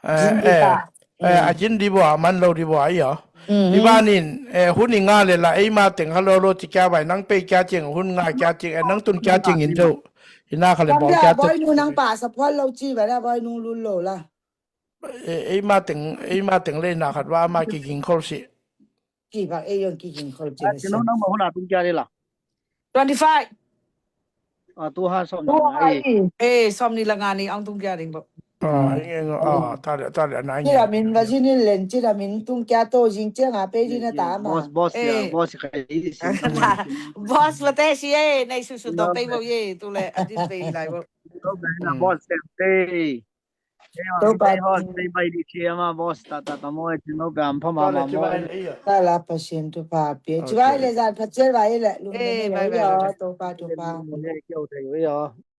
eh, eh, a cin di bua, man lo di bua, ayo. Di banin, eh, hun i nga le la, ei ma teng ha lo lo ci kia bai, nang pei kia cing, hun nga kia cing, eh, nang tun kia cing in zo. Ina kha le bawng kia to. Boy nu nang pa sa phual lo ci bai la, boy nu lun lo la. Eh, ei ma teng, ei ma teng le na khat wa ma ki ging khol si. Ki ba ei yong ki ging khol ci. Cinglo nang ma hun a tung kia le la. Twenty-five. Ah, tu ha som ni la nga i. Eh, som ni la nga ni ang tung kia ding bo. Ah, ing ing, ah, ta le, ta le na. Ci la min va ci ni len, ci la min tung kia to jing ciang a pei di na ta ma. Boss, boss ya, boss ka i si. Boss la te si e, nei su su to pei bo ye, tu le a din pei lai bo. Boss te. Topa. Hos, tei bai di ci ama boss, ta, ta, ta mo, e, Cinglo bai am pha ma, ma mo. Ta la Pasian thupha pia. Ci bai le zan pha cial bai le. Lung le bai le. Topa, Topa. Mo le kiau te yo.